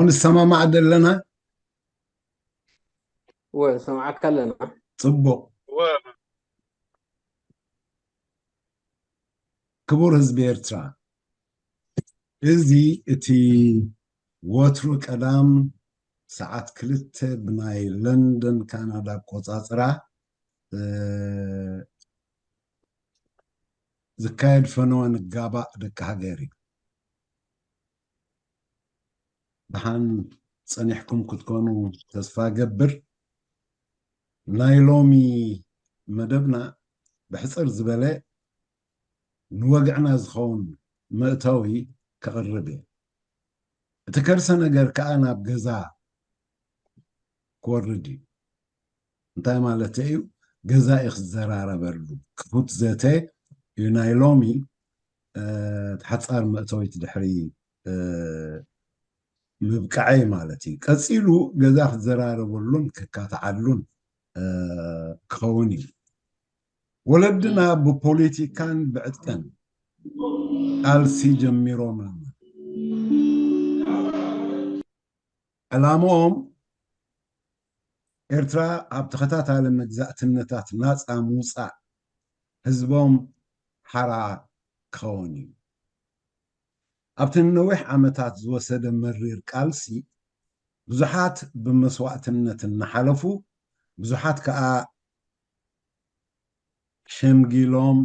ንሰማማዕ ደለና? እወ፣ ንሰማዓካ ኣለና። ጽቡቕ። ክቡር ህዝቢ ኤርትራ፣ እዚ እቲ ወትሩ ቀዳም ሰዓት ክልተ ብናይ ለንደን ካናዳ ኣቆጻጽራ ዝካየድ ፈነወ ንጋባእ ደቂ ሃገር እዩ። ደሓን ጸኒሕኩም ክትኮኑ ተስፋ ገብር። ናይ ሎሚ መደብና ብሕጽር ዝበለ ንወግዕና ዝኸውን መእተዊ ከቕርብ እየ። እቲ ከርሰ ነገር ከኣ ናብ ገዛ ክወርድ እዩ። እንታይ ማለት እዩ? ገዛ እዩ ክዘራረበሉ። ክፉት ዘተ እዩ ናይ ሎሚ። ሓጻር መእተዊት ድሕሪ ምብቃዐይ ማለት እዩ። ቀጺሉ ገዛ ክዘራረበሉን ክካትዓሉን ክኸውን እዩ። ወለድና ብፖለቲካን ብዕጥቀን ቃልሲ ጀሚሮም። ዕላምኦም ኤርትራ ኣብ ተኸታታሊ መግዛእትነታት ናጻ ምውጻእ ህዝቦም ሓራ ክኸውን እዩ። ኣብቲ ንነዊሕ ዓመታት ዝወሰደ መሪር ቃልሲ ብዙሓት ብመስዋእትነት እናሓለፉ፣ ብዙሓት ከኣ ሸምጊሎም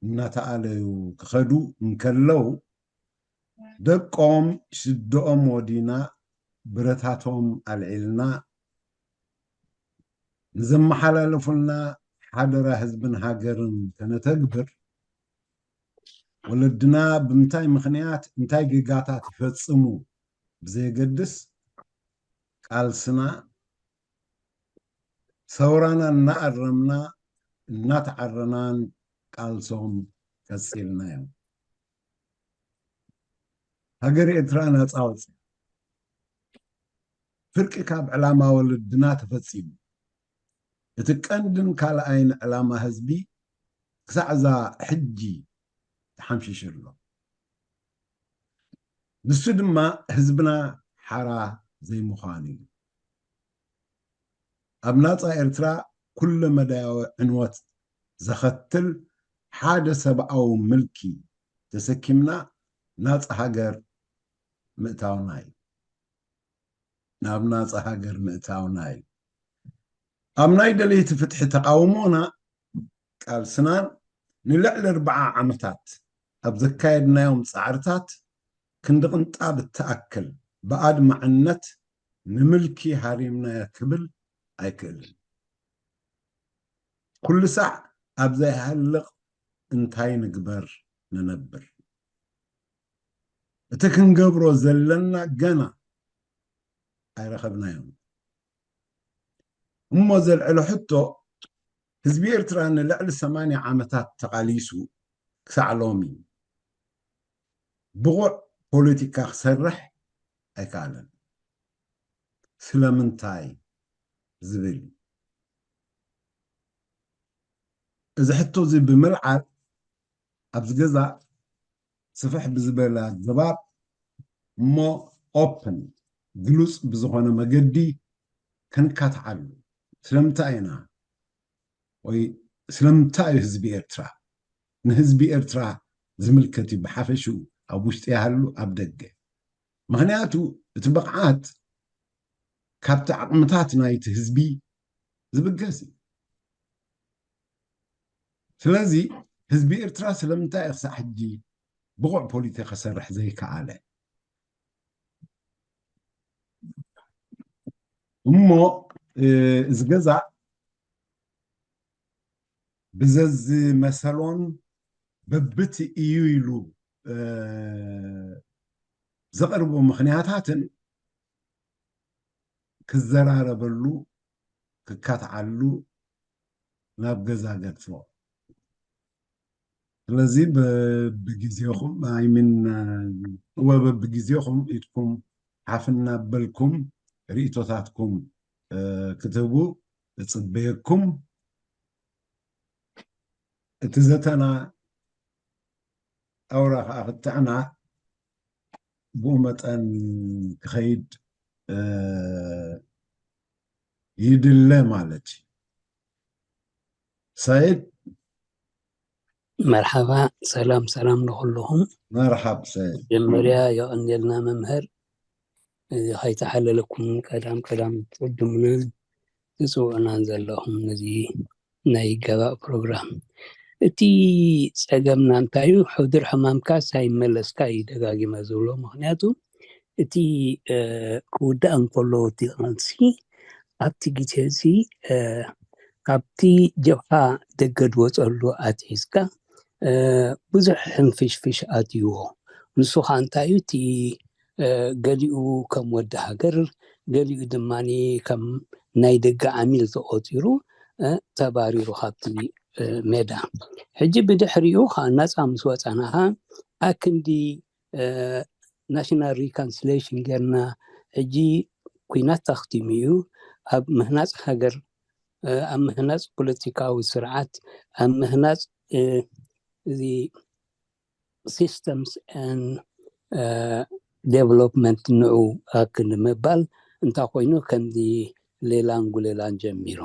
እናተኣለዩ ክኸዱ እንከለዉ፣ ደቆም ሽደኦም ወዲና፣ ብረታቶም ኣልዒልና፣ ንዘመሓላለፉልና ሓደራ ህዝብን ሃገርን ከነተግብር፣ ወለድና ብምንታይ ምኽንያት እንታይ ጌጋታት ይፈጽሙ ብዘየገድስ፣ ቃልስና፣ ሰውራና እናኣረምና፣ እናተዓረናን ቃልሶም ቀጺልናዮም። ሃገር ኤርትራ ናጻ ወጺኣ። ፍርቂ ካብ ዕላማ ወለድና ተፈጺሙ። እቲ ቀንድን ካልኣይን ዕላማ ህዝቢ ክሳዕ እዛ ሕጂ ተሓምሺሹ ኣሎ። ንሱ ድማ ህዝብና ሓራ ዘይምዃኑ እዩ። ኣብ ናጻ ኤርትራ ኩለ መዳያዊ ዕንወት ዘኸትል ሓደ ሰብኣዊ ምልኪ ተሰኪምና ናጻ ሃገር ምእታውና እዩ። ናብ ናጻ ሃገር ምእታውና እዩ። ኣብ ናይ ደለይቲ ፍትሒ ተቓውሞና ቃልስናን ንልዕሊ ኣርብዓ ዓመታት ኣብ ዘካየድናዮም ጻዕርታት ክንዲ ቅንጣብ እትኣክል ብኣድማዕነት ንምልኪ ሃሪምናዮ ክብል ኣይክእልን። ኩሉ ሳዕ ኣብ ዘይሃልቕ እንታይ ንግበር ንነብር። እቲ ክንገብሮ ዘለና ገና ኣይረኸብናዮን። እሞ ዘልዕሎ ሕቶ፣ ህዝቢ ኤርትራ ንልዕሊ ሰማንያ ዓመታት ተቓሊሱ ክሳዕ ሎሚ ብቑዕ ፖለቲካ ክሰርሕ ኣይከኣለን። ስለምንታይ ዝብል እዩ። እዚ ሕቶ እዚ ብምልዓል ኣብዚ ገዛ ስፍሕ ብዝበለ ኣገባብ እሞ ኦፕን ግሉጽ ብዝኾነ መገዲ ክንካትዓሉ ስለምንታይ ኢና ወይ ስለምንታይ እዩ ህዝቢ ኤርትራ ንህዝቢ ኤርትራ ዝምልከት እዩ ብሓፈሽኡ ኣብ ውሽጢ ይሃሉ ኣብ ደገ ምኽንያቱ እቲ ብቕዓት ካብቲ ዓቕምታት ናይቲ ህዝቢ ዝብገስ እዩ ስለዚ ህዝቢ ኤርትራ ስለምንታይ እዩ ክሳዕ ሕጂ ብቑዕ ፖሊቲ ከሰርሕ ዘይከኣለ እሞ እዚ ገዛ ብዘዝመሰሎን በብቲ እዩ ኢሉ ዘቕርቦ ምኽንያታትን ክዘራረበሉ ክካትዓሉ ናብ ገዛ ገድፎ ስለዚ በብግዜኹም ኣይምን እወ በብግዜኹም ኢድኩም ሓፍ እናበልኩም ርእቶታትኩም ክትህቡ እጽበየኩም እቲ ዘተና ኣውራ ከዓ ክትዕና ብኡ መጠን ክኸይድ ይድለ ማለት እዩ። ሰይድ። መርሓባ፣ ሰላም ሰላም ንኹልኹም። መርሓብ ሰይድ። መጀመርያ የቐንየልና መምህር፣ እዚ ከይተሓለለኩም ቀዳም ቀዳም ትቕድሙናን ትፅውዑናን ዘለኹም ነዚ ናይ ገባእ ፕሮግራም። እቲ ፀገምና እንታይ እዩ? ሕዱር ሕማምካ ሳይመለስካ እዩ ደጋጊመ ዝብሎ። ምክንያቱ እቲ ክውዳእ እንከሎ እቲ ቃልሲ ኣብቲ ግዜ እዚ ካብቲ ጀብሃ ደገ ዝወፀሉ ኣትሒዝካ ብዙሕ ሕንፍሽፍሽ ኣትይዎ። ንሱ ከዓ እንታይ እዩ? እቲ ገሊኡ ከም ወዲ ሃገር፣ ገሊኡ ድማ ከም ናይ ደገ ዓሚል ተቆፂሩ ተባሪሩ ካብቲ ሜዳ። ሕጂ ብድሕሪኡ ከዓ ናፃ ምስ ወፃና ከዓ ኣክንዲ ናሽናል ሪኮንሲሌሽን ጌርና፣ ሕጂ ኩናት ኣኽቲሙ እዩ። ኣብ ምህናፅ ሃገር፣ ኣብ ምህናፅ ፖለቲካዊ ስርዓት፣ ኣብ ምህናፅ እዚ systems and development ንዑ ኣክል ምባል እንታይ ኮይኑ ከምዚ ሌላን ጉሌላን ጀሚሩ።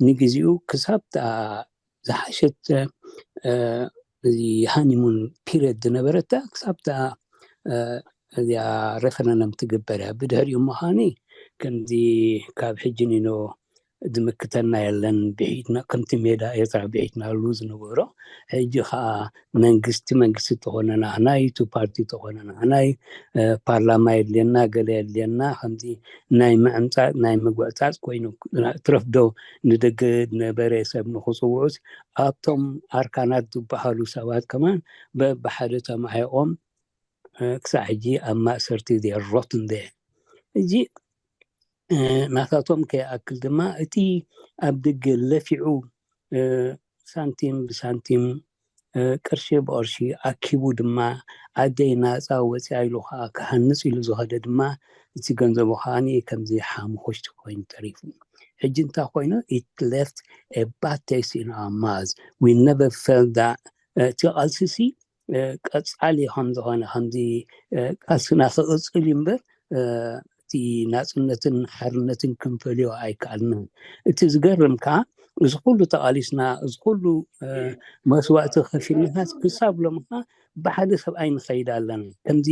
ንግዚኡ ክሳብ ዝሓሸት እዚ ሃኒሙን ፒሪየድ ዝነበረታ ክሳብታ እዚኣ ሬፈረንደም ትግበር እያ። ብድሕሪኡ ምዃኒ ከምዚ ካብ ሕጂ ኒኖ ዝምክተና የለን፣ ብሒትና ከምቲ ሜዳ ኤርትራ ብሒትና ሉ ዝነበሮ። ሕጂ ከዓ መንግስቲ መንግስቲ ተኾነ ንዓናይ፣ ቱ ፓርቲ ተኾነ ንዓናይ፣ ፓርላማ የድልየና፣ ገለ የድልየና፣ ከምዚ ናይ ምዕምፃፅ ናይ ምግዕፃፅ ኮይኑ ትረፍዶ ንደገ ዝነበረ ሰብ ንክፅውዑስ ኣብቶም ኣርካናት ዝበሃሉ ሰባት ከማን በብሓደ ተማሒቖም ክሳዕ ሕጂ ኣብ ማእሰርቲ ሮትን ደ። እዚ ናታቶም ከይኣክል ድማ እቲ ኣብ ደገ ለፊዑ ሳንቲም ብሳንቲም ቅርሺ ብቅርሺ ኣኪቡ ድማ ዓደይ ናፃ ወፂኣ ኢሉ ከዓ ክሃንፅ ኢሉ ዝኸደ ድማ እቲ ገንዘቡ ከዓ ከምዚ ሓሙኽሽቲ ኮይኑ ተሪፉ። ሕጂ እንታይ ኮይኑ? It left a bad taste in our mouth. We never felt that እቲ ቃልሲ ሲ ቀፃሊ ከም ዝኾነ ከምዚ ቃልስና ክቕፅል እዩ እምበር እቲ ናፅነትን ሓርነትን ክንፈልዮ ኣይከኣልናን። እቲ ዝገርም ከዓ እዚ ኩሉ ተቓሊስና፣ እዚ ኩሉ መስዋእቲ ከፊልናስ ክሳብ ሎሚ ከዓ ብሓደ ሰብኣይ ንኸይድ ኣለና። ከምዚ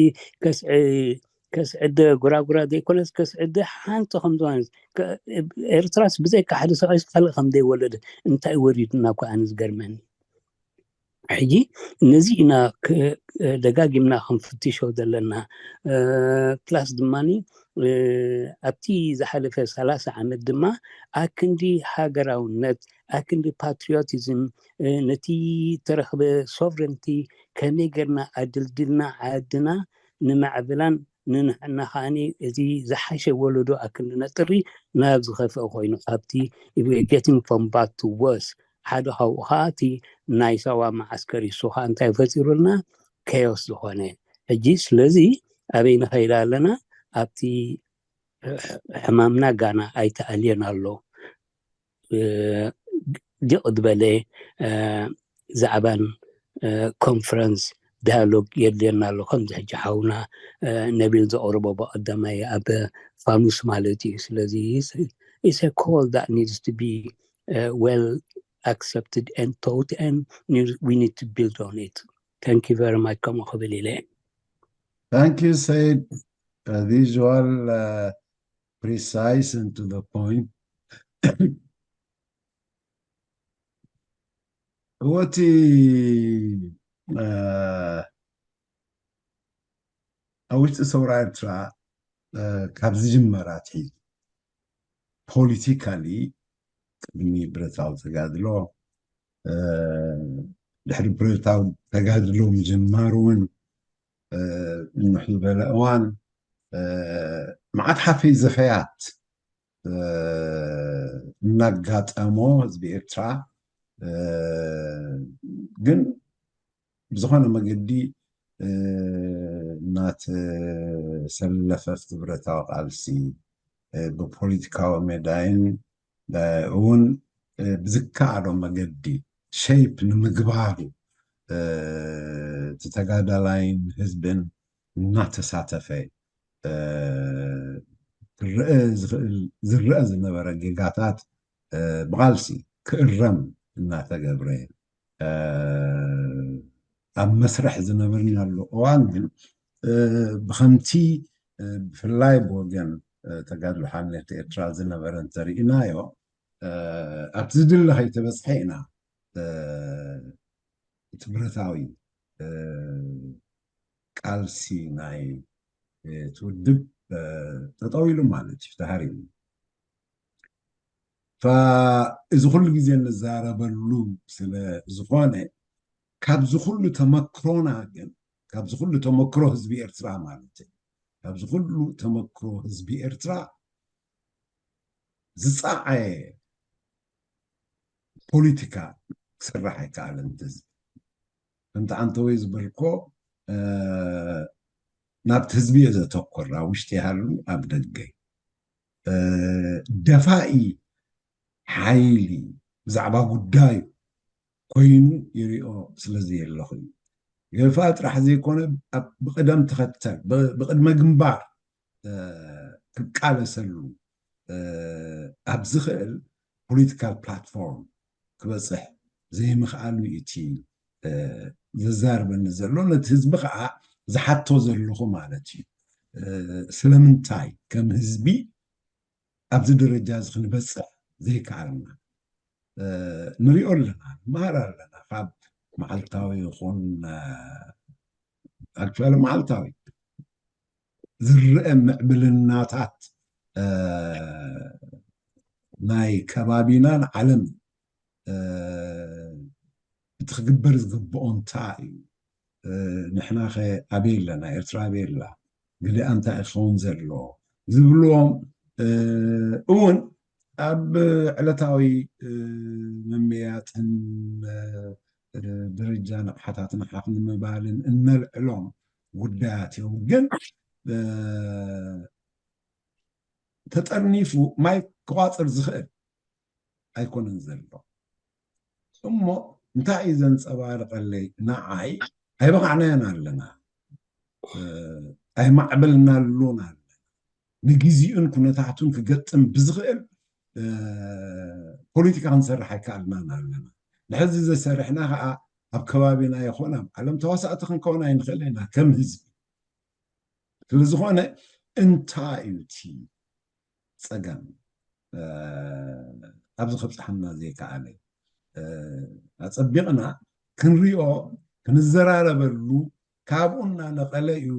ከስዕደ ጉራጉራ ዘይኮነስ ከስዕደ ሓንቲ ከም ዝኾነ ኤርትራስ ብዘይካ ሓደ ሰብኣይ ካልእ ከም ዘይወለደ እንታይ ወሪድና እኮ ኣነ ዝገርመኒ። ሕጂ ነዚ ኢና ደጋጊምና ክንፍትሾ ዘለና። ፕላስ ድማ ኣብቲ ዝሓለፈ ሰላሳ ዓመት ድማ ኣክንዲ ሃገራውነት፣ ኣክንዲ ፓትሪዮቲዝም፣ ነቲ ተረኽበ ሶቨረንቲ ከመይ ጌርና ኣድልድልና ዓድና ንማዕብላን ንንሕና ከዓኒ እዚ ዝሓሸ ወለዶ ኣክንዲ ነጥሪ ናብ ዝኸፍአ ኮይኑ ኣብቲ getting from bad to worse ሓደ ካብኡ ከዓ እቲ ናይ ሳዋ መዓስከር እዩ። እሱ ከዓ እንታይ ፈጢሩልና? ኬዮስ ዝኾነ። ሕጂ ስለዚ ኣበይ ንኸይድ ኣለና? ኣብቲ ሕማምና ጋና ኣይተኣልየን ኣሎ። ዲቕ ዝበለ ዛዕባን ኮንፈረንስ ዳያሎግ የድልየና ኣሎ። ከምዚ ሕጂ ሓውና ነቢል ዘቕርቦ ብቐዳማይ ኣብ ፋኑስ ማለት እዩ። ስለዚ it's a call that needs to be well accepted and taught and we need to build on it. Thank you very much. ከምኡ ክብል ኢለ። Thank you, Said. As usual, precise and to the point. እወቲ ኣብ ውሽጢ ሰውራ ኤርትራ ካብ ዝጅመር ኣትሒዙ ፖሊቲካሊ ቅድሚ ብረታዊ ተጋድሎ፣ ድሕሪ ብረታዊ ተጋድሎ ምጅማር እውን እንሕ ዝበለ እዋን መዓት ሓፈይ ዘፈያት እናጋጠሞ ህዝቢ ኤርትራ ግን ብዝኾነ መገዲ እናተሰለፈ ኣብቲ ብረታዊ ቃልሲ ብፖለቲካዊ ሜዳይን እውን ብዝከኣሎ መገዲ ሸይፕ ንምግባሩ እቲ ተጋዳላይን ህዝብን እናተሳተፈ ዝረአ ዝነበረ ጌጋታት ብቓልሲ ክእረም እናተገብረ ኣብ መስርሕ ዝነበርናሉ እዋን ግን ብከምቲ ብፍላይ ብወገን ተጋድሎ ሓርነት ኤርትራ ዝነበረ እንተርኢናዮ ኣብቲ ዝድለ ከይተበፅሐ ኢና እቲ ብረታዊ ቃልሲ ናይ እቲ ውድብ ጠጠው ኢሉ ማለት እዩ፣ ተሃሪሙ። እዚ ኩሉ ግዜ እንዛረበሉ ስለ ዝኾነ ካብዚ ኩሉ ተመክሮና ግን ካብዚ ኩሉ ተመክሮ ህዝቢ ኤርትራ ማለት እዩ ካብዚ ኩሉ ተመክሮ ህዝቢ ኤርትራ ዝፀዓየ ፖለቲካ ክስራሕ ኣይከኣለን። ህዝቢ ከምቲ ኣንተወይ ዝበልኮ ናብቲ ህዝቢ እየ ዘተኮር፣ ኣብ ውሽጢ ይሃሉ ኣብ ደገ ደፋኢ ሓይሊ ብዛዕባ ጉዳዩ ኮይኑ ይሪኦ ስለዘየለኹ እዩ። ገፋ ጥራሕ ዘይኮነ ብቅደም ተኸተል ብቅድመ ግንባር ክቃለሰሉ ኣብ ዝኽእል ፖለቲካል ፕላትፎርም ክበፅሕ ዘይምኽኣሉ እቲ ዘዛርበኒ ዘሎ ነቲ ህዝቢ ከዓ ዝሓቶ ዘለኹ ማለት እዩ። ስለምንታይ ከም ህዝቢ ኣብዚ ደረጃ እዚ ክንበፅሕ ዘይከኣልና ንሪኦ ኣለና፣ ንመሃር ኣለና። ካብ መዓልታዊ ይኹን ኣክቹዋሊ መዓልታዊ ዝረአ ምዕብልናታት ናይ ከባቢናን ዓለም እቲ ክግበር ዝግብኦ እንታይ እዩ? ንሕናኸ ኣበይ ኣለና? ኤርትራ ኣበይ ኣላ? ግደኣ እንታይ ክኸውን ዘለዎ? ዝብልዎም እውን ኣብ ዕለታዊ ምምያጥን ደረጃ ንቕሓታትና ሓፍ ንምባልን እነልዕሎም ጉዳያት እዮም። ግን ተጠርኒፉ ማይ ክቋፅር ዝኽእል ኣይኮነን ዘሎ። እሞ እንታይ እዩ ዘንፀባርቐለይ? ንዓይ ኣይበቓዕናዮን ኣለና፣ ኣይማዕበልናሉን ኣለና። ንግዜኡን ኩነታቱን ክገጥም ብዝኽእል ፖለቲካ ክንሰርሕ ኣይከኣልናን ኣለና። ንሕዚ ዘሰርሕና ከዓ ኣብ ከባቢና ይኾን ኣብ ዓለም ተዋሳእቲ ክንከውን ኣይንኽእል ኢና ከም ህዝቢ። ስለዝኾነ እንታይ እዩ እቲ ፀገም ኣብዚ ከብፅሓና ዘይከኣለ? ኣፀቢቕና ክንሪኦ ክንዘራረበሉ ካብኡ እናነቐለ እዩ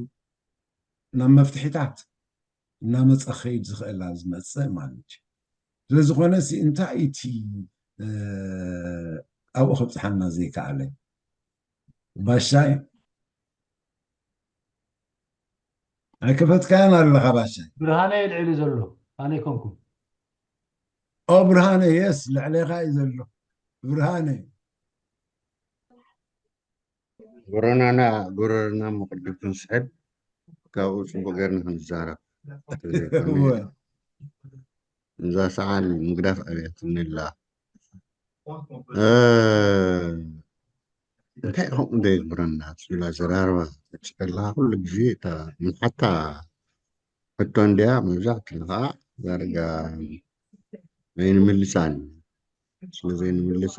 ናብ መፍትሒታት እናመፀ ክኸይድ ዝኽእል ኣብ ዝመፅእ ማለት እዩ። ስለዝኾነ ሲ እንታይ እቲ ኣብኡ ከብፅሓና ዘይከኣለ? ባሻይ ኣይከፈትካያን ኣለኻ ባሻይ። ብርሃነ የልዕሉ ዘሎ ኣነ ይኮንኩም። ኦ ብርሃነ የስ ልዕሌኻ እዩ ዘሎ ብርሃነ። ጎረናና ጎረርና መቅድም ክንስሕብ ካብኡ ፅቡቅ ገርና ክንዛረብ እወ እዛ ሰዓል ምግዳፍ ኣብያትኒ ኣላ። እንታይ ከምኡ እንደ የግብረና ስላ ዘራርባ ትፅቀላ ኩሉ ግዜ እታ ምንሓታ ሕቶ እንድያ መብዛሕትኡ ከዓ ዳርጋ ኣይንምልሳን ስለ ዘይንምልሳ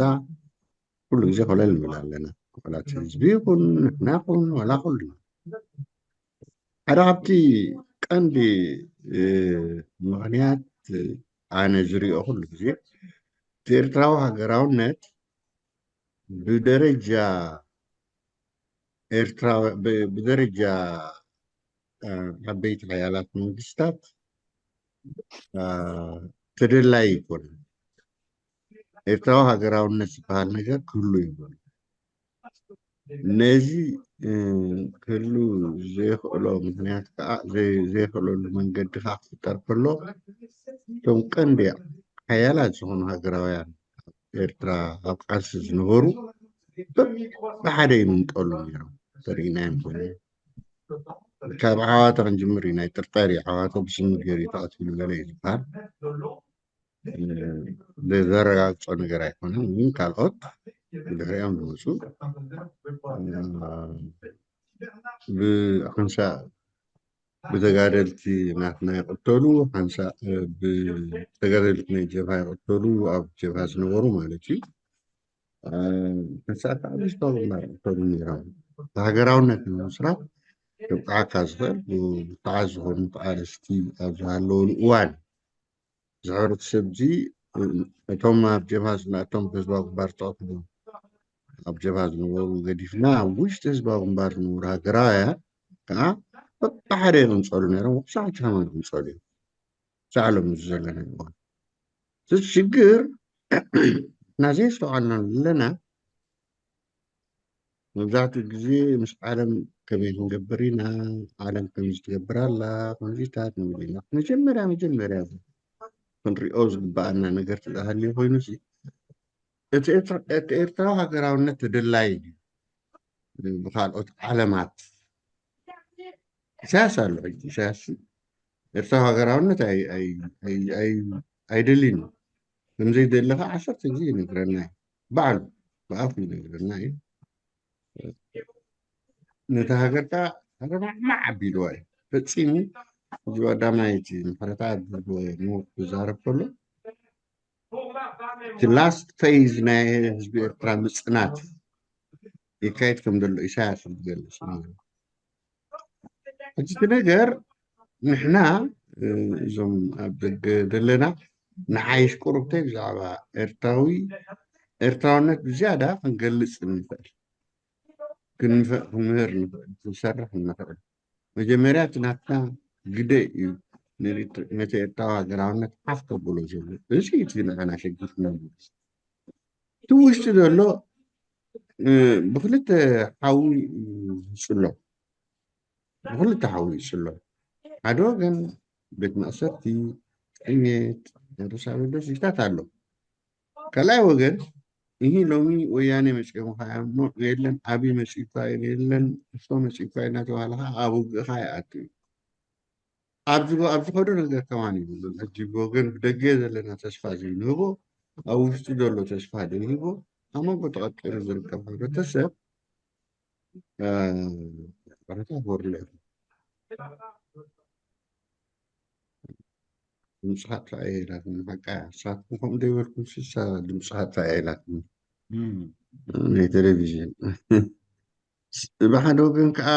ኩሉ ግዜ ኮለል ንብል ኣለና። ዋላ እቲ ህዝቢ ይኹን ንሕና ይኹን ዋላ ኩልና ሓደ ካብቲ ቀንዲ ምኽንያት ኣነ ዝሪኦ ኩሉ ግዜ እቲ ኤርትራዊ ሃገራውነት ብደረጃ ኤርትራ ብደረጃ ዓበይቲ ሓያላት መንግስታት ተደላይ ኣይኮነን። ኤርትራዊ ሃገራውነት ዝበሃል ነገር ክህሉ ይብሉ። ነዚ ክህሉ ዘይኽእሎ ምክንያት ከዓ ዘይኽእለሉ መንገዲ ከዓ ክፍጠር ከሎ እቶም ቀንዲ ሓያላት ዝኾኑ ሃገራውያን ኤርትራ ኣብ ቃልሲ ዝነበሩ ብሓደ ይምንጠሉ ነይሮም ተሪኢናዮም ኮይኑ ካብ ዓዋተ ክንጅምር እዩ ናይ ጥርጠር እዩ ዓዋተ ብስሚ ገይሩ ተቐቲሉ ገለ እዩ ዝበሃል ዘረጋግፆ ነገር ኣይኮነን ግን ካልኦት ድሕሪኦም ዝመፁ ብሓንሳእ ብተጋደልቲ ናትና ይቕተሉ፣ ሓንሳእ ብተጋደልቲ ናይ ጀብሃ ይቕተሉ፣ ኣብ ጀብሃ ዝነበሩ ማለት እዩ። ሓንሳእ ከዓ ብዝተባብና ይቕተሉ ነይሮም። ሃገራውነት ንምስራት ክብቅዓካ ዝኽእል ብርቱዓት ዝኾኑ ተቓለስቲ ኣብ ዝሃለወሉ እዋን እዚ ሕብረተሰብ እዚ እቶም ኣብ ጀብሃ ዝና እቶም ህዝባዊ ግንባር ዝጠቕሙ ኣብ ጀብሃ ዝነበሩ ገዲፍና ኣብ ውሽጢ ህዝባዊ ግንባር ዝነበሩ ሃገራውያን ከዓ በብሓደ ይቕንፀሉ ነይሮም። ክሳዕ ሕጂ ከማን ይቕንፀሉ እዮም። ክሳዕ ሎም እዚ ዘለና እዋን እቲ ሽግር ናዘይ ዝተዋልና ዘለና መብዛሕትኡ ግዜ ምስ ዓለም ከመይ ክንገብር ኢና፣ ዓለም ከምዚ ትገብር ኣላ፣ ከምዚታት ንብል ኢና። መጀመርያ መጀመርያ ክንሪኦ ዝግበኣና ነገር ተዳሃልዩ ኮይኑ ሲ እቲ ኤርትራዊ ሃገራውነት ተደላይ እዩ ብካልኦት ዓለማት። ኢሳያስ ኣሎ ሕጂ ኢሳያስ ኤርትራዊ ሃገራውነት ኣይደልን እዩ። ከምዘይደሊ ከዓ ዓሰርተ ግዜ ይነግረና እዩ። ባዕሉ ብኣፉ ይነግረና እዩ። ነቲ ሃገር ከዓ ሃገርና ማዕ ኣቢልዋ እዩ ፈፂሙ። እዚ ቀዳማይ እቲ ምሕረታ ሞት ክዛረብ ከሎ እቲ ላስት ፌዝ ናይ ህዝቢ ኤርትራ ምፅናት ይካየድ ከም ዘሎ ኢሳያስ ዝገልፅ ማለት እዩ። ሕጂ እቲ ነገር ንሕና እዞም ኣብ ደገ ዘለና ንሓይሽ ቁሩብተይ ብዛዕባ ኤርትራዊ ኤርትራውነት ብዝያዳ ክንገልፅ ንኽእል ክንምህር ንኽእል ክንሰርሕ ንኽእል። መጀመርያ እቲ ናትና ግደ እዩ ነቲ ኤርትራዊ ሃገራውነት ሓፍ ከብሎ ዘሎ። እዚ እቲ ንዓና ሸጊፍና እቲ ውሽጢ ዘሎ ብክልተ ሓዊ ይፅሎ ብክልተ ሓዊ ይፅሎ ሓደ ወገን ቤት ማእሰርቲ ጥሜት ሩሳቤሎስ ይታት ኣሎ ካልኣይ ወገን ይህ ሎሚ ወያኔ መፂኦም ከኣሞ የለን ዓብይ መፂእኳ የለን እሶ መፂእኳ እናተባሃለ ከዓ ኣብ ውግእ ከዓ ይኣቱ እዩ ኣብ ዝኸዶ ነገር ከማን ይብሉን ሕጂ ብወገን ብደገ ዘለና ተስፋ ዘይንህቦ ኣብ ውሽጢ ዘሎ ተስፋ ዘይንህቦ ኣብ መንጎ ተቐጢሩ ዝርከብ ሕብረተሰብ ረታ ወርለ ድምፅኻ ጥፋእ ኢላትኒ ሓቃ ንስኻትኩም ከምኡ ዘይበልኩም ስሳ ድምፅኻ ጥፋእ ኢላትኒ ናይ ቴሌቪዥን ብሓደ ወገን ከዓ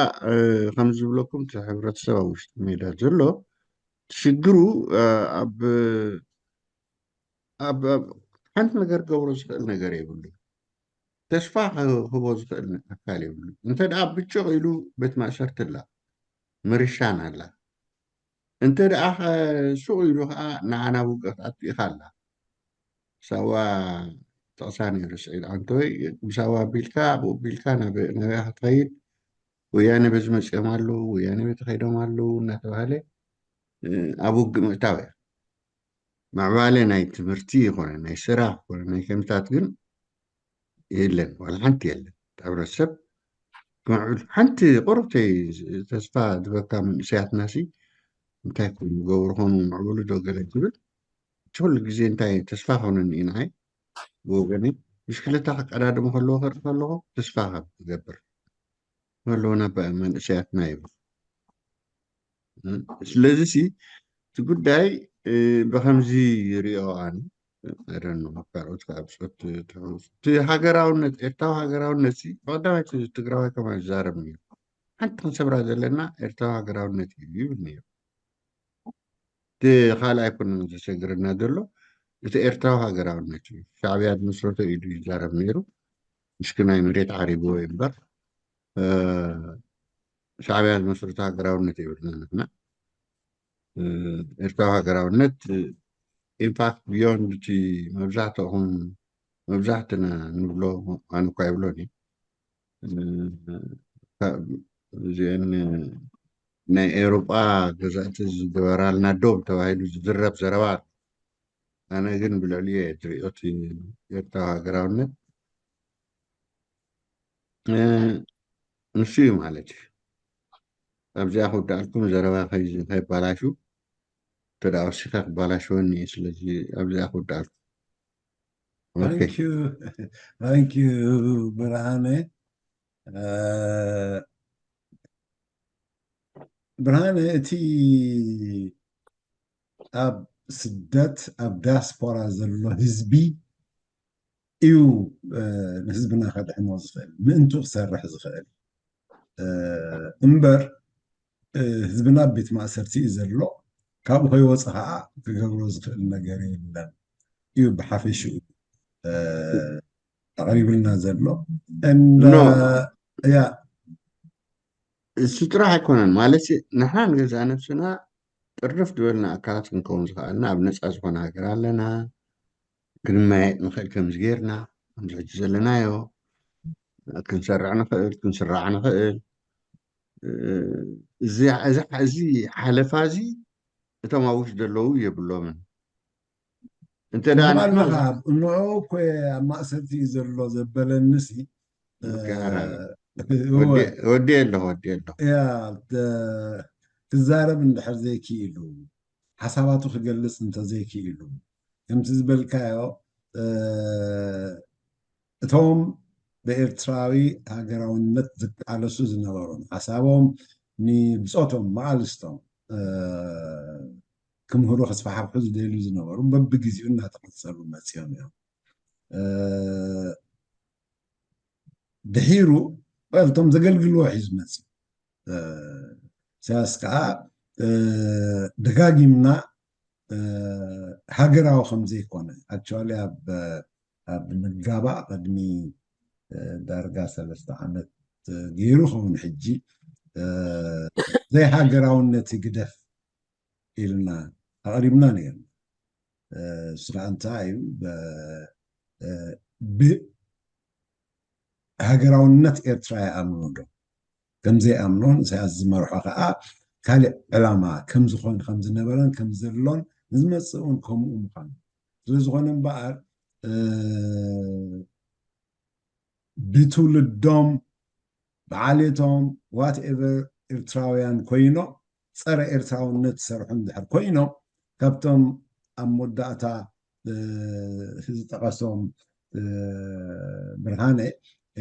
ከም ዝብለኩም እቲ ሕብረተሰብ ኣብ ውሽጢ ሜዳ ዘሎ ሽግሩ ኣብ ኣብ ሓንቲ ነገር ገብሮ ዝኽእል ነገር የብሉ ተስፋ ክህቦ ዝኽእል ኣካል የብሉ እንተ ደኣ ብጭቕ ኢሉ ቤት ማእሰርቲ ኣላ ምርሻን ኣላ እንተ ደኣ ሱቕ ኢሉ ከዓ ንዓና ውግእ ክትኣቱ ኢኻ ኣላ ሳዋ ጥቕሳ ነይሩ ስዒድ ዓንተወይ ብሳዋ ኣቢልካ ብኡ ኣቢልካ ናበያ ክትኸይድ ወያነ በዚ መፂኦም ኣለዉ ወያነ በቲ ከይዶም ኣለዉ እናተባሃለ ኣብ ውግእ ምእታው እያ ምዕባለ ናይ ትምህርቲ ይኮነ ናይ ስራሕ ኮነ ናይ ከምታት ግን የለን ዋላ ሓንቲ የለን ሕብረተሰብ ክምዕብል ሓንቲ ቁርብተይ ተስፋ ዝበካ መንእሰያትና ሲ እንታይ ኮይኑ ገብሩ ኮኑ ምዕብሉ ዶ ገለ ትብል እቲ ኩሉ ግዜ እንታይ ተስፋ ኮነኒ እዩ ንዓይ ብወገነይ ብሽክለታ ክቀዳደሙ ከለዎ ክርኢ ከለኹ ተስፋ ካብ ዝገብር ከለዎ ናብ መንእሰያትና ይብል ስለዚ ሲ እቲ ጉዳይ ብከምዚ ይሪኦ ኣነ ካልኦት ካብ ፆት እቲ ሃገራውነት ኤርትራዊ ሃገራውነት ሲ ብቀዳማይ ትግራዋይ ከማ ይዛረብ ነይሩ ሓንቲ ክንሰብራ ዘለና ኤርትራዊ ሃገራውነት እዩ ይብል ነይሩ እቲ ካልኣይ ኩነ ዘሸግረና ዘሎ እቲ ኤርትራዊ ሃገራውነት እዩ ሻዕብያ ዝመስረቶ ኢሉ ይዛረብ ነይሩ ምሽኪ ናይ መሬት ዓሪብዎ እምበር ሻዕብያ ዝመስረቶ ሃገራውነት የብልና ንሕና ኤርትራዊ ሃገራውነት ኢንፋክት ቢዮንድ እቲ መብዛሕትኹም መብዛሕትና ንብሎ ኣነ እኳ ይብሎን እዩ እዚአን ናይ ኤውሮጳ ገዛእቲ ዝገበራልና ዶብ ተባሂሉ ዝዝረብ ዘረባ ኣሎ ኣነ ግን ብልዕሊ እየ ዝሪኦ እቲ ኤርትራዊ ሃገራውነት ንሱ እዩ ማለት እዩ ኣብዚኣ ክውዳኣልኩም ዘረባ ከይባላሹ ተዳ ወሲካ ክባላሽወኒ እዩ ስለዚ ኣብዚኣ ክውዳኣልኩም Thank you, thank you ብርሃነ። ብርሃነ፣ እቲ ኣብ ስደት ኣብ ዲያስፖራ ዘሎ ህዝቢ እዩ ንህዝብና ከድሕኖ ዝኽእል፣ ምእንቱ ክሰርሕ ዝኽእል እምበር ህዝብና ኣብ ቤት ማእሰርቲ እዩ ዘሎ። ካብኡ ከይወፀ ከዓ ክገብሮ ዝኽእል ነገር የለን እዩ ብሓፈሽኡ ኣቕሪብልና ዘሎ። ያ እሱ ጥራሕ ኣይኮነን ማለት፣ ንሕና ንገዛእ ነብስና ጥርፍ ዝበልና ኣካላት ክንከውን ዝኸኣልና ኣብ ነፃ ዝኾነ ሃገር ኣለና። ክንመያየጥ ንኽእል ከምዚ ጌርና፣ ከምዚ ሕጂ ዘለናዮ ክንሰርዕ ንኽእል፣ ክንስራዕ ንኽእል። እዚ ሓለፋ እዚ እቶም ኣብ ውሽጢ ዘለዉ የብሎምን። እንተ ንዑ እኮ ኣብ ማእሰርቲ እዩ ዘሎ ዘበለንሲ ወዲ ኣለኹ ወዲ ኣለኹ ያ ክዛረብ እንድሕር ዘይክኢሉ፣ ሓሳባቱ ክገልፅ እንተዘይክኢሉ፣ ከምቲ ዝበልካዮ እቶም ብኤርትራዊ ሃገራውነት ዝቃለሱ ዝነበሩን ሓሳቦም ንብፆቶም መቓልስቶም ክምህሩ ክስፋሕፍሑ ዝደልዩ ዝነበሩ በብግዜኡ እናተቐፀሉ መፂኦም እዮም። ድሒሩ እቶም ዘገልግልዎ ሒዙ መፂኡ። ኢሳያስ ከዓ ደጋጊምና ሃገራዊ ከም ዘይኮነ፣ actually ኣብ ኣብ ንጋባእ ቅድሚ ዳርጋ ሰለስተ ዓመት ገይሩ ኸውን ሕጂ ዘይሃገራውነት ግደፍ ኢልና ኣቕሪብና ነይርና። እሱ ከዓ እንታይ እዩ፣ ብሃገራውነት ኤርትራ ይኣምኑ ዶ ከምዘይኣምኖን ኢሳያስ ዝመርሖ ከዓ ካልእ ዕላማ ከም ዝኾን ከም ዝነበረን ከም ዘሎን ንዝመፅእ እውን ከምኡ ምዃኑ ስለዝኾነ እምበኣር ብትውልዶም ብዓሌቶም ዋትኤቨር ኤርትራውያን ኮይኖም ፀረ ኤርትራውነት ዝሰርሑ እንድሕር ኮይኖም ካብቶም ኣብ መወዳእታ ዝጠቐሶም ብርሃነ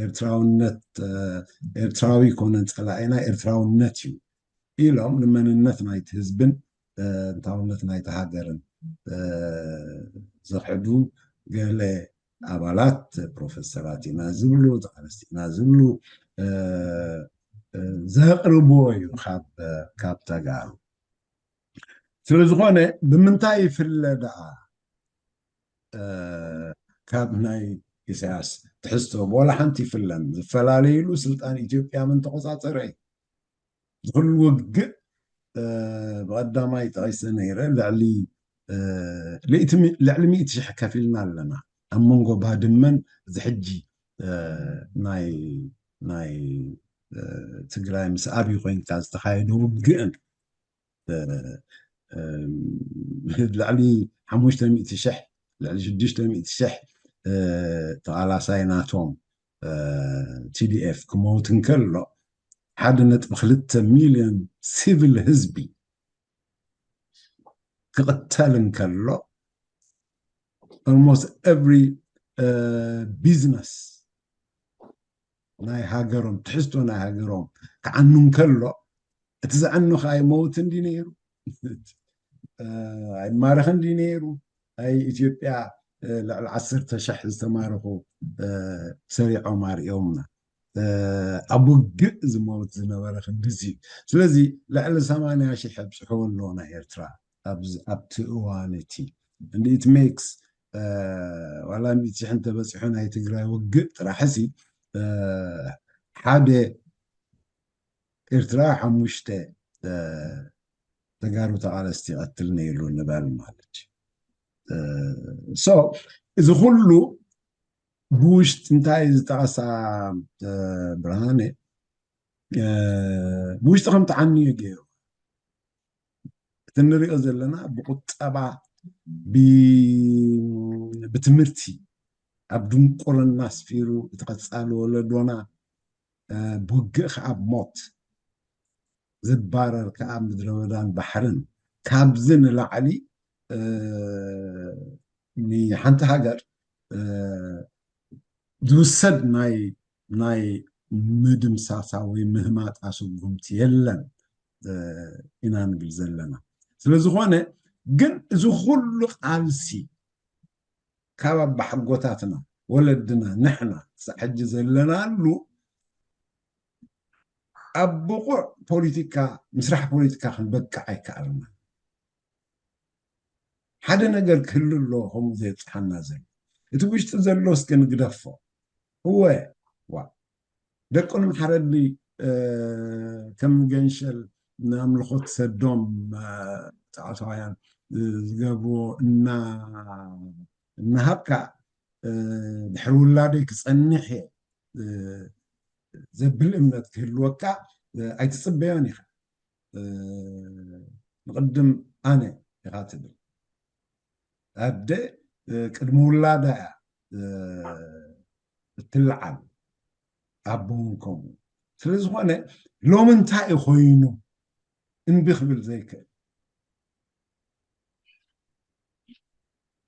ኤርትራውነት ኤርትራዊ ኮነ ፀላኢና ኤርትራውነት እዩ ኢሎም ንመንነት ናይቲ ህዝብን እንታውነት ናይቲ ሃገርን ዘኽሕዱ ገለ ኣባላት ፕሮፌሰራት ኢና ዝብሉ ተቃለስቲ ኢና ዝብሉ ዘቅርብዎ እዩ ካብ ተጋሩ። ስለዝኾነ ብምንታይ ይፍለ ደኣ ካብ ናይ ኢሳያስ ትሕዝቶ? ወላ ሓንቲ ይፍለን። ዝፈላለይሉ ስልጣን ኢትዮጵያ መን ተቆፃፀረ እዩ። ዝኩሉ ውግእ ብቐዳማይ ጠቒሰ ነይረ ልዕሊ ልዕሊ ሚእቲ ሽሕ ከፊልና ኣለና ኣብ መንጎ ባድመን እዚ ሕጂ ናይ ናይ ትግራይ ምስ ኣብይ ኮይንካ ዝተኻየደ ውግእን ልዕሊ ሓሙሽተ ሚእቲ ሽሕ ልዕሊ ሽዱሽተ ሚእቲ ሽሕ ተቓላሳይ ናቶም ቲዲኤፍ ክመውት እንከሎ ሓደ ነጥቢ ክልተ ሚልዮን ሲቪል ህዝቢ ክቕተል እንከሎ almost every business ናይ ሃገሮም ትሕዝቶ ናይ ሃገሮም ክዓኑ እንከሎ እቲ ዘዕኑ ከዓ ይመውት እንዲ ነይሩ ኣይማረኽ እንዲ ነይሩ ናይ ኢትዮጵያ ልዕሊ ዓሰርተ ሽሕ ዝተማረኹ ሰሪዖም ኣርእዮምና ኣብ ውግእ ዝመውት ዝነበረ ክንድዚ እዩ። ስለዚ ልዕሊ ሰማንያ ሽሕ ኣብፅሕዎ ኣለዎ ናይ ኤርትራ ኣብቲ እዋን እቲ እንዲ it makes ዋላ ሚእቲ ሽሕ እንተበፂሑ ናይ ትግራይ ውግእ ጥራሕሲ ሓደ ኤርትራ ሓሙሽተ ተጋሩ ተቃለስቲ ይቐትል ነይሩ ንበል ማለት እዩ። So እዚ ኩሉ ብውሽጢ እንታይ ዝጠቐሳ ብርሃነ ብውሽጢ ከም ተዓንዩ ገይሩ እቲ ንሪኦ ዘለና ብቁጠባ ብትምህርቲ ኣብ ድንቁርና ኣስፊሩ እቲ ቀፃሊ ወለዶና ብውግእ ከዓ ብ ሞት ዝባረር ከዓ ምድረ በዳን ባሕርን ካብዚ ንላዕሊ ንሓንቲ ሃገር ዝውሰድ ናይ ናይ ምድምሳሳ ወይ ምህማጣ ስጉምቲ የለን። ኢና ንብል ዘለና። ስለዝኾነ ግን እዚ ኩሉ ቃልሲ ካብ ኣባሓጎታትና ወለድና ንሕና ክሳብ ሕጂ ዘለናሉ ኣብ ብቑዕ ፖለቲካ ምስራሕ ፖለቲካ ክንበቅዕ ኣይከኣልና። ሓደ ነገር ክህሉ ኣለዎ ከምኡ ዘየብፅሓና ዘሎ። እቲ ውሽጢ ዘሎ እስኪ ንግደፎ። እወ ዋ ደቁ ንምሓረሊ ከም ገንሸል ንኣምልኾት ሰዶም ጣዖታውያን ዝገብርዎ እናሃብካ ድሕሪ ውላደይ ክፀንሕ እየ ዘብል እምነት ክህልወካ ኣይትፅበዮን ኢኻ። ንቕድም ኣነ ኢኻ ትብል። ኣደ ቅድሚ ውላዳ እያ እትልዓል። ኣቦ እውን ከምኡ። ስለዝኾነ ሎሚ እንታይ እዩ ኮይኑ እምቢ ክብል ዘይክእል?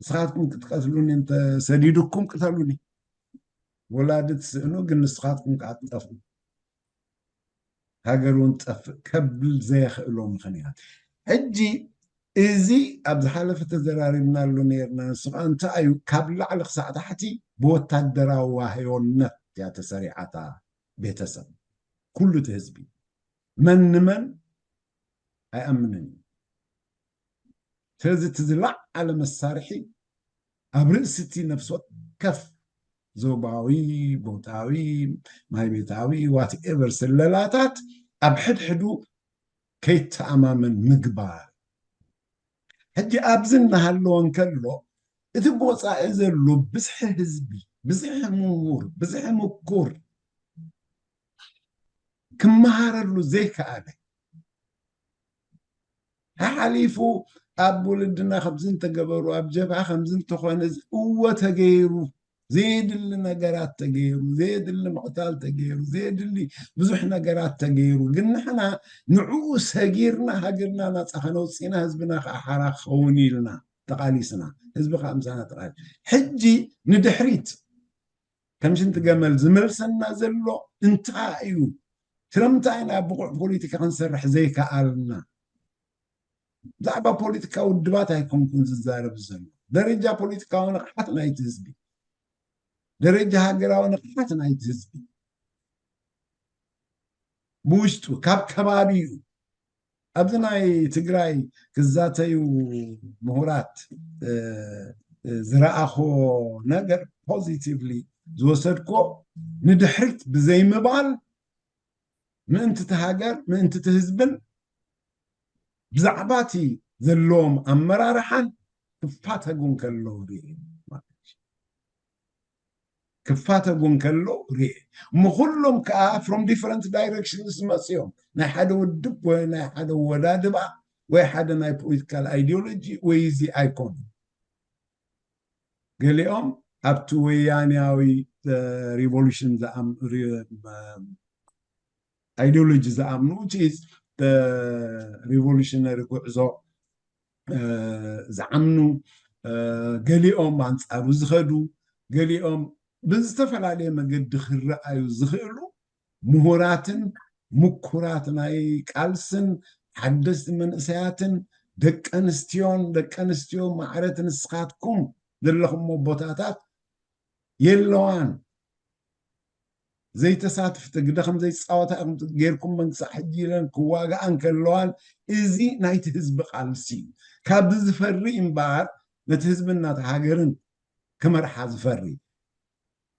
ንስኻትኩም ክትቀትሉኒ እንተሰዲዱኩም ቅተሉኒ። ወላዲ ትስእኑ ግን ንስኻትኩም ከዓ ትጠፍኡ። ሃገር እውን ትጠፍእ ከብል ዘየኽእሎ ምኽንያት። ሕጂ እዚ ኣብ ዝሓለፈ ተዘራሪብናሉ ነርና። ንሱ ከዓ እንታይ እዩ? ካብ ላዕሊ ክሳዕ ታሕቲ ብወታደራዊ ዋህዮነት እያ ተሰሪዓታ ቤተሰብ ኩሉ እቲ ህዝቢ መን ንመን ኣይኣምንን እዩ። ስለዚ እቲ ዝለዓለ መሳርሒ ኣብ ርእሲ እቲ ነፍሲ ወከፍ ዞባዊ፣ ቦታዊ፣ ማይ ቤታዊ ዋትኤቨር ስለላታት ኣብ ሕድሕዱ ከይተኣማመን ምግባር። ሕጂ ኣብዚ እናሃለወ እንከሎ እቲ ብወፃኢ ዘሎ ብዝሒ ህዝቢ፣ ብዝሒ ምሁር፣ ብዝሒ ምኩር ክመሃረሉ ዘይከኣለ ሓሓሊፉ ኣብ ውልድና ከምዚ እንተገበሩ ኣብ ጀብሃ ከምዚ እንተኾነ እወ ተገይሩ ዘየድሊ ነገራት ተገይሩ ዘየድሊ ምቕታል ተገይሩ ዘየድሊ ብዙሕ ነገራት ተገይሩ ግን ንሕና ንዕኡ ሰጊርና ሃገርና ናፃ ከነውፅእና ህዝብና ከዓ ሓራ ክኸውን ኢልና ተቓሊስና ህዝቢ ከዓ ምሳና ተቓሊሱ ሕጂ ንድሕሪት ከም ሽንቲ ገመል ዝመልሰና ዘሎ እንታይ እዩ? ስለምንታይ ኢና ብቑዕ ፖለቲካ ክንሰርሕ ዘይከኣልና? ብዛዕባ ፖለቲካ ውድባት ኣይኮንኩን ዝዛረብ ዘሎ። ደረጃ ፖለቲካዊ ንቕሓት ናይቲ ህዝቢ፣ ደረጃ ሃገራዊ ንቕሓት ናይቲ ህዝቢ ብውሽጡ ካብ ከባቢኡ ኣብዚ ናይ ትግራይ ክዛተዩ ምሁራት ዝረኣኽዎ ነገር ፖዚቲቭሊ ዝወሰድክዎ ንድሕሪት ብዘይምባል ምእንቲ እቲ ሃገር ምእንቲ እቲ ህዝብን ብዛዕባ እቲ ዘለዎም ኣመራርሓን ክፋተጉ እንከለዉ ርኢ ማለት እዩ። ክፋተጉ እንከለዉ ርኢ እሞ ኩሎም ከዓ from different directions ዝመፅኦም ናይ ሓደ ውድብ ወይ ናይ ሓደ ወዳድባ ወይ ሓደ ናይ ፖለቲካል ኣይዲዮሎጂ ወይ እዚ ኣይኮኑ። ገሊኦም ኣብቲ ወያንያዊ ሪቮሉሽን ኣይዲዮሎጂ ዝኣምኑ ሪቮሉሽነሪ ጉዕዞ ዝዓምኑ፣ ገሊኦም ኣንፃሩ ዝኸዱ፣ ገሊኦም ብዝተፈላለየ መገዲ ክረኣዩ ዝኽእሉ ምሁራትን ምኩራት ናይ ቃልስን ሓደስቲ መንእሰያትን ደቂ ኣንስትዮን ደቂ ኣንስትዮ ማዕረት ንስኻትኩም ዘለኹሞ ቦታታት የለዋን። ዘይተሳትፍቲ ግደ ከም ዘይፃወታ ኢኹም ጌርኩም መንግስቲ ሕጂ ኢለን ክዋግኣ እንከለዋን እዚ ናይቲ ህዝቢ ቃልሲ እዩ። ካብዚ ዝፈሪ እምበኣር ነቲ ህዝብን ናቲ ሃገርን ክመርሓ ዝፈሪ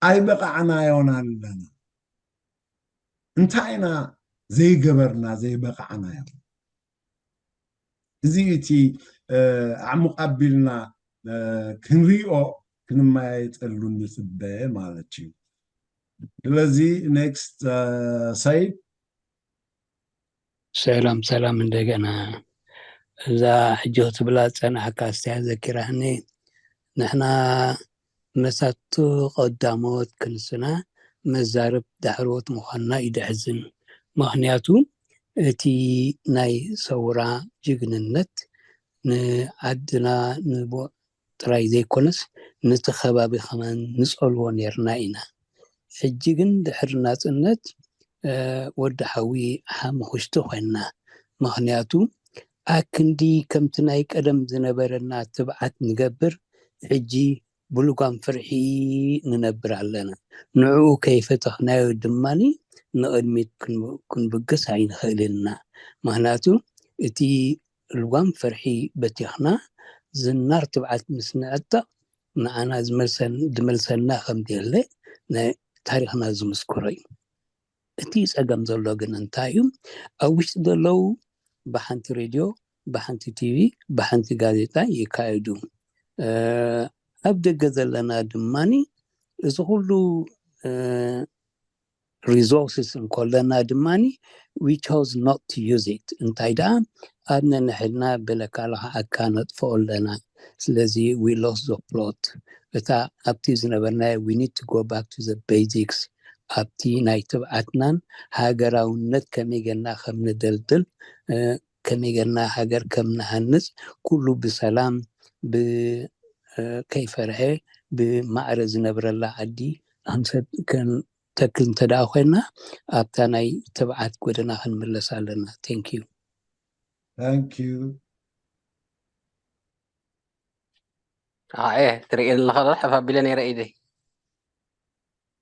ኣይበቃዕናዮን ኣለና። እንታይ ኢና ዘይገበርና ዘይበቃዕናዮ? እዚ እቲ ኣዕሙቕ ኣቢልና ክንሪኦ ክንመያየጠሉ ንፅበ ማለት እዩ። ስለዚ ኔክስት ሰይድ። ሰላም ሰላም እንደገና እዛ ሕጂ ክትብላ ዝፀናሕካ ኣስተያ ዘኪራኒ ንሕና መሳቱ ቀዳሞት ክንስና መዛርብ ዳሕሮት ምዃንና እዩ ደሕዝን። ምኽንያቱ እቲ ናይ ሰውራ ጅግንነት ንዓድና ንቦ ጥራይ ዘይኮነስ ነቲ ከባቢ ከማን ንጸልዎ ነርና ኢና። ሕጂ ግን ድሕሪ ናጽነት ወዲ ሓዊ ሓሙኽሽቲ ኮይንና። ምኽንያቱ ኣክንዲ ከምቲ ናይ ቀደም ዝነበረና ትብዓት ንገብር፣ ሕጂ ብልጓም ፍርሒ ንነብር ኣለና። ንዕኡ ከይፈተኽናዮ ድማ ንቕድሚት ክንብግስ ኣይንኽእልን ኢና። ምኽንያቱ እቲ ልጓም ፍርሒ በቲኽና ዝናር ትብዓት ምስ ንዕጠቕ ንዓና ዝመልሰና ከም ዘየለ ታሪኽና ዝምስክሮ እዩ። እቲ ጸገም ዘሎ ግን እንታይ እዩ? ኣብ ውሽጢ ዘለዉ ብሓንቲ ሬድዮ፣ ብሓንቲ ቲቪ፣ ብሓንቲ ጋዜጣ ይካየዱ። ኣብ ደገ ዘለና ድማ እዚ ኩሉ resources እንከለና ድማ we chose not to use it። እንታይ ደኣ ኣብ ነንሕድና በለካ ለኸዓካ ነጥፍኦ ኣለና። ስለዚ we lost the plot። እታ ኣብቲ ዝነበርናዮ we need to go back to the basics። ኣብቲ ናይ ትብዓትናን ሃገራውነት ከመይ ጌርና ከም ንደልድል፣ ከመይ ጌርና ሃገር ከም ንሃንጽ፣ ኩሉ ብሰላም ብ ከይፈርሐ ብማዕረ ዝነብረላ ዓዲ ክንተክል እንተ ደኣ ኮይና ኣብታ ናይ ትብዓት ጎደና ክንምለስ ኣለና። Thank you። Thank you። ኣየ ትርኢ ኣለኻ ዶ ሓፍ ኣቢለ ነይረ ኢደይ።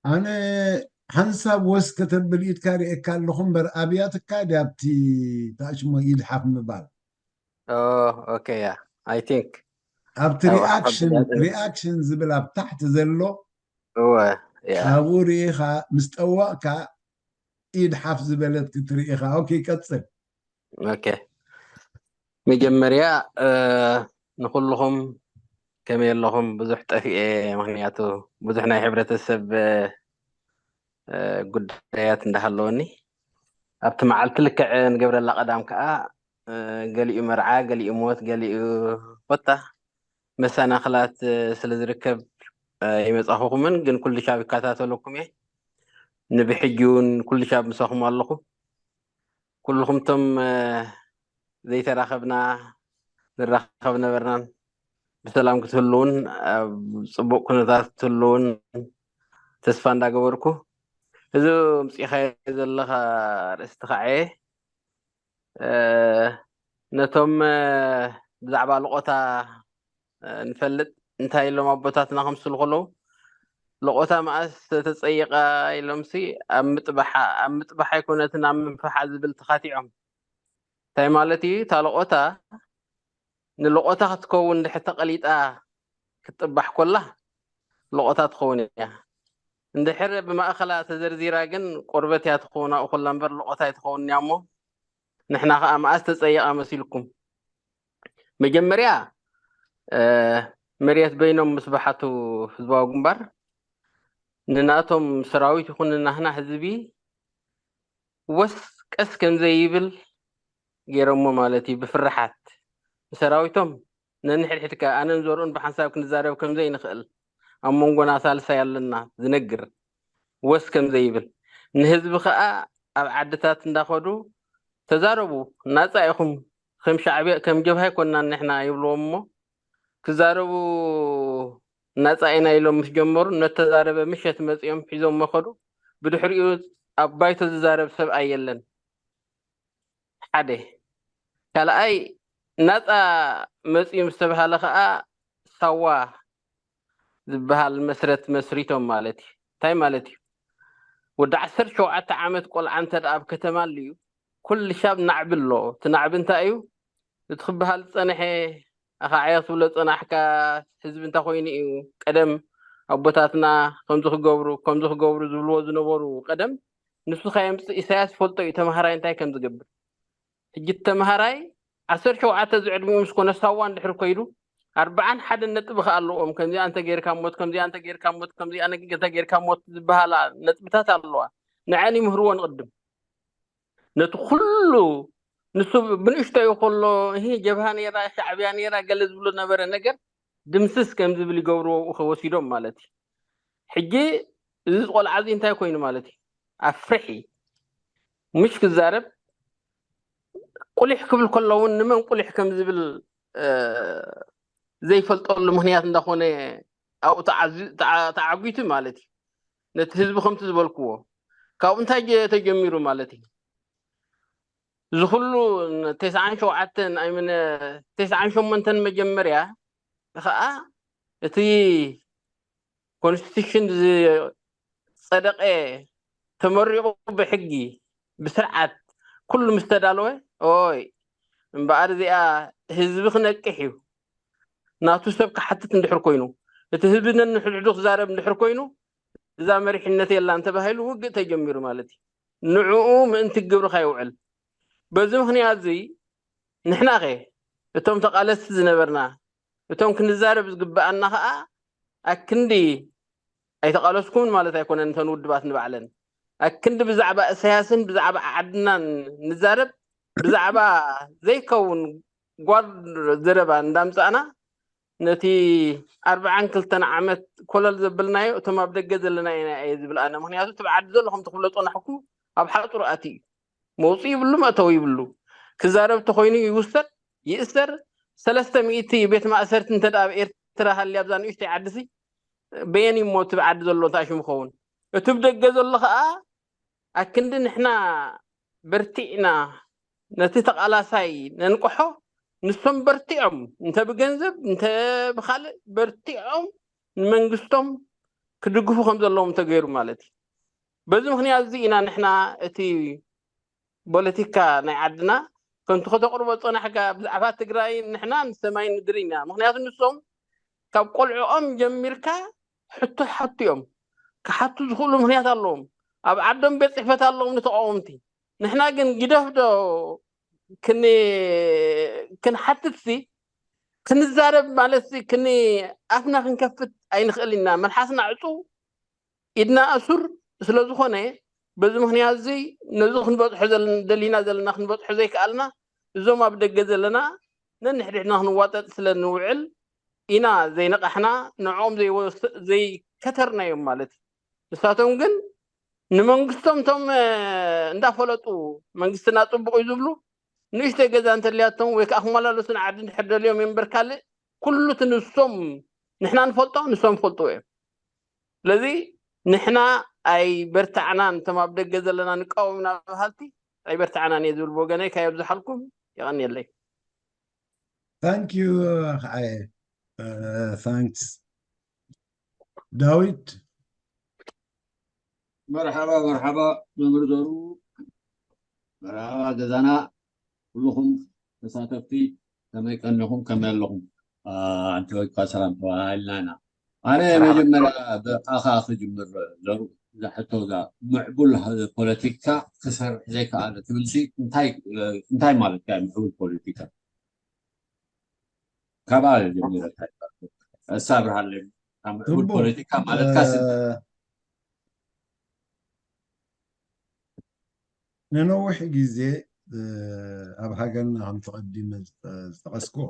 ኣነ ሓንሳብ ወስ ከተብል ኢድካ ርእየካ ኣለኹ እምበር ኣብያትካ ድያ ኣብቲ ታሽሞ ኢድ ሓፍ ምባል? ኦኬ ያ I think ኣብቲ reaction ዝብል ኣብ ታሕቲ ዘሎ እወ ኣብኡ ርኢኻ ምስ ጠወቕካ ኢድ ሓፍ ዝበለት ክትርኢ ኢኻ። ኦኬ ቀጽል። ኦኬ መጀመርያ ንኩልኹም ከመይ ኣለኹም? ብዙሕ ጠፊኤ፣ ምክንያቱ ብዙሕ ናይ ሕብረተሰብ ጉዳያት እንዳሃለወኒ ኣብቲ መዓልቲ ልክዕ ንገብረላ ቀዳም ከዓ ገሊኡ መርዓ፣ ገሊኡ ሞት፣ ገሊኡ ኮታ መሰናክላት ስለ ዝርከብ ይመጻኹኹምን ግን ኩሉ ሻብ ይከታተለኩም እየ። ንብሕጂ እውን ኩሉ ሻብ ምሳኹም ኣለኹ። ኩልኹም ቶም ዘይተራኸብና ንራኸብ ነበርናን ብሰላም ክትህልውን ኣብ ፅቡቅ ኩነታት ክትህልውን ተስፋ እንዳገበርኩ እዚ ምፅኢኻዮ ዘለኻ ርእስቲ ከዓ ነቶም ብዛዕባ ልቆታ ንፈልጥ እንታይ ኢሎም ኣቦታትና ከምስሉ ከለዉ ልቆታ መኣስ ተፀይቃ ኢሎምሲ ኣብ ምጥባሓ ኣብ ምጥባሕ ኣይኮነትን ኣብ ምንፍሓ ዝብል ተኻቲዖም። እንታይ ማለት እዩ? እታ ልቆታ ንልቆታ ክትከውን ድሕር ተቐሊጣ ክትጥባሕ ኮላ ልቆታ ትኸውን እያ። እንድሕር ብማእኸላ ተዘርዚራ ግን ቆርበት እያ ትኸውን ኣብኡ ኮላ እምበር ልቆታ ኣይትኸውን እያ እሞ ንሕና ከዓ መኣስ ተፀይቃ መሲልኩም መጀመርያ መሬት በይኖም ምስ በሓቱ ህዝባዊ ግንባር ንናቶም ሰራዊት ይኹን ንናህና ህዝቢ ወስ ቀስ ከምዘይብል ገይሮሞ ማለት እዩ። ብፍርሓት ንሰራዊቶም ነንሕድሕድካ ኣነን ዘርኡን ብሓንሳብ ክንዛረብ ከምዘይንኽእል ኣብ መንጎና ሳልሳይ ኣለና ዝነግር ወስ ከምዘይብል ንህዝቢ ከዓ ኣብ ዓድታት እንዳኸዱ ተዛረቡ ናፃ ኢኹም ከም ሻዕብያ ከም ጀብሃ ኣይኮናን ንሕና ይብልዎም እሞ ክዛረቡ ናፃ ኢና ኢሎም ምስ ጀመሩ ነተዛረበ ምሸት መፂኦም ሒዞም መኸዱ ብድሕሪኡ ኣብ ባይቶ ዝዛረብ ሰብኣይ የለን ሓደ ካልኣይ ናፃ መፂኡ ምስ ተብሃለ ከዓ ሳዋ ዝበሃል መስረት መስሪቶም ማለት እዩ እንታይ ማለት እዩ ወዲ ዓሰርተ ሸውዓተ ዓመት ቆልዓ እንተ ኣብ ከተማ ኣልዩ ኩሉ ሻብ ናዕቢ ኣሎ እቲ ናዕቢ እንታይ እዩ እቲ ክበሃል ዝፀንሐ ኣኻዕያ ክትብሎ ዝፀናሕካ ህዝቢ እንታይ ኮይኑ እዩ ቀደም ኣቦታትና ከምዚ ክገብሩ ከምዚ ክገብሩ ዝብልዎ ዝነበሩ ቀደም ንሱ ከየምፅእ ኢሳያስ ይፈልጦ እዩ ተምሃራይ እንታይ ከም ዝገብር ሕጂ ተምሃራይ ዓሰርተ ሸውዓተ ዝዕድሚኡ ምስ ኮነ ሳዋ እንድሕር ኮይዱ ኣርብዓን ሓደን ነጥቢ ከኣ ኣለዎም ከምዚኣ እንተ ጌርካ ሞት ከምዚኣ እንተ ጌርካ ሞት ከምዚኣ እንተ ጌርካ ሞት ዝበሃላ ነጥብታት ኣለዋ ንዐን ይምህርዎ ንቕድም ነቲ ኩሉ ንሱ ብንእሽቶዩ ከሎ ጀብሃ ነራ ሻዕብያ ነራ ገለ ዝብሎ ነበረ ነገር ድምስስ ከም ዝብል ይገብርዎ ከወሲዶም ማለት እዩ ሕጂ እዚ ቆልዓ እዚ እንታይ ኮይኑ ማለት እዩ ኣብ ፍርሒ ምሽ ክዛረብ ቁሊሕ ክብል ከሎ እውን ንመን ቁሊሕ ከም ዝብል ዘይፈልጠሉ ምክንያት እንዳኾነ ኣብኡ ተዓጒቱ ማለት እዩ ነቲ ህዝቢ ከምቲ ዝበልክዎ ካብኡ እንታይ ተጀሚሩ ማለት እዩ እዚ ኩሉ ተስዓን ሸውዓተን ኣይምነ ተስዓን ሸሞንተን መጀመርያ ከዓ እቲ ኮንስቲቱሽን ዝፀደቀ ተመሪቑ ብሕጊ ብስርዓት ኩሉ ምስ ተዳለወ ኦይ እምበኣር እዚኣ ህዝቢ ክነቅሕ እዩ ናቱ ሰብ ክሓትት እንድሕር ኮይኑ እቲ ህዝቢ ነንሕድሕዱ ክዛረብ እንድሕር ኮይኑ እዛ መሪሕነት የላን ተባሂሉ ውግእ ተጀሚሩ ማለት እዩ። ንዕኡ ምእንቲ ግብርኻ ይውዕል። በዚ ምኽንያት እዚ ንሕናኸ እቶም ተቓለስቲ ዝነበርና እቶም ክንዛረብ ዝግብኣና ከዓ ኣክንዲ ኣይተቓለስኩምን ማለት ኣይኮነን። እተን ውድባት ንባዕለን ኣክንዲ ብዛዕባ እሰያስን ብዛዕባ ዓድናን ንዛረብ ብዛዕባ ዘይከውን ጓድ ዘረባ እንዳምፃእና ነቲ ኣርብዓን ክልተን ዓመት ኮለል ዘብልናዮ እቶም ኣብ ደገ ዘለና ኢና እየ ዝብል ኣነ። ምክንያቱ እቲ ብዓዲ ዘሎ ከም ትፍለጦ ናሕኩ ኣብ ሓፁር ኣትዩ እዩ። መውፅኢ ይብሉ መእተዊ ይብሉ። ክዛረብ ተኮይኑ ይውሰድ ይእሰር። ሰለስተ ሚእቲ ቤት ማእሰርቲ እንተ ደኣ ኣብ ኤርትራ ሃልያ ኣብዛ ንእሽተይ ዓዲ ሲ በየን እዩ እሞ እቲ ብዓዲ ዘሎ እንታይ ሽሙ ኸውን? እቲ ብደገ ዘሎ ከዓ ኣክንዲ ንሕና በርቲዕና ነቲ ተቓላሳይ ነንቅሖ ንሶም በርቲዖም እንተ ብገንዘብ እንተ ብካልእ በርቲዖም ንመንግስቶም ክድግፉ ከም ዘለዎም ተገይሩ ማለት እዩ። በዚ ምክንያት እዚ ኢና ንሕና እቲ ፖለቲካ ናይ ዓድና ከምቲ ከተቅርቦ ዝፀናሕካ ብዛዕባ ትግራይ ንሕና ንሰማይ ንድሪ ኢና። ምክንያቱ ንሶም ካብ ቆልዕኦም ጀሚርካ ሕቶ ሓቱ እዮም። ክሓቱ ዝኽእሉ ምክንያት ኣለዎም። ኣብ ዓዶም ቤት ፅሕፈት ኣለዎም ንተቃወምቲ። ንሕና ግን ግደፍ ዶ ክን- ክንሓትት ሲ ክንዛረብ ማለት ሲ ክን ኣፍና ክንከፍት ኣይንኽእል ኢና። መልሓስና ዕፁ ኢድና ኣሱር ስለ ዝኾነ በዚ ምክንያት እዚ ነዚ ክንበፅሖ ዘለ- ደሊና ዘለና ክንበፅሖ ዘይከኣልና እዞም ኣብ ደገ ዘለና ነንሕድሕድና ክንዋጠጥ ስለ ንውዕል ኢና ዘይነቃሕና ንዕኦም ዘይወስ- ዘይከተርናዮም ማለት እዩ። ንሳቶም ግን ንመንግስቶም እቶም እንዳፈለጡ መንግስትና ፅቡቅ እዩ ዝብሉ ንእሽተይ ገዛ እንተልያቶም ወይ ከዓ ክመላለሱ ንዓዲ እንድሕር ደልዮም እዮም እምበር ካልእ ኩሉ እቲ ንሶም ንሕና ንፈልጦ ንሶም ፈልጥዎ እዮም። ስለዚ ንሕና ኣይበርታዕናን እቶም ኣብ ደገ ዘለና ንቃወም ኢና በሃልቲ ኣይበርታዕናን እየ ዝብል ብወገነይ ካብ ዝሓልኩም። የቐንየለይ። Thank you. Hi. Thanks. ዳዊት። መርሓባ መርሓባ መምህር ዘሩ፣ መርሓባ ገዛና፣ ኩልኹም ተሳተፍቲ ከመይ ቀኒኹም፣ ከመይ ኣለኹም? ኣንተ ወይካ ሰላም ተባሃልና ኢና። ኣነ መጀመርያ ብኣኻ ክጅምር ዘሩ፣ እዛ ሕቶ እዛ ምዕቡል ፖለቲካ ክሰርሕ ዘይከኣለ ትብል ሲ እንታይ እንታይ ማለት እዩ ምዕቡል ፖለቲካ? ካብኣ ጀሚረ እንታይ እሳብርሃለይ ካብ ምዕቡል ፖለቲካ ማለትካ ሲ ንነዊሕ ግዜ ኣብ ሃገርና ከምቲ ቀዲመ ዝጠቐስክዎ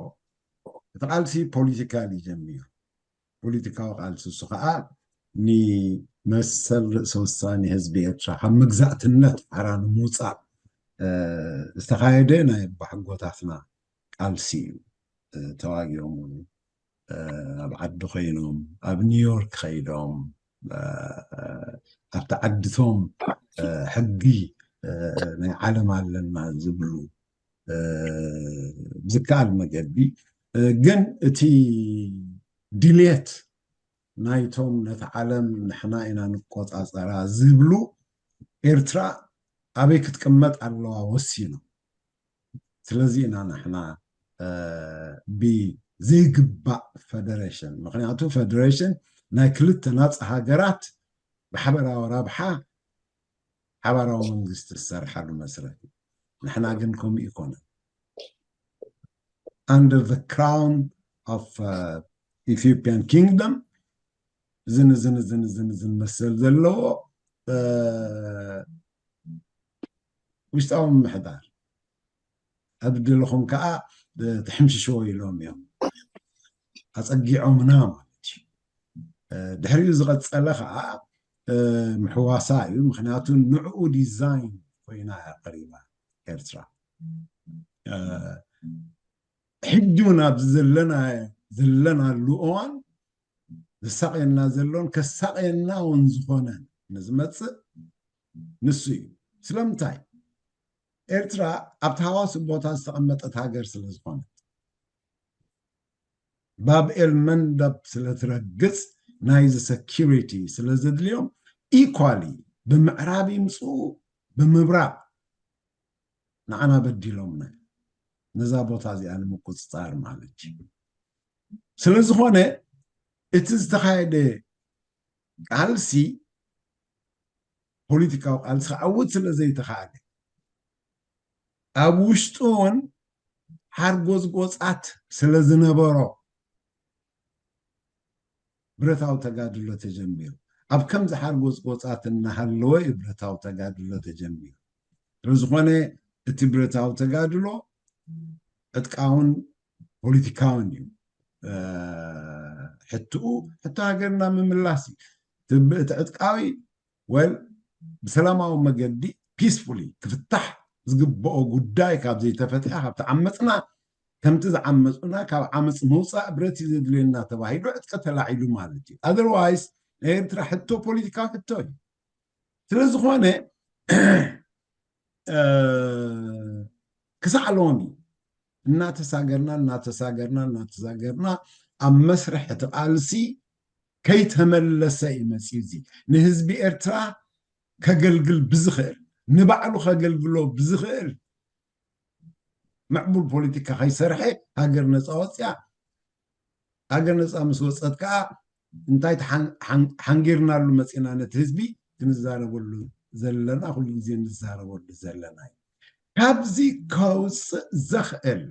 እቲ ቃልሲ ፖለቲካል እዩ ጀሚሩ። ፖለቲካዊ ቃልሲ እሱ ከዓ ንመሰል ርእሰ ውሳኔ ህዝቢ ኤርትራ ካብ መግዛእትነት ሓራ ንምውፃእ ዝተኻየደ ናይ ኣቦሓጎታትና ቃልሲ እዩ። ተዋጊኦም እውን ኣብ ዓዲ ኮይኖም ኣብ ኒውዮርክ ከይዶም ኣብቲ ዓድቶም ሕጊ ናይ ዓለም ኣለና ዝብሉ ብዝከኣል መገዲ ግን እቲ ድሌት ናይቶም ነቲ ዓለም ንሕና ኢና ንቆፃፀራ ዝብሉ ኤርትራ ኣበይ ክትቅመጥ ኣለዋ ወሲኖም። ስለዚ ኢና ንሕና ብዘይግባእ ፈደሬሽን ምክንያቱ ፈደሬሽን ናይ ክልተ ናፃ ሃገራት ብሓበራዊ ረብሓ ሓባራዊ መንግስቲ ዝሰርሓሉ መስረት እዩ። ንሕና ግን ከምኡ ይኮነ under the crown of Ethiopian kingdom ዝን ዝን ዝን ዝን ዝን መሰል ዘለዎ ውሽጣዊ ምምሕዳር ኣብ ድልኹም ከዓ ትሕምሽሽዎ ኢሎም እዮም ኣፀጊዖምና ማለት እዩ። ድሕሪኡ ዝቐፀለ ከዓ ምሕዋሳ እዩ። ምክንያቱ ንዕኡ ዲዛይን ኮይና እያ ቀሪባ ኤርትራ። ሕጂ እውን ኣብዚ ዘለና ዘለናሉ እዋን ዘሳቕየና ዘሎን ከሳቕየና እውን ዝኾነን ንዝመፅእ ንሱ እዩ። ስለምንታይ? ኤርትራ ኣብቲ ሃዋሲ ቦታ ዝተቐመጠት ሃገር ስለ ዝኾነት፣ ባብ ኤል መንደብ ስለ ትረግጽ፣ ናይዚ ሰኪሪቲ ስለ ዘድልዮም፣ ኢኳሊ ብምዕራብ ይምፅኡ ብምብራቕ ንዓና በዲሎምና፣ ነዛ ቦታ እዚኣ ንምቁፅፃር ማለት እዩ። ስለ ዝኾነ እቲ ዝተኻየደ ቃልሲ፣ ፖለቲካዊ ቃልሲ ክዓውት ስለ ዘይተኻእለ፣ ኣብ ውሽጡ እውን ሓርጎዝጎፃት ስለ ዝነበሮ፣ ብረታዊ ተጋድሎ ተጀሚሩ። ኣብ ከምዚ ሓርጎዝጎፃት እናሃለወ እዩ ብረታዊ ተጋድሎ ተጀሚሩ። ስለዝኾነ እቲ ብረታዊ ተጋድሎ ዕጥቃውን ፖለቲካውን እዩ። ሕትኡ ሕቶ ሃገርና ምምላስ እዩ። እቲ ዕጥቃዊ ወል ብሰላማዊ መገዲ ፒስፉሊ ክፍታሕ ዝግብኦ ጉዳይ ካብ ዘይተፈትሐ፣ ካብ ተዓመፅና፣ ከምቲ ዝዓመፁና ካብ ዓመፅ ምውፃእ ብረት እዩ ዘድልየና ተባሂሉ ዕጥቂ ተላዒሉ ማለት እዩ። ኣዘርዋይስ ናይ ኤርትራ ሕቶ ፖለቲካዊ ሕቶ እዩ። ስለዝኾነ ክሳዕ ሎሚ እናተሳገርና እናተሳገርና እናተሳገርና ኣብ መስርሕ እቲ ቃልሲ ከይተመለሰ እዩ መፂኡ። እዚ ንህዝቢ ኤርትራ ከገልግል ብዝኽእል፣ ንባዕሉ ከገልግሎ ብዝኽእል ምዕቡል ፖለቲካ ከይሰርሐ ሃገር ነፃ ወፅያ። ሃገር ነፃ ምስ ወፀት ከዓ እንታይ ሓንጊርናሉ መፂና ነቲ ህዝቢ ክንዛረበሉ ዘለና፣ ኩሉ ግዜ ንዛረበሉ ዘለና እዩ። ካብዚ ከውፅእ ዘኽእል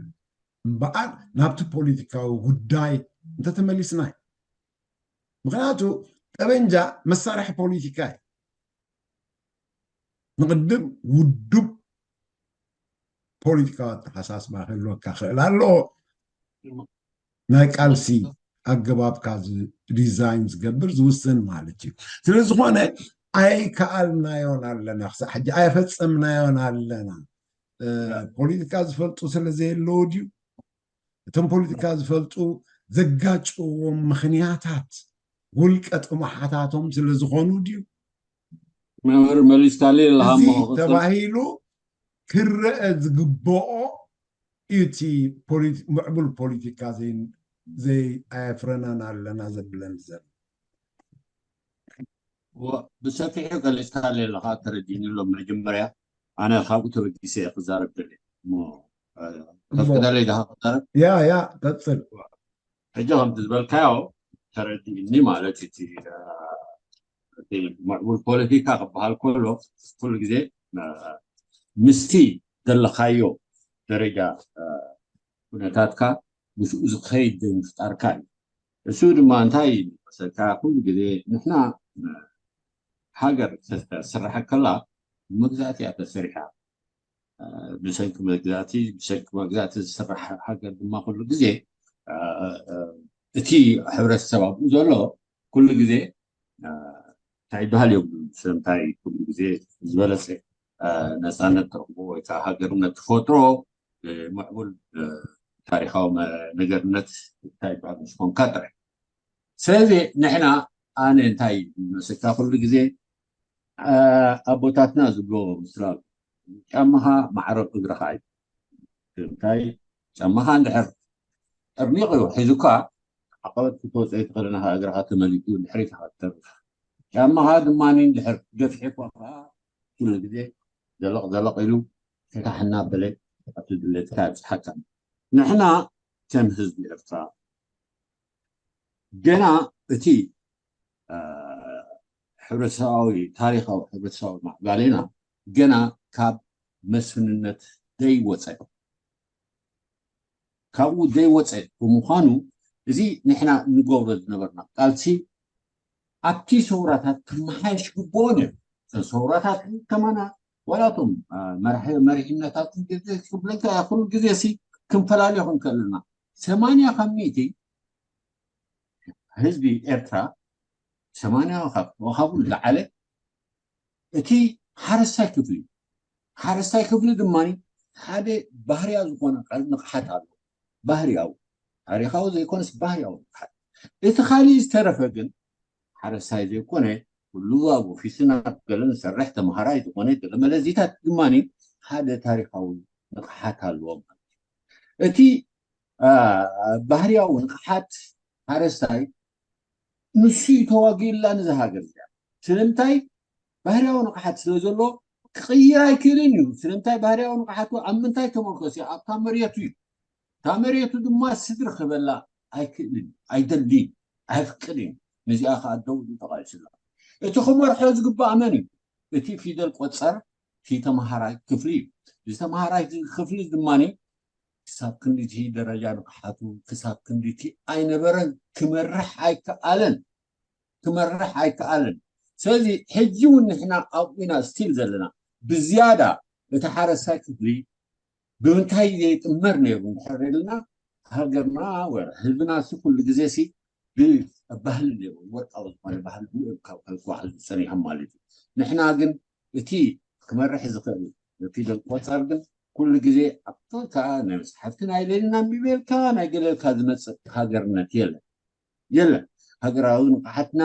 እምበኣር ናብቲ ፖለቲካዊ ጉዳይ እንተተመሊስና እዩ። ምክንያቱ ጠበንጃ መሳርሒ ፖለቲካ እዩ። ንቕድም ውዱብ ፖለቲካዊ ኣተሓሳስባ ክህልወካ ክእል ኣለዎ። ናይ ቃልሲ ኣገባብካ ዲዛይን ዝገብር ዝውስን ማለት እዩ። ስለዝኾነ ኣይከኣልናዮን ኣለና፣ ክሳዕ ሕጂ ኣይፈፀምናዮን ኣለና። ፖለቲካ ዝፈልጡ ስለ ዘየለዉ ድዩ? እቶም ፖለቲካ ዝፈልጡ ዘጋጭዎም ምኽንያታት ውልቀ ጥሙሓታቶም ስለ ዝኾኑ ድዩ? መምህር መሊስካሊ ኣለሃሞ ተባሂሉ ክረአ ዝግበኦ እቲ ምዕቡል ፖለቲካ ዘይ ኣየፍረናን ኣለና ዘብለን ዘሎ። ብሰፊሑ ገሊፅካሊ ኣለኻ፣ ተረዲኒ ኣሎ። መጀመርያ ኣነ ካብኡ ተበጊሰ እየ ክዛረብ ደልየ። ተፍቅደለይ ድኻ ክዛረብ? ያ ያ ቀፅል። ሕጂ ከምቲ ዝበልካዮ ተረዲእኒ ማለት እቲ ምዕቡል ፖለቲካ ክበሃል ከሎ ኩሉ ግዜ ምስቲ ዘለኻዮ ደረጃ ኩነታትካ ምስኡ ዝኸይድ ዘይምፍጣርካ እዩ። እሱ ድማ እንታይ መሰልካ ኩሉ ግዜ ንሕና ሃገር ተስራሕ ከላ መግዛእቲ እያ ተሰሪሓ። ብሰንኪ መግዛእቲ ብሰንኪ መግዛእቲ ዝስራሕ ሃገር ድማ ኩሉ ግዜ እቲ ሕብረተሰብ ኣብኡ ዘሎ ኩሉ ግዜ እንታይ ይበሃል እዮም ሰምታይ ኩሉ ግዜ ዝበለፀ ነፃነት ትረኽቦ ወይ ከዓ ሃገርነት ትፈጥሮ ምዕቡል ታሪካዊ ነገርነት እንታይ ይበሃል ምስ ኮንካ ጥራሕ። ስለዚ ንሕና ኣነ እንታይ መስልካ ኩሉ ግዜ ኣቦታትና ዝብሎ ምስላ ጫማኻ ማዕረብ እግርኻ እዩ። እንታይ ጫማኻ እንድሕር ጠርኒቑ ሒዙካ ዓቐበት ክትወፅእ ትኽእል ናኻ እግርኻ ተመሊጡ ድሕሪት ክትተርፍ። ጫማኻ ድማ እንድሕር ገፊሕኳ ከዓ ኩሉ ግዜ ዘለቕ ዘለቕ ኢሉ ፈታሕ እናበለ ኣብቲ ድሌትካ የብፅሓካ። ንሕና ከም ህዝቢ ኤርትራ ገና እቲ ሕብረተሰባዊ ታሪኻዊ ሕብረተሰባዊ ማዕባሌና ገና ካብ መስፍንነት ዘይወፀ ካብኡ ዘይወፀ ብምዃኑ እዚ ንሕና ንገብሮ ዝነበርና ቃልሲ ኣብቲ ሰውራታት ክመሓየሽ ግብኦን እዮም። እተን ሰውራታት ከማና ዋላ እቶም መሪሕነታት ክብለካ ኩሉ ግዜ ሲ ክንፈላለዮ ክንክእል ኢና። ሰማንያ ካብ ሚእቲ ህዝቢ ኤርትራ ሰማንያ ካብ ወሃቡ ዝለዓለ እቲ ሓረስታይ ክፍሊ እዩ። ሓረስታይ ክፍሊ ድማ ሓደ ባህርያ ዝኾነ ንቕሓት ኣሎ። ባህርያዊ ታሪኻዊ ዘይኮነስ ባህርያዊ ንቕሓት። እቲ ካሊእ ዝተረፈ ግን ሓረስታይ ዘይኮነ ኩሉ ኣብ ኦፊስን ኣብ ገለን ዝሰርሕ ተምሃራይ ዝኾነ ገለ መለዚታት ድማ ሓደ ታሪኻዊ ንቕሓት ኣለዎም ማለት እዩ። እቲ አ፣ ባህርያዊ ንቕሓት ሓረስታይ ንሱ እዩ ተዋጊኡላ ነዛ ሃገር እዚኣ። ስለምንታይ? ባህርያዊ ንቕሓት ስለ ዘሎ ክቕይር ኣይክእልን እዩ። ስለምንታይ? ባህርያዊ ንቕሓቱ ኣብ ምንታይ ተመርኮሰ እዩ? ኣብታ መሬቱ እዩ። እታ መሬቱ ድማ ስድሪ ክበላ ኣይክእልን እዩ፣ ኣይደልን እዩ፣ ኣየፍቅድን እዩ። ነዚኣ ከዓ ደው ኢሉ ተቓሊሱ ኣሎ። እቲ ክመርሖ ዝግባእ መን እዩ? እቲ ፊደል ቆጸር፣ እቲ ተምሃራይ ክፍሊ እዩ። እዚ ተምሃራይ ክፍሊ ድማ ክሳብ ክንድቲ ደረጃ ንቕሓቱ፣ ክሳብ ክንድቲ ኣይነበረን፣ ክመርሕ ኣይከኣለን፣ ክመርሕ ኣይከኣለን። ስለዚ ሕጂ እውን ንሕና ኣብኡ ኢና ስቲል ዘለና። ብዝያዳ እቲ ሓረስታይ ክፍሊ ብምንታይ ዘይጥመር ነይሩ እንድሕር ኢልና፣ ሃገርና ወይ ህዝብና ሲ ኩሉ ግዜ ሲ ብባህሊ ነይሩ፣ ወርቃዊ ዝኾነ ባህሊ ካብ ካብ ዝጓዓዙ ጸኒሖም ማለት እዩ። ንሕና ግን እቲ ክመርሕ ዝኽእል ፊደል ቆጸር ግን ኩሉ ግዜ ኣብቶካ ናይ መጽሓፍቲ ናይ ሌኒን ኣንቢበልካ ናይ ገለልካ ዝመጽእ ሃገርነት የለን። የለን። ሃገራዊ ንቕሓትና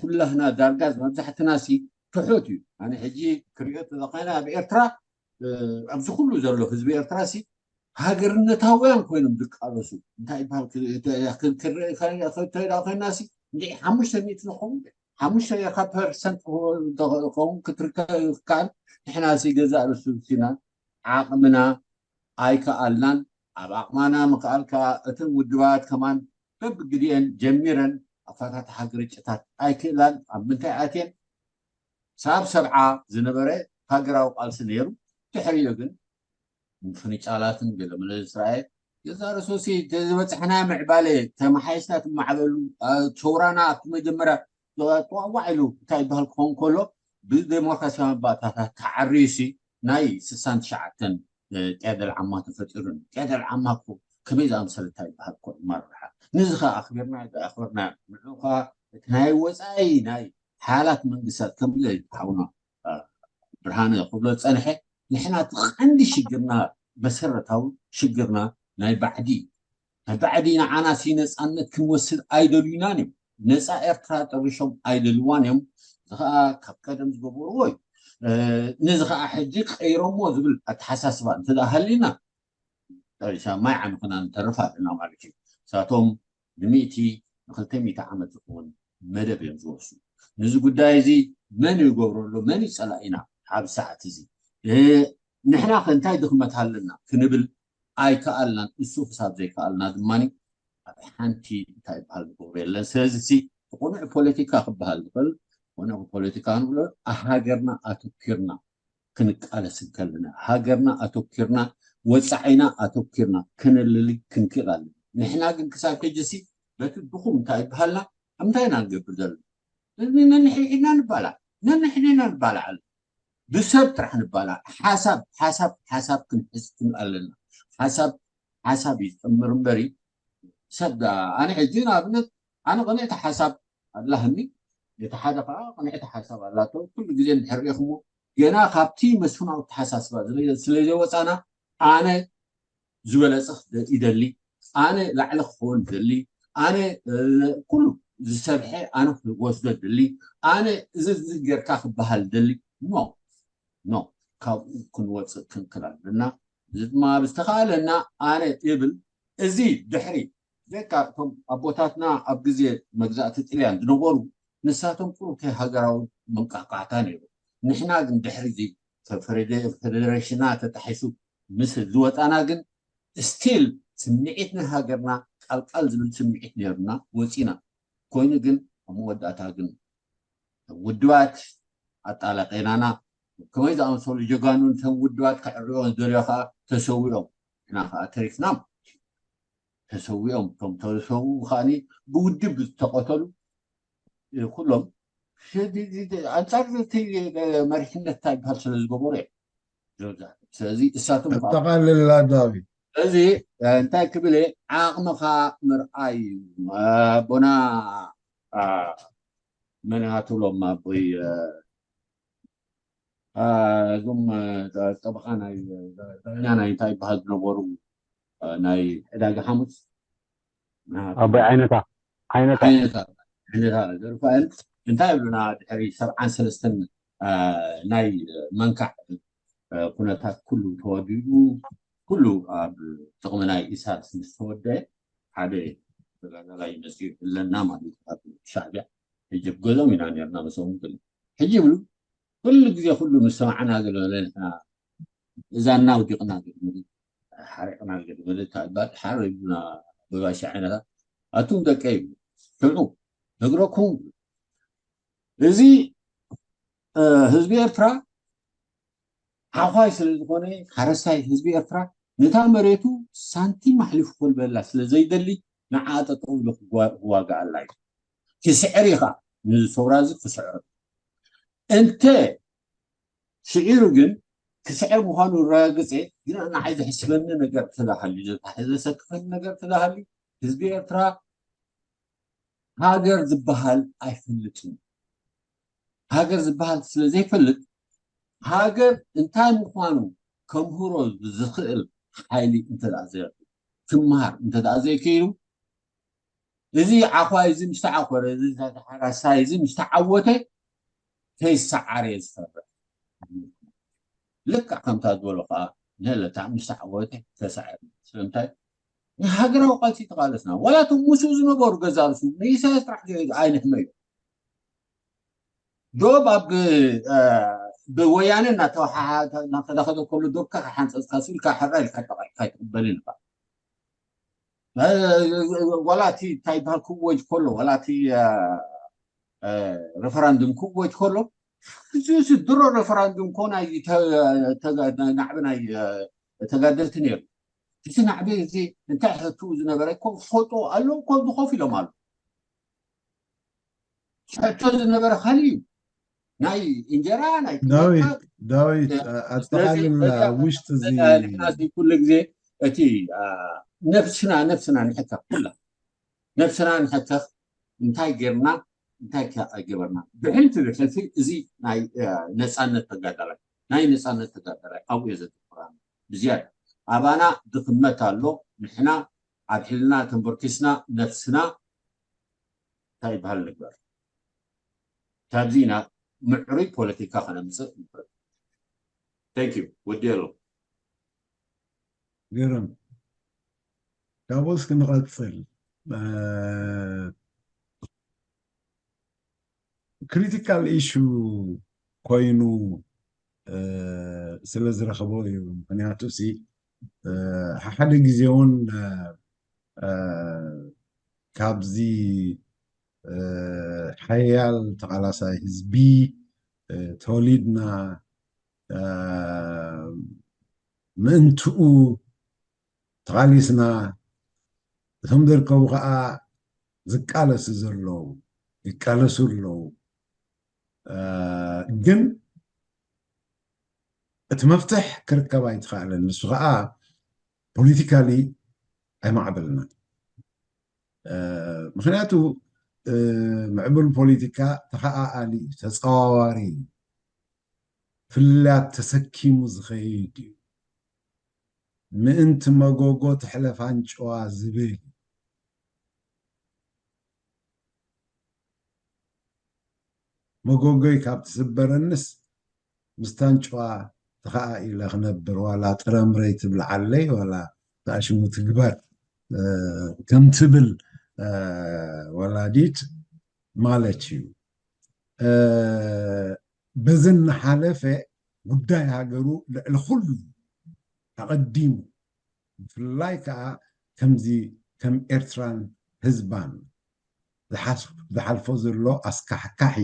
ኩላህና ዳርጋ መብዛሕትና ሲ ትሑት እዩ። ኣነ ሕጂ ክሪኦ ተዘኻይና ኣብ ኤርትራ ኣብዚ ኩሉ ዘሎ ህዝቢ ኤርትራ ሲ ሃገርነታውያን ኮይኖም ዝቃለሱ እንታይ ይበሃል ክተዳ ኮይና ሲ እንዲ ሓሙሽተ ሚእቲ ንኸውን ሓሙሽተ ካብ ፐርሰንት ክኸውን ክትርከብ ይከኣል። ንሕና ሲ ገዛእ ርእሱ ሲና ዓቕምና ኣይከኣልናን። ኣብ ዓቕማና ምክኣል ከዓ እተን ውድባት ከማን በብግዲኤን ጀሚረን ኣፋታትሓ ግርጭታት ኣይክእላን። ኣብ ምንታይ ኣትየን? ሳብ ሰብዓ ዝነበረ ሃገራዊ ቃልሲ ነይሩ። ድሕሪኡ ግን ምፍንጫላትን ገለ መለ ዝስራኤ ገዛ ርእሱ ሲ ዝበፅሕና ምዕባለ ተመሓይሽና ትማዕበሉ ቸውራና ኣብቲ መጀመርያ ጠዋዋዕ ኢሉ እንታይ ይበሃል ክኸውን ከሎ ብዴሞክራሲያዊ ባእታታት ተዓርዩ ሲ ናይ ስሳን ትሽዓተን ጤደል ዓማ ተፈጢሩ። ጤደል ዓማ እኮ ከመይ ዝኣምሰለ እንታይ ይበሃል እኮ ማርብሓ ነዚ ኸ ኣኽቢርና ኣኽበርና ንዑ ኸ እቲ ናይ ወፃኢ ናይ ሓያላት መንግስታት ከም ሓውና ብርሃነ ክብሎ ዝፀንሐ ንሕና እቲ ቀንዲ ሽግርና መሰረታዊ ሽግርና ናይ ባዕዲ ናይ ባዕዲ ንዓና ሲ ነፃነት ክንወስድ ኣይደልዩናን እዮም። ነፃ ኤርትራ ጠሪሾም ኣይደልዋን እዮም። እዚ ከዓ ካብ ቀደም ዝገበርዎ እዩ። ነዚ ከዓ ሕጂ ቀይሮሞ ዝብል ኣተሓሳስባ እንተ ሃሊና ጠሪሻ ማይ ዓሚኹና ንተርፍ ኣለና ማለት እዩ። ንሳቶም ንሚእቲ ንክልተ ሚእቲ ዓመት ዝኸውን መደብ እዮም ዝወስዱ። ንዚ ጉዳይ እዚ መን ይገብረሉ መን ይፀላኢና? ኣብ ሰዓት እዚ ንሕና ከ እንታይ ድኽመት ኣለና ክንብል ኣይከኣልናን። እሱ ክሳብ ዘይከኣልና ድማ ኣብ ሓንቲ እንታይ ይበሃል ንገብሮ የለን። ስለዚ ሲ ብቁኑዕ ፖለቲካ ክበሃል ዝኽእል ቁኑዕ ፖለቲካ ንብሎ ሃገርና ኣተኪርና ክንቃለስ እንከለና ሃገርና ኣተኪርና ወፃዒና ኣተኪርና ከነልሊ ክንክእል ኣለና። ንሕና ግን ክሳብ ሕጂ ሲ በቲ ድኹም እንታይ ይበሃልና ኣብ እንታይ ኢና ንገብር ዘለና? ነንሕድና ንባላዕ ነንሕድና ንባላዕ ኣለ ብሰብ ጥራሕ ንባላዕ ሓሳብ ሓሳብ ሓሳብ ክንሕዝ ክንኣለና ሓሳብ ሓሳብ ይጥምር እምበሪ ሰብ ኣነ ሕጂ ንኣብነት ኣነ ቅንዕቲ ሓሳብ ኣላህኒ እቲ ሓደ ከዓ ቅንዕቲ ሓሳብ ኣላቶ ኩሉ ግዜ እንድሕር ሪኢኹሞ ገና ካብቲ መስፍናዊ ኣተሓሳስባ ስለዘይወፃና ኣነ ዝበለፀ ይደሊ ኣነ ላዕሊ ክኸውን ደሊ ኣነ ኩሉ ዝሰብሐ ኣነ ክወስዶ ደሊ ኣነ እዚ ጌርካ ክበሃል ደሊ ኖ ኖ ካብኡ ክንወፅእ ክንክል ኣለና። እዚ ድማ ብዝተኻለና ኣነ እብል እዚ ድሕሪ ዘካ እቶም ኣቦታትና ኣብ ግዜ መግዛእቲ ጥልያን ዝነበሩ ንሳቶም ቁሩብ ሃገራዊ መንቃቃዕታ ነይሩ። ንሕና ግን ድሕሪ እዚ ፈደሬሽና ተጣሒሱ ምስ ዝወፃና ግን ስቲል ስምዒት ናይ ሃገርና ቃልቃል ዝብል ስምዒት ነይሩና ወፂና። ኮይኑ ግን ኣብ መወዳእታ ግን ውድባት ኣጣላቂናና ከመይ ዝኣመሰሉ ጀጋኑ ነቶም ውድባት ከዕርዮ ዝደልዮ ከዓ ተሰዊኦም ኢና ከዓ ተሪፍና ተሰዊኦም እቶም ተሰው ከዓ ብውድብ ዝተቀተሉ ኩሎም ኣንፃር እቲ መሪሕነት እንታይ ይበሃል ስለ ዝገበሩ እዮም ስለዚ እሳቶም ኣጠቃልላ ዳዊት እዚ እንታይ ክብል ዓቕምኻ ምርኣይ እዩ ኣቦና መን ሃትሎም ኣቦይ እዞም ጠበቃ ናይ ዳኛ ናይ እንታይ ይበሃል ዝነበሩ ናይ ዕዳጋ ሓሙስ ኣቦይ ዓይነታ ዓይነታ ዓይነታ ዓይነታ ዘርፋኤል እንታይ ይብሉና ድሕሪ ሰብዓን ሰለስተን ናይ መንካዕ ኩነታት ኩሉ ተወዲዱ፣ ኩሉ ኣብ ጥቕሚ ናይ ኢሳያስ ምስ ተወደአ፣ ሓደ ተጋዳላይ መፅዩ ኣለና ማለት እዩ። ካብ ሻዕቢያ ሕጂ ገዞም ኢና ነርና፣ መሰም ሕጂ ይብሉ። ኩሉ ግዜ ኩሉ ምስ ሰማዕና ዝነበረ ንሕና እዛ እናውዲቕና ዝብል፣ ሓሪቕና ዝብል፣ ሓሪቕና ብባሻ ዓይነታት፣ ኣቱም ደቀይ ይብሉ፣ ስምዑ፣ ነግረኩም። እዚ ህዝቢ ኤርትራ ሓዃይ ስለ ዝኾነ፣ ሓረስታይ ህዝቢ ኤርትራ ነታ መሬቱ ሳንቲም ኣሕሊፉ ክልበላ ስለ ዘይደሊ፣ ንዓ ጠጠው ኢሉ ክዋጋኣላ እዩ። ክስዕር እዩ ከዓ ንዝሰውራ እዚ ክስዕር። እንተ ስዒሩ ግን፣ ክስዕር ምዃኑ ረጋግፀ፣ ግን ንዓይ ዘሕስበኒ ነገር ተዳሃልዩ፣ ዘሰክፈኒ ነገር ተዳሃልዩ፣ ህዝቢ ኤርትራ ሃገር ዝበሃል ኣይፈልጥን። ሃገር ዝበሃል ስለ ዘይፈልጥ፣ ሃገር እንታይ ምዃኑ ከምህሮ ዝኽእል ሓይሊ እንተ ደኣ ዘይ-፣ ክምሃር እንተ ደኣ ዘይክኢሉ፣ እዚ ዓዃይ እዚ ምስ ተዓኮረ፣ እዚ ሓራሳይ እዚ ምስ ተዓወተ፣ ከይሰዓር እየ ዝፈርሕ። ልክዕ ከምታ ዝበሎ ከዓ፣ ንህለታ ምስ ተዓወተ ተሳዕር። ስለምንታይ? ንሃገራዊ ቃልሲ ተቓለስና። ዋላ እቶም ምስኡ ዝነበሩ ገዛ ርእሱ ንኢሳያስ ጥራሕ ኣይንሕመዮ። ዶብ ኣብ፣ እ፣ ብወያነ እናተወሓሓ-፣ እናተዳኸለ ከሎ፣ ዶብካ ከሓንፀፅካ ስኢልካ ሕራ ኢልካ ጠቒዕካ ኣይትቕበልን ኢኻ። እ፣ ዋላ እቲ እንታይ ይበሃል ክእወጅ ከሎ፣ ዋላ እቲ፣ እ፣ እ፣ ሬፈራንዱም ክእወጅ ከሎ፣ እዚ፣ እዚ ድሮ ሬፈራንዱም እኮ ናይ ተ-፣ ተጋ-፣ ናይ ናዕቢ ናይ፣ እ፣ ተጋደልቲ ነይሩ። እቲ ናዕቢ እዚ እንታይ ሕቱ ዝነበረ እኮ ዝፈልጦ ኣለዉ እኮ፣ ኣብዚ ኮፍ ኢሎም ኣለዉ። ሕቶ ዝነበረ ካልእ እዩ። ናይ እንጀራ፣ ናይ ዳዊት፣ ዳዊት፣ ስለዚ ኣጠቓልል እዚ ውሽጢ እዚ ንሕና እዚ ኩሉ ግዜ እቲ፣ አ፣ ነብስና፣ ነብስና ንሕከኽ፣ ኩላ ነብስና ንሕከኽ። እንታይ ጌርና፣ እንታይ ከ ኣይገበርና? ብሕልፊ፣ ብሕልፊ እዚ ናይ፣ አ፣ ነጻነት ተጋዳላይ፣ ናይ ነጻነት ተጋዳላይ ኣብኡ እየ ዘተኩር ኣነ ብዝያዳ። ኣባና ድኽመት ኣሎ። ንሕና ኣብ ሕልና ተንበርኪስና ነብስና እንታይ ይበሃል ንግበር። ካብዚ ኢና ምዕሩይ ፖለቲካ ከነምፅእ ንኽእል። Thank you። ወዲኤ ኣለኹ። ግርም። ካብኡ እስኪ ንቐፅል። እ፣ ክሪቲካል ኢሹ ኮይኑ፣ እ፣ ስለ ዝረኸቦ እዩ። ምኽንያቱ ሲ፣ እ፣ ሓደ ግዜ እውን፣ እ፣ እ፣ ካብዚ፣ እ፣ ሓያል ተቓላሳይ ህዝቢ፣ እ፣ ተወሊድና፣ እ፣ ምእንትኡ ተቓሊስና፣ እቶም ዝርከቡ ከዓ ዝቃለሱ ዘለዉ፣ ይቃለሱ ኣለዉ። እ፣ ግን እቲ መፍትሕ ክርከብ ኣይተኻእለን። ንሱ ከዓ ፖለቲካሊ ኣይማዕበልናን። እ፣ ምኽንያቱ፣ እ፣ ምዕቡል ፖለቲካ ተኸኣኣሊ እዩ፣ ተጸዋዋሪ እዩ። ፍልልያት ተሰኪሙ ዝኸይድ እዩ። ምእንቲ መጎጎ ትሕለፍ ኣንጭዋ ዝብል እዩ። መጎጎይ ካብ ትስበረንስ ምስታ ኣንጭዋ ተኸኣኢለ ክነብር፣ ዋላ ጥረምረይ ትብልዓለይ፣ ዋላ ዝኣሽሙ ትግበር፣ እ፣ ከም ትብል፣ እ፣ ወላዲት ማለት እዩ። እ፣ በዚ እናሓለፈ ጉዳይ ሃገሩ ልዕሊ ኩሉ ኣቐዲሙ፣ ብፍላይ ከዓ ከምዚ ከም ኤርትራን ህዝባን ዝሓስ-፣ ዝሓልፎ ዘሎ ኣስካሕካሒ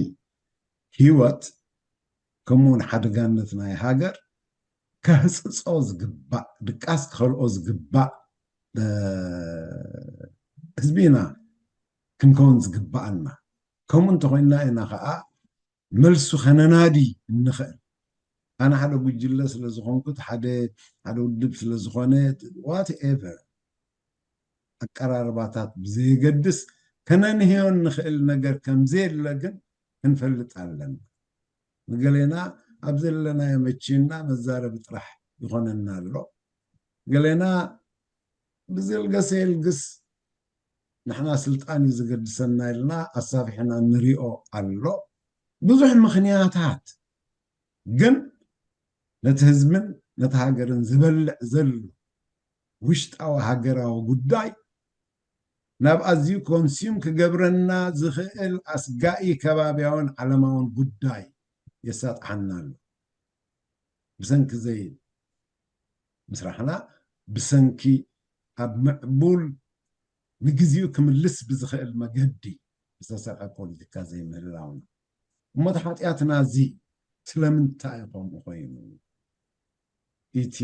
ህይወት፣ ከምኡውን ሓደጋነት ናይ ሃገር ከህጽጾ ዝግባእ፣ ድቃስ ክኸልኦ ዝግባእ፣ እ፣ ህዝቢ ኢና ክንከውን ዝግባኣና። ከምኡ እንተኾይንና ኢና ከዓ መልሱ ከነናዲ እንኽእል። ኣነ ሓደ ጉጅለ ስለ ዝኾንኩ፣ ሓደ፣ ሓደ ውድብ ስለ ዝኾነ፣ ዋትኤቨር ኣቀራርባታት ብዘየገድስ፣ ከነንህዮ እንኽእል ነገር ከም ዘየለ ግን ክንፈልጥ ኣለና። ንገሌና ኣብ ዘለናዮ መቺና መዛረቢ ጥራሕ ይኾነና ኣሎ። ገሌና ብዘልገሰ የልግስ፣ ንሕና ስልጣን እዩ ዘገድሰና ኢልና ኣሳፊሕና ንሪኦ ኣሎ። ብዙሕ ምኽንያታት፣ ግን ነቲ ህዝብን ነቲ ሃገርን ዝበልዕ ዘሎ ውሽጣዊ ሃገራዊ ጉዳይ ናብ ኣዝዩ ኮንስዩም ክገብረና ዝኽእል ኣስጋኢ ከባብያውን ዓለማውን ጉዳይ የሳጥሓና ኣሎ። ብሰንኪ ዘይ ምስራሕና፣ ብሰንኪ ኣብ ምዕቡል ንግዜኡ ክምልስ ብዝኽእል መገዲ ዝተሰርዐ ፖለቲካ ዘይምህላውና። እሞ እቲ ሓጢኣትና እዚ ስለምንታይ እዩ ከምኡ ኮይኑ? እቲ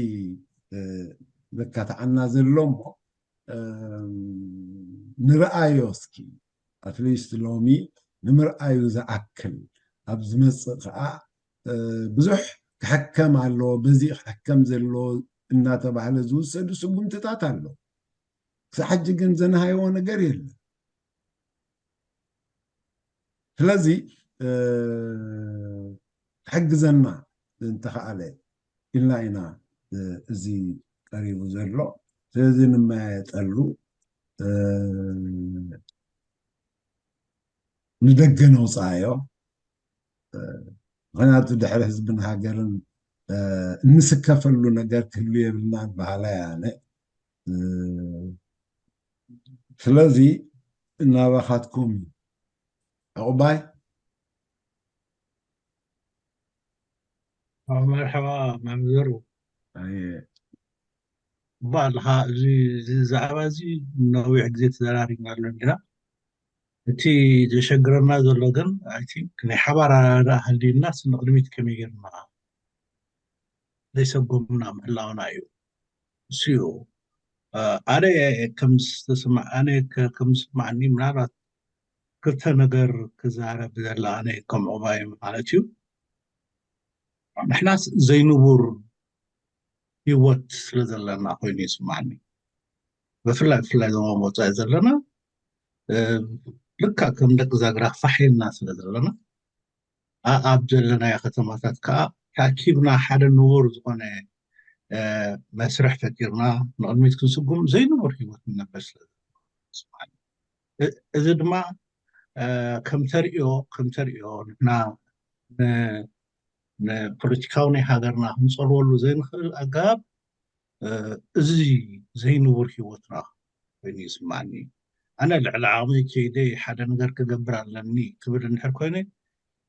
ዘካትዓና ዘሎ እሞ ንርኣዮ እስኪ፣ ኣትሊስት ሎሚ ንምርኣዩ ዝኣክል፣ ኣብ ዝመፅእ ከዓ ብዙሕ ክሕከም ኣሎ፣ በዚ ክሕከም ዘሎ እናተባህለ ዝውሰዱ ስጉምትታት ኣሎ። ክሳብ ሕጂ ግን ዘነሃይዎ ነገር የለን። ስለዚ ክሕግዘና እንተኸኣለ ኢልና ኢና እዚ ቀሪቡ ዘሎ። ስለዚ ንመያየጠሉ፣ ንደገ ነውፃዮ። ምክንያቱ ድሕሪ ህዝብን ሃገርን እንስከፈሉ ነገር ክህሉ የብልናን በሃላይ ኣነ። ስለዚ እናባኻትኩም እዩ። ዕቑባይ። መርሓባ መምህሩ። እባ ኣለኻ፣ እዚ ዛዕባ እዚ ነዊሕ ግዜ ተዘራሪብና ኣሎ እንዲና። እቲ ዘሸግረና ዘሎ ግን፣ ኣይ ቲንክ፣ ናይ ሓባር ኣረዳድኣ ሃልዩናስ ንቕድሚት ከመይ ጌርና ዘይሰጎምና ምህላውና እዩ። እሱ እዩ። ኣነ ከም ዝተስማዕ-፣ ኣነ ከ-፣ ከም ዝስማዕኒ፣ ምናልባት ክልተ ነገር ክዛረብ ዘላ ኣነ ከም ዑባይ ማለት እዩ። ንሕናስ ዘይንቡር ህይወት ስለ ዘለና ኮይኑ ይስማዕኒ። ብፍላይ፣ ብፍላይ ዞም ኣብ ወፃኢ ዘለና፣ ልካ ከም ደቂ ዛግራ ፋሕ ኢልና ስለ ዘለና፣ ኣብ ዘለናዮ ከተማታት ከዓ ተኣኪብና ሓደ ንቡር ዝኾነ መስርሕ ፈጢርና ንቕድሚት ክንስጉም ዘይንቡር ህይወት ንነበር ስለ ዘለና። እዚ ድማ ከም ተርእዮ፣ ከም ተርእዮ ንሕና ንፖለቲካዊ ናይ ሃገርና ክንፀልወሉ ዘይንኽእል ኣገባብ፣ እዚ ዘይንቡር ህይወትና ኮይኑ ይስማዕኒ። ኣነ ልዕሊ ዓቕመይ ከይደ ሓደ ነገር ክገብር ኣለኒ ክብል እንድሕር ኮይነ፣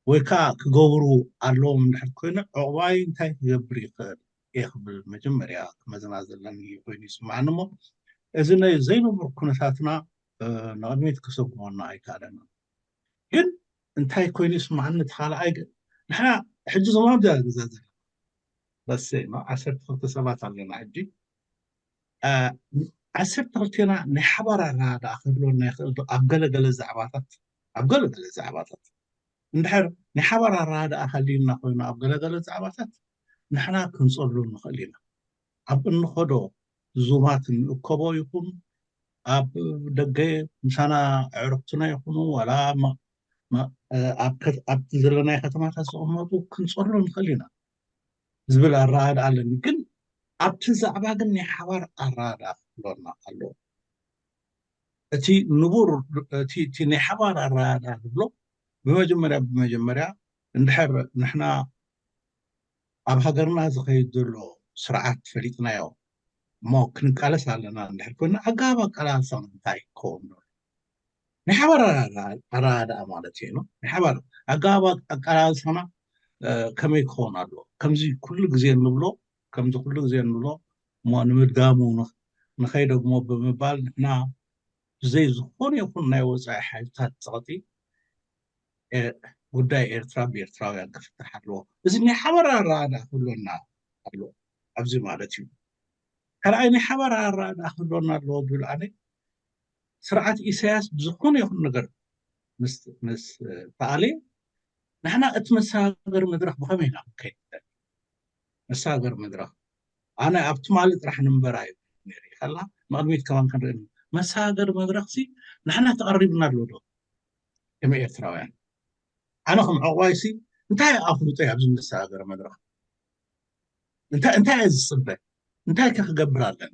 ወይ ከዓ ክገብሩ ኣለዎም እንድሕር ኮይነ፣ ዕቑባይ እንታይ ክገብር ይኽእል እየ ክብል መጀመርያ ክመዝና ዘለኒ ኮይኑ ይስማዕኒ። እሞ እዚ ናይ ዘይንቡር ኩነታትና ንቕድሚት ክሰጉመና ኣይከኣለና። ግን እንታይ ኮይኑ ይስማዕኒ፣ እቲ ካልኣይ ግን ንሕና ሕጂ ዞም ኣብዚኣ ገዛ ዘለና፣ ለሰይ፣ ዓሰርተ ክልተ ሰባት ኣለና ሕጂ። ዓሰርተ ክልቴና ናይ ሓባር ኣረዳድኣ ክህልወና ይኽእል ዶ? ኣብ ገለገለ ዛዕባታት፣ ኣብ ገለገለ ዛዕባታት እንድሕር ናይ ሓባር ኣረዳድኣ ሃልዩና ኮይኑ ኣብ ገለገለ ዛዕባታት ንሕና ክንፀሉ ንኽእል ኢና። ኣብ እንኸዶ ዙማት እንእከቦ ይኹን ኣብ ደገ ምሳና ኣዕሩኽትና ይኹኑ ዋላ ኣብቲ ዘለናዮ ከተማታት ዝቕመጡ ክንፀሉ ንኽእል ኢና ዝብል ኣረዳድኣ ኣለኒ። ግን ኣብቲ ዛዕባ ግን ናይ ሓባር ኣረዳድኣ ክህልወና ኣለዎ። እቲ ንቡር፣ እቲ ናይ ሓባር ኣረዳድኣ ዝብሎ ብመጀመርያ፣ ብመጀመርያ እንድሕር ንሕና ኣብ ሃገርና ዝኸይድ ዘሎ ስርዓት ፈሊጥናዮ እሞ ክንቃለስ ኣለና እንድሕር ኮይና፣ ኣገባብ ኣቀላልሳ እንታይ ክኸውን ዶ? ናይ ሓባር ኣረዳድኣ ማለት እዩ። ናይ ሓባር ኣገባብ ኣቀላልሳና ከመይ ክኸውን ኣለዎ? ከምዚ ኩሉ ግዜ እንብሎ፣ ከምዚ ኩሉ ግዜ እንብሎ እሞ ንምድጋሙ ንኸይደግሞ ብምባል ንሕና ብዘይ ዝኾነ ይኹን ናይ ወፃኢ ሓይልታት ፀቕጢ ጉዳይ ኤርትራ ብኤርትራውያን ክፍታሕ ኣለዎ። እዚ ናይ ሓባር ኣረዳድኣ ክህልወና ኣለዎ ኣብዚ ማለት እዩ። ካልኣይ ናይ ሓባር ኣረዳድኣ ክህልወና ኣለዎ ዝብል ኣነ ስርዓት ኢሳያስ ብዝኾነ ይኹን ነገር ምስ ምስ ተኣለየ ንሕና እቲ መሰጋገሪ መድረኽ ብኸመይ ኢና ክንከይድ ንኽእል? መሰጋገሪ መድረኽ ኣነ ኣብ ትማሊ ጥራሕ ንምበር ኣዩ ነይሩ ከላ ንቕድሚት ከማን ክንርኢ መሰጋገሪ መድረኽ ሲ ንሕና ተቐሪብና ኣሎ ዶ ከመይ ኤርትራውያን? ኣነ ከም ዕቑባይ ሲ እንታይ ኣፍልጦ ኣብዚ መሰጋገሪ መድረኽ እንታይ እንታይ እየ ዝፅበ? እንታይ ከ ክገብር ኣለኒ?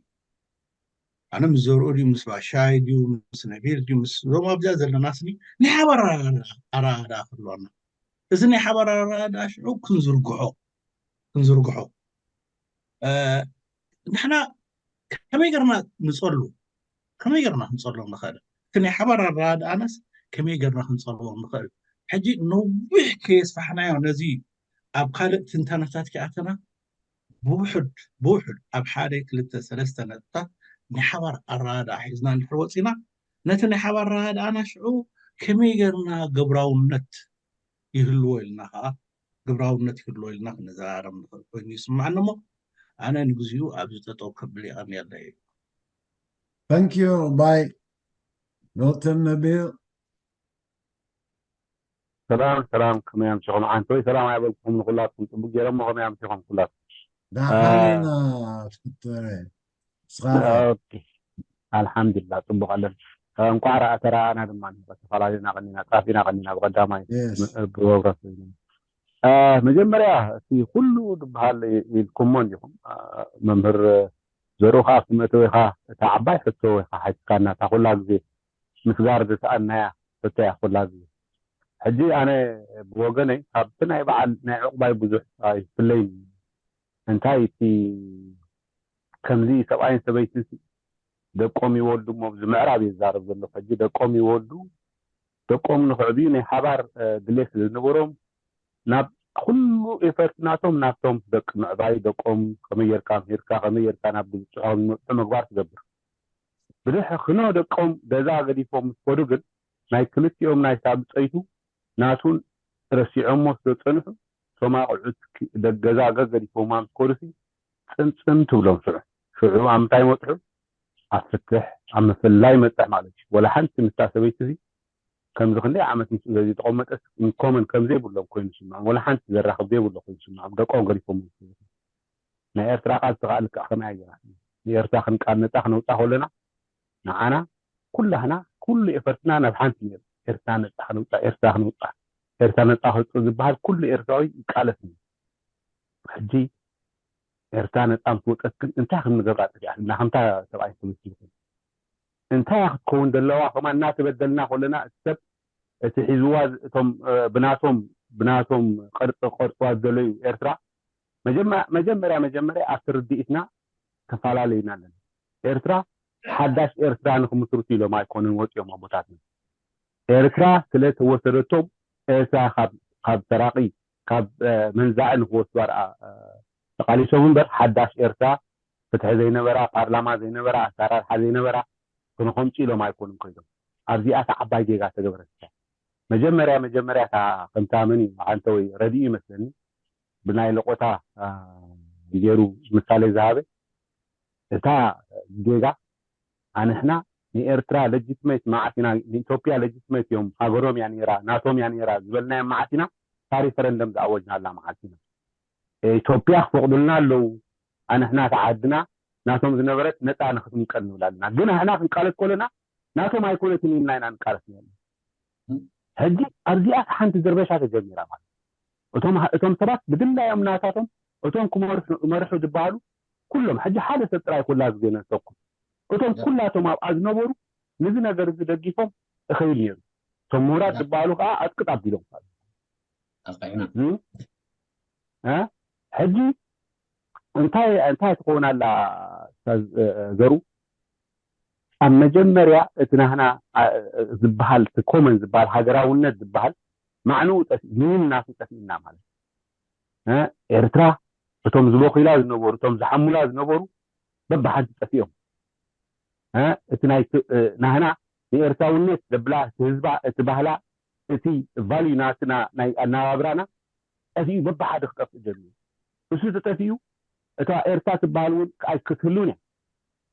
ኣነ ምስ ዘርኡ ድዩ ምስ ባሻይ ድዩ ምስ ነቢር ድዩ ምስ ዞም ኣብዚኣ ዘለና ስኒ ናይ ሓባር ኣረዳዳ ክህልወና እዚ ናይ ሓባር ኣረዳዳ ሽዑ ክንዝርግሖ ክንዝርግሖ ንሕና ከመይ ገርና ንፀሉ ከመይ ገርና ክንፀሉ ንኽእል? እቲ ናይ ሓባር ኣረዳድኣናስ ከመይ ገርና ክንፀልዎ ንኽእል? ሕጂ ነዊሕ ከየስፋሕናዮ ነዚ ኣብ ካልእ ትንተናታት ከኣተና ብውሑድ ብውሑድ ኣብ ሓደ ክልተ ሰለስተ ነጥብታት ናይ ሓባር ኣረዳድኣ ሒዝና እንድሕር ወፂና ነቲ ናይ ሓባር ኣረዳድኣና ሽዑ ከመይ ገርና ግብራውነት ይህልዎ ኢልና ከዓ ግብራውነት ይህልዎ ኢልና ክንዘራረብ ንኽእል ኮይኑ ይስማዓኒ። እሞ ኣነ ንግዚኡ ኣብዚ ጠጠው ከብል የቐንየለይ። Thank you. Bye. Doctor Nabil. ሰላም ሰላም፣ ከመይ ኣምሲኹም? ዓንተወይ ሰላም ኣይበልኩኹም ንኹላትኩም፣ ፅቡቅ ገይረ እሞ ከመይ ኣምሲኹም ኩላትኩም? ዳሓን ኢና ፍትረ ስኻለ ኦኬ፣ ኣልሓምዱሊላ ፅቡቅ ኣለን። እንኳዕ ረኣ ተረኣና ድማ በተፈላለዩና ቀኒና ጣፊና ቀኒና ብቀዳማይ Yes. ብወብረት መጀመርያ እቲ ኩሉ ዝበሃል ኢልኩሞ እንዲኹም። መምህር ዘርኡ ከዓ ክመእተወ ኢኻ እታ ዓባይ ሕቶ ኢኻ ሓቲትካና እታ ኩላ ግዜ ምስጋር ዝሰኣናያ ሕቶ እያ ኩላ ግዜ። ሕጂ ኣነ ብወገነይ ካብቲ ናይ በዓል ናይ ዕቁባይ ብዙሕ ኣይፍለይን። እንታይ እቲ ከምዚ ሰብኣይን ሰበይትን ደቆም ይወልዱ እሞ ኣብዚ ምዕራብ እየ ዝዛረብ ዘለኹ ሕጂ ደቆም ይወልዱ ደቆም ንኽዕብዩ ናይ ሓባር ድሌት ስለ ዝነበሮም ናብ ኩሉ ኤፈርት ናቶም ናብቶም ደቂ ምዕባይ ደቆም ከመይ ጌርካ ምሂርካ ከመይ ጌርካ ናብ ግብፅዖም ይመፅሑ ምግባር ትገብር። ብድሕ ክኖ ደቆም ገዛ ገዲፎም ምስ ከዱ ግን ናይ ክልቲኦም ናይ ሳብፀይቱ ናቱን ረሲዖሞ ስለ ዝፀንሑ እቶም ኣቑሑት ገዛ ገገዲፎማ ምስ ከዱሲ ፅምፅም ትብሎም ሽዑ ሽዑ ኣብ ምንታይ ይመፅሑ ኣብ ፍትሕ ኣብ ምፍልላይ ይመፅሕ ማለት እዩ። ወላ ሓንቲ ምስታ ሰበይቲ እዚ ከምዚ ክንደይ ዓመት ምስኡ ዘይተቐመጠስ ኢንኮመን ከም ዘይብሎም ኮይኑ ይስምዖም። ወላ ሓንቲ ዘራኽብ ዘይብሎ ኮይኑ ይስምዖም። ደቆም ገዲፎም ናይ ኤርትራ ቃልሲ ከዓ ልክዕ ከመይ ኣየራ ንኤርትራ ክንቃል ነፃ ክነውፃ ከለና ንዓና ኩላህና ኩሉ ኤፈርትና ናብ ሓንቲ ነይሩ ኤርትራ ነፃ ክንውፃ ኤርትራ ክንውፃ ኤርትራ ነፃ ክወፅእ ዝበሃል ኩሉ ኤርትራዊ ይቃለስ ነይሩ። ሕጂ ኤርትራ ነፃ ምስ ወፀት ግን እንታይ ከም ንገብራ ጠፊኣትና ከምታ ሰብኣይ ሰበይቲ ይኹን እንታይ ክትከውን ዘለዋ ከማ እናተበደልና ከለና እቲ ሰብ እቲ ሒዝዋ እቶም ብናቶም ብናቶም ቅርፂ ቅርፅዋ ዝደለዩ ኤርትራ መጀመርያ መጀመርያ ኣብቲ ርድኢትና ተፈላለዩና ኣለና። ኤርትራ ሓዳሽ ኤርትራ ንክምስርቱ ኢሎም ኣይኮኑን ወፂኦም ኣቦታትና። ኤርትራ ስለ ተወሰደቶም ኤርትራ ካብ ሰራቂ ካብ መንዛዒ ንክወስዱዋ ደኣ ተቃሊሶም እምበር ሓዳሽ ኤርትራ ፍትሒ ዘይነበራ፣ ፓርላማ ዘይነበራ፣ ኣሰራርሓ ዘይነበራ ክንኸምፁ ኢሎም ኣይኮኑን ከይዶም። ኣብዚኣ እታ ዓባይ ጌጋ ተገበረት እያ። መጀመርያ መጀመርያ እታ ከምታ መን እዩ ዓንተወይ ረድኡ ይመስለኒ ብናይ ለቆታ ገይሩ ምሳሌ ዝሃበ እታ ጌጋ ኣንሕና ንኤርትራ ለጅትመት መዓት ኢና ንኢትዮጵያ ለጅትመት እዮም ሃገሮም እያ ነይራ ናቶም እያ ነይራ ዝበልናዮም መዓት ኢና እታ ሪፈረንደም ዝኣወጅናላ መዓት ኢና ኢትዮጵያ ክፈቕዱልና ኣለዉ ኣንሕና እታ ዓድና ናቶም ዝነበረት ነፃ ንክትምቀል ንብል ኣለና ግን ኣሕና ክንቃለስ ከለና ናቶም ኣይኮነትን ኢልና ኢና ንቃለስ ነርና ሕጂ ኣብዚኣ ሓንቲ ዝርበሻ ተጀሚራ ማለት እቶም እቶም ሰባት ብድላዮም ናታቶም እቶም ክመርሑ ዝበሃሉ ኩሎም ሕጂ ሓደ ሰብ ጥራይ ኩላ ግዜ ነንሰኩም እቶም ኩላቶም ኣብኣ ዝነበሩ ንዚ ነገር እዚ ደጊፎም እኸይል ነይሩ እቶም ምሁራት ዝበሃሉ ከዓ ኣጥቅጥ ኣቢሎም ሕጂ እንታይ እንታይ ትኸውን ኣላ ዘሩ ኣብ መጀመርያ እቲ ናህና ዝበሃል እቲ ኮመን ዝበሃል ሃገራውነት ዝበሃል ማዕንኡ ጠፊኡ ምንናቱ ጠፊእና ማለት ኤርትራ እቶም ዝበኹላ ዝነበሩ እቶም ዝሓሙላ ዝነበሩ በብሓንቲ ጠፊኦም እቲ ናይ ናህና ንኤርትራውነት ዘብላ እቲ ህዝባ እቲ ባህላ እቲ ቫልዩ ናትና ናይ ኣናባብራና ጠፊኡ በብሓደ ክጠፍእ ጀሚሩ እሱ ተጠፊኡ እታ ኤርትራ ትበሃል እውን ክትህልውን እያ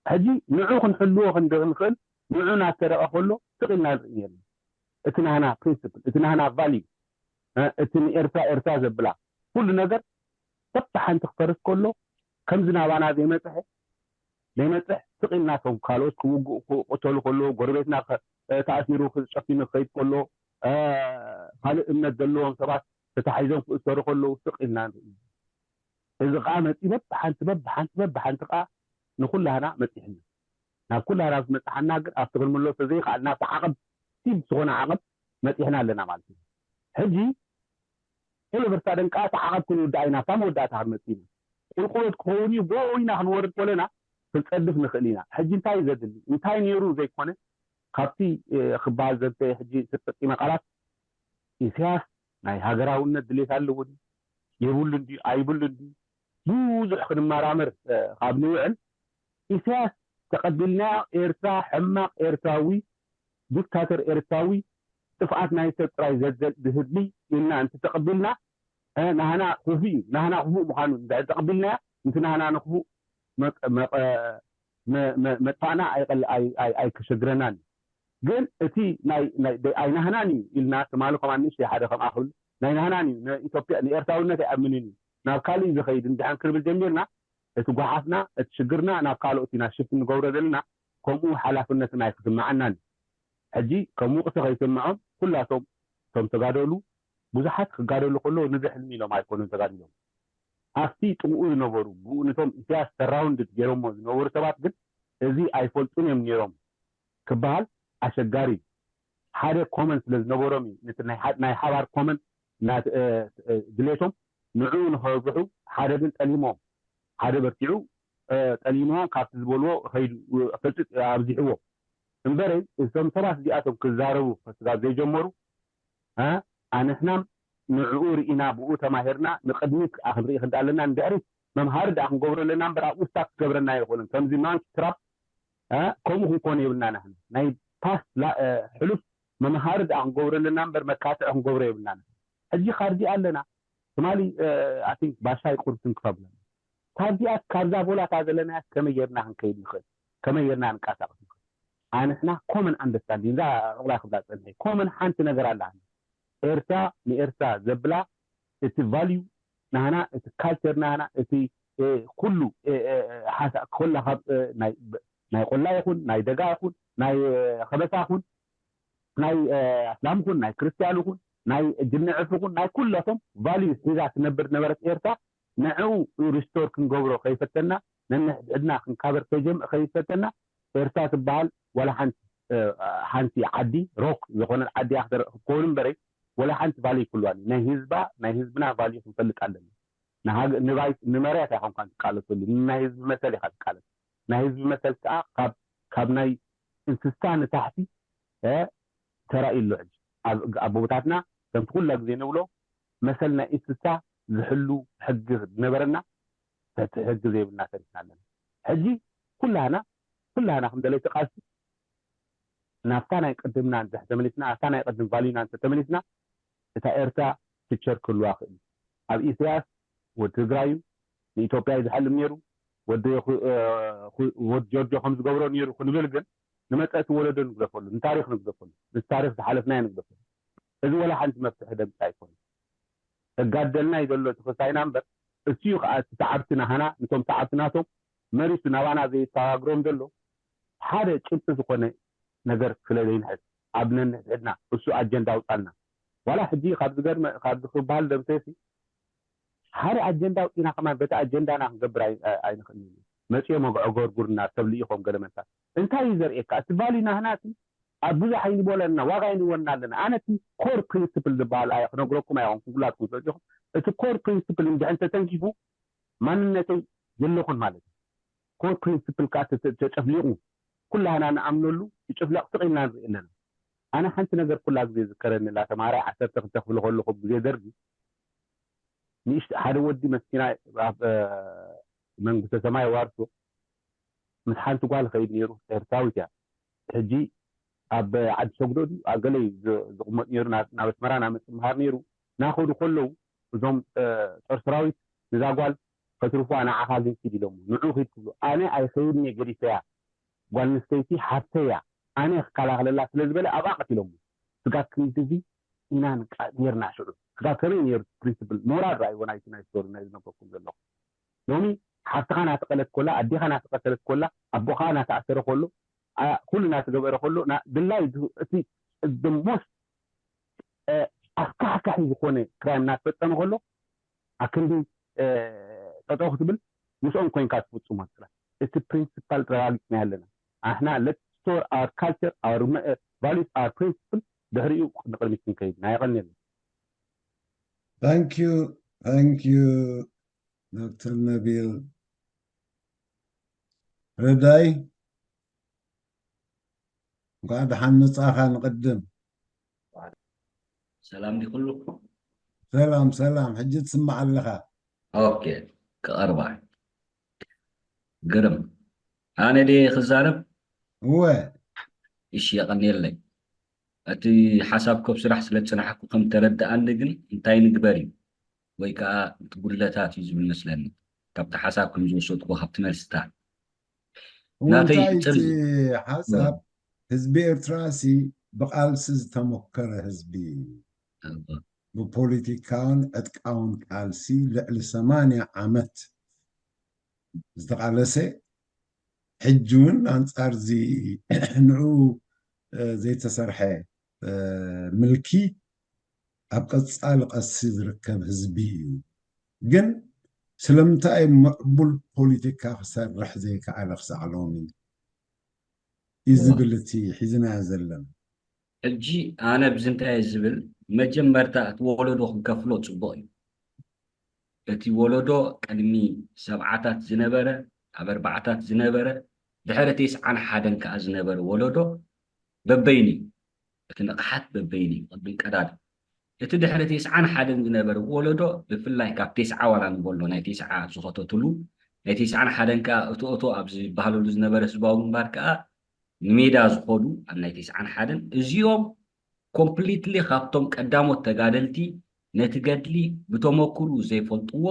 ሕጂ ንዑ ክንሕልዎ ክንደ ክንኽእል ንዑ ናተረቐ ከሎ ስቕ ኢልና ንርኢ የለን እቲ ናህና ፕሪንስፕል እቲ ናህና ቫልዩ እቲ ንኤርትራ ኤርትራ ዘብላ ኩሉ ነገር በብሓንቲ ክፈርስ ከሎ ከምዚ ናባና ዘይመፅሐ ዘይመፅሕ ስቕ ኢልና ቶም ካልኦት ክውግኡ ክቅተሉ ከለዉ ጎረቤትና ተኣሲሩ ክጨፊኑ ክኸይድ ከሎ ካልእ እምነት ዘለዎም ሰባት ተታሒዞም ክእሰሩ ከለዉ ስቕ ኢልና ንርኢ እዚ ከዓ መፂ በብሓንቲ በብሓንቲ በብሓንቲ ከዓ ንኩላህና መፂሕና ናብ ኩላህና ምስ መፅሓና ግን ኣብቲ ክንምለሶ ዘይከኣልና ኣብቲ ዓቐብ ቲብ ዝኾነ ዓቐብ መፂሕና ኣለና ማለት እዩ ሕጂ ኦሎቨርሳደን ከዓ እቲ ዓቐብ ክንውዳእ ኢና ኣብታ መወዳእታ ክንመፅእ ኢና ቁልቁለት ክኸውን እዩ። ብኡ ኢና ክንወርድ ከለና ክንጸድፍ ንኽእል ኢና። ሕጂ እንታይ እዩ ዘድሊ? እንታይ ነይሩ ዘይኮነ ካብቲ ክበሃል ዘንተ ሕጂ ተጠቂመ ቃላት ኢሳያስ ናይ ሃገራውነት ድሌት ኣለዎ ድዩ የብሉን ድዩ ኣይብሉን ድዩ ብዙሕ ክንመራመር ካብ ንውዕል ኢሳያስ ተቐቢልናዮ ኤርትራ ሕማቕ ኤርትራዊ ዲክታተር ኤርትራዊ ጥፍኣት ናይ ሰብ ጥራይ ዘዘል ዝህድሊ ኢልና እንተተቐቢልና ናህና ክፉእ እዩ ናህና ክፉእ ምዃኑ እንድሕር ተቐቢልናዮ እቲ ናህና ንክፉእ መጥፋእና ኣይከሸግረናን እዩ ግን እቲ ኣይናህናን እዩ ኢልና ትማሊ ከማን ንእሽተይ ሓደ ከምኣ ክብል ናይ ናህናን እዩ ንኢትዮጵያ ንኤርትራውነት ኣይኣምንን እዩ ናብ ካልእ ዝኸይድ እንድሕር ክንብል ጀሚርና እቲ ጓሓፍና እቲ ሽግርና ናብ ካልኦት ኢና ሽፍት ንገብሮ ዘለና ከምኡ ሓላፍነትና ኣይክስምዓናን እዩ ሕጂ ከም ውቕሲ ከይስምዖም ኩላቶም እቶም ተጋደሉ ብዙሓት ክጋደሉ ከለዉ ንዚ ሕልሚ ኢሎም ኣይኮኑን ተጋዲሎም ኣብቲ ጥቕኡ ዝነበሩ ብኡ ንቶም ኢሳያስ ሰራውንድድ ገይሮሞ ዝነበሩ ሰባት ግን እዚ ኣይፈልጡን እዮም ነይሮም ክበሃል ኣሸጋሪ እዩ ሓደ ኮመን ስለ ዝነበሮም እዩ ነቲ ናይ ሓባር ኮመን ድሌቶም ንዕኡ ንኸብርሑ ሓደ ግን ጠሊሞም ሓደ በርቲዑ ጠሊሞም ካብቲ ዝበልዎ ከይዱ ሕፅፅ ኣብዚሕዎ እምበረይ እዞም ሰባት እዚኣቶም ክዛረቡ ከስጋብ ዘይጀመሩ ኣንሕናም ንዕኡ ርኢና ብኡ ተማሂርና ንቅድሚት ከዓ ክንርኢ ክንዳ ኣለና ንድሕሪት መምሃሪ ደኣ ክንገብሮ ኣለና እምበር ኣብኡ ስታክ ክገብረና ኣይኽእልን ከምዚ ማንኪ ትራፕ ከምኡ ክንኮን የብልና ናህና ናይ ፓስት ሕሉፍ መምሃሪ ደኣ ክንገብሮ ኣለና እምበር መካትዕ ክንገብሮ የብልና ናህና ሕጂ ካርዲ ኣለና ትማሊ ኣይ ቲንክ ባሻይ ቁርሲ ንክፈብለና ካብዚኣ ካብዛ ቦላታ ዘለናያ ከመይ ጌርና ክንከይድ ንኽእል ከመይ ጌርና ንንቀሳቀስ ንኽእል ኣንሕና ኮመን ኣንደርስታንዲንግ እዛ ዕቑላይ ክብላ ዝፀንሐ ኮመን ሓንቲ ነገር ኣላ ኤርትራ ንኤርትራ ዘብላ እቲ ቫልዩ ናህና እቲ ካልቸር ናህና እቲ ኩሉ ሓሳ ኮላ ካብ ናይ ቆላ ይኹን ናይ ደጋ ይኹን ናይ ከበሳ ይኹን ናይ ኣስላም ይኹን ናይ ክርስትያን ይኹን ናይ ጅንዕፍ ይኹን ናይ ኩላቶም ቫልዩ ሒዛ ትነብር ነበረት ኤርትራ ንዕኡ ሪስቶር ክንገብሮ ከይፈተና ነንሕድሕድና ክንካበር ከይፈተና ኤርትራ ትበሃል ዋላ ሓንቲ ሓንቲ ዓዲ ሮክ ዝኾነት ዓዲ ክትከውን እምበረይ ዋላ ሓንቲ ቫልዩ ክህልዋ ናይ ህዝባ ናይ ህዝብና ቫልዩ ክንፈልጥ ኣለና ንባይ ንመርያ ኣይኮንካ ትቃለሰሉ ናይ ህዝቢ መሰል ኢኻ ትቃለስ ናይ ህዝቢ መሰል ከዓ ካብ ናይ እንስሳ ንታሕቲ ተራእዩ ኣሎ ሕጂ ኣቦታትና ከምቲ ኩላ ግዜ ንብሎ መሰል ናይ እንስሳ ዝሕሉ ሕጊ ዝነበረና ተቲ ሕጊ ዘይብልና ተሪፍና ኣለና ሕጂ ኩላህና ኩላህና ከም ደለይቲ ቃልሲ ናብታ ናይ ቅድምና እንተ ተመሊስና ናብታ ናይ ቅድም ቫልዩና እንተ ተመሊስና እታ ኤርትራ ፊቸር ክህልዋ ክእል ኣብ ኢሳያስ ወዲ ትግራዩ ንኢትዮጵያ እዩ ዝሓልም ነይሩ ወዲ ጆርጆ ከም ዝገብሮ ነይሩ ክንብል ግን ንመፀእቲ ወለዶ ንግደፈሉ ንታሪክ ንግደፈሉ ምስ ታሪክ ዝሓለፍናዮ ንግደፈሉ እዚ ወላ ሓንቲ መፍትሒ ደምፂ ኣይኮነ እጋደልና እዩ ዘሎ እቲ ክሳይና እምበር እሱ እዩ ከዓ እቲ ሰዓብቲ ናሃና ንቶም ሰዓብቲ ናቶም መሪሱ ናባና ዘየተጋግሮም ዘሎ ሓደ ጭብጢ ዝኾነ ነገር ስለ ዘይንሕዝ ኣብ ነንሕድሕድና እሱ ኣጀንዳ ኣውፃልና ዋላ ሕጂ ካብ ዝገርመ ካብ ዝክበሃል ደምሴሲ ሓደ ኣጀንዳ ኣውፂና ከማን በቲ ኣጀንዳና ክንገብር ኣይንኽእልን መፂኦም ኣግዖ ገርጉርና ሰብ ልኢኾም ገለ መንታት እንታይ እዩ ዘርእየካ እቲ ቫልዩ ናህና እቲ ኣብ ብዙሕ ኣይንበለና ዋጋ ኣይንወና ኣለና ኣነ እቲ ኮር ፕሪንስፕል ዝበሃል ኣየ ክነግረኩም ኣይኹም ኩላትኩም ሰዲኹም እቲ ኮር ፕሪንስፕል እንድሕን ተተንኪፉ ማንነተይ የለኹን ማለት እዩ ኮር ፕሪንስፕል ከዓ ተጨፍሊቑ ኩላህና ንኣምነሉ ይጭፍለቕ ስቕ ኢልና ንርኢ ኣለና ኣነ ሓንቲ ነገር ኩላ ግዜ ዝከረኒ ላ ተማሃራይ ዓሰርተ ክልተ ክፍሊ ከለኹ ግዜ ደርጊ ንእሽተ ሓደ ወዲ መስኪና ኣብ መንግስተ ሰማይ ዋርሶ ምስ ሓንቲ ጓል ኸይድ ነይሩ ኤርትራዊት እያ ሕጂ ኣብ ዓዲ ሰጉዶ ድዩ ኣብ ገለ እዩ ዝቕመጥ ነይሩ ናብ ኣስመራ ናብ መፅምሃር ነይሩ ናኸዱ ከለዉ እዞም ጦር ሰራዊት ንዛ ጓል ከትርፉዋ ንዓኻ ግን ኪድ ኢሎሞ ንዑ ኺድ ክብሉ ኣነ ኣይኸይድን እየ ገዲፈያ ጓል ኣንስተይቲ ሓፍተይ እያ ኣነ ክከላኸለላ ስለ ዝበለ ኣብኣ ቀቲሎሞ ስጋብ ክንድዚ ኢና ንቃ- ነርና ሽዑ ስጋብ ከመይ ነይሩ ፕሪንስፕል ሞራል ረኣይዎ ናይቲ ናይ ስቶሪ ናይ ዝነገርኩም ዘለኹ ሎሚ ሓፍትኻ ናተቐለት ኮላ ኣዴኻ ናተቐተለት ኮላ ኣቦኻ ናተኣሰረ ኮሎ ኣ- ኩሉ ናተገበረ ኮሎ ና- ድላይ ድ- እቲ the most ኣስካሕካሒ ዝኾነ ክራይም እናተፈፀመ ከሎ ኣክንዲ ጠጠው ክትብል ምስኦም ኮይንካ ትፍፅሞ ጥራሕ እቲ ፕሪንሲፓል ተረጋጊፅና ኣለና ኣሕና let's store our culture our values our principle ድሕሪኡ ንቅድሚት ክንከይድ ናይ ቀኒ Thank you thank you ዶክተር ነቢል ረዳይ፣ እንኳዕ ደሓን መጻኻ። ንቕድም ሰላም ዲ ኩሉ? ሰላም ሰላም፣ ሕጂ ትስማዕ ኣለኻ። ኦኬ፣ ክቐርባ ግርም። ኣነ ዲ ክዛረብ? እወ። እሺ፣ የቐንየለይ። እቲ ሓሳብ ኮብ ስራሕ ስለ ዝጽናሕኩ ከም ተረድኣኒ ግን እንታይ ንግበር እዩ ወይ ከዓ እቲ ጉድለታት እዩ ዝብል መስለኒ፣ ካብቲ ሓሳብ ከም ዝወሰድኩ ካብቲ መልስታት እወ፣ ናተይ እንታይ እቲ ጥርዚ ሓሳብ፣ ህዝቢ ኤርትራ ሲ ብቃልሲ ዝተሞከረ ህዝቢ እዩ። ብፖለቲካውን ዕጥቃውን ቃልሲ ልዕሊ ሰማንያ ዓመት ዝተቃለሰ፣ ሕጂ እውን ኣንጻር እዚ ንዑ ዘይተሰርሐ ምልኪ ኣብ ቀጻሊ ቀሲ ዝርከብ ህዝቢ እዩ። ግን ስለምንታይ ምዕቡል ፖለቲካ ክሰርሕ ዘይከኣለ ክሳዕ ሎሚ እዩ ዝብል እቲ ሒዝናዮ ዘለና። ሕጂ ኣነ ብዚ እንታይ ዝብል፣ መጀመርታ እቲ ወለዶ ክንከፍሎ ጽቡቕ እዩ። እቲ ወለዶ ቅድሚ ሰብዓታት ዝነበረ፣ ኣብ ኣርባዓታት ዝነበረ፣ ድሕሪ ተስዓን ሓደን ከኣ ዝነበረ ወለዶ በበይኑ እዩ። እቲ ንቕሓት በበይኑ እዩ። ቅድም ቀዳድ እቲ ድሕሪ ተስዓን ሓደን ዝነበረ ወለዶ፣ ብፍላይ ካብ ተስዓ ዋላ ንበሎ፣ ናይ ተስዓ ዝኸተትሉ፣ ናይ ተስዓን ሓደን ከኣ እቶ እቶ ኣብ ዝበሃለሉ ዝነበረ ህዝባዊ ግንባር ከኣ ንሜዳ ዝኸዱ ኣብ ናይ ተስዓን ሓደን፣ እዚኦም ኮምፕሊትሊ ካብቶም ቀዳሞት ተጋደልቲ ነቲ ገድሊ ብተመኩርኡ ዘይፈልጥዎ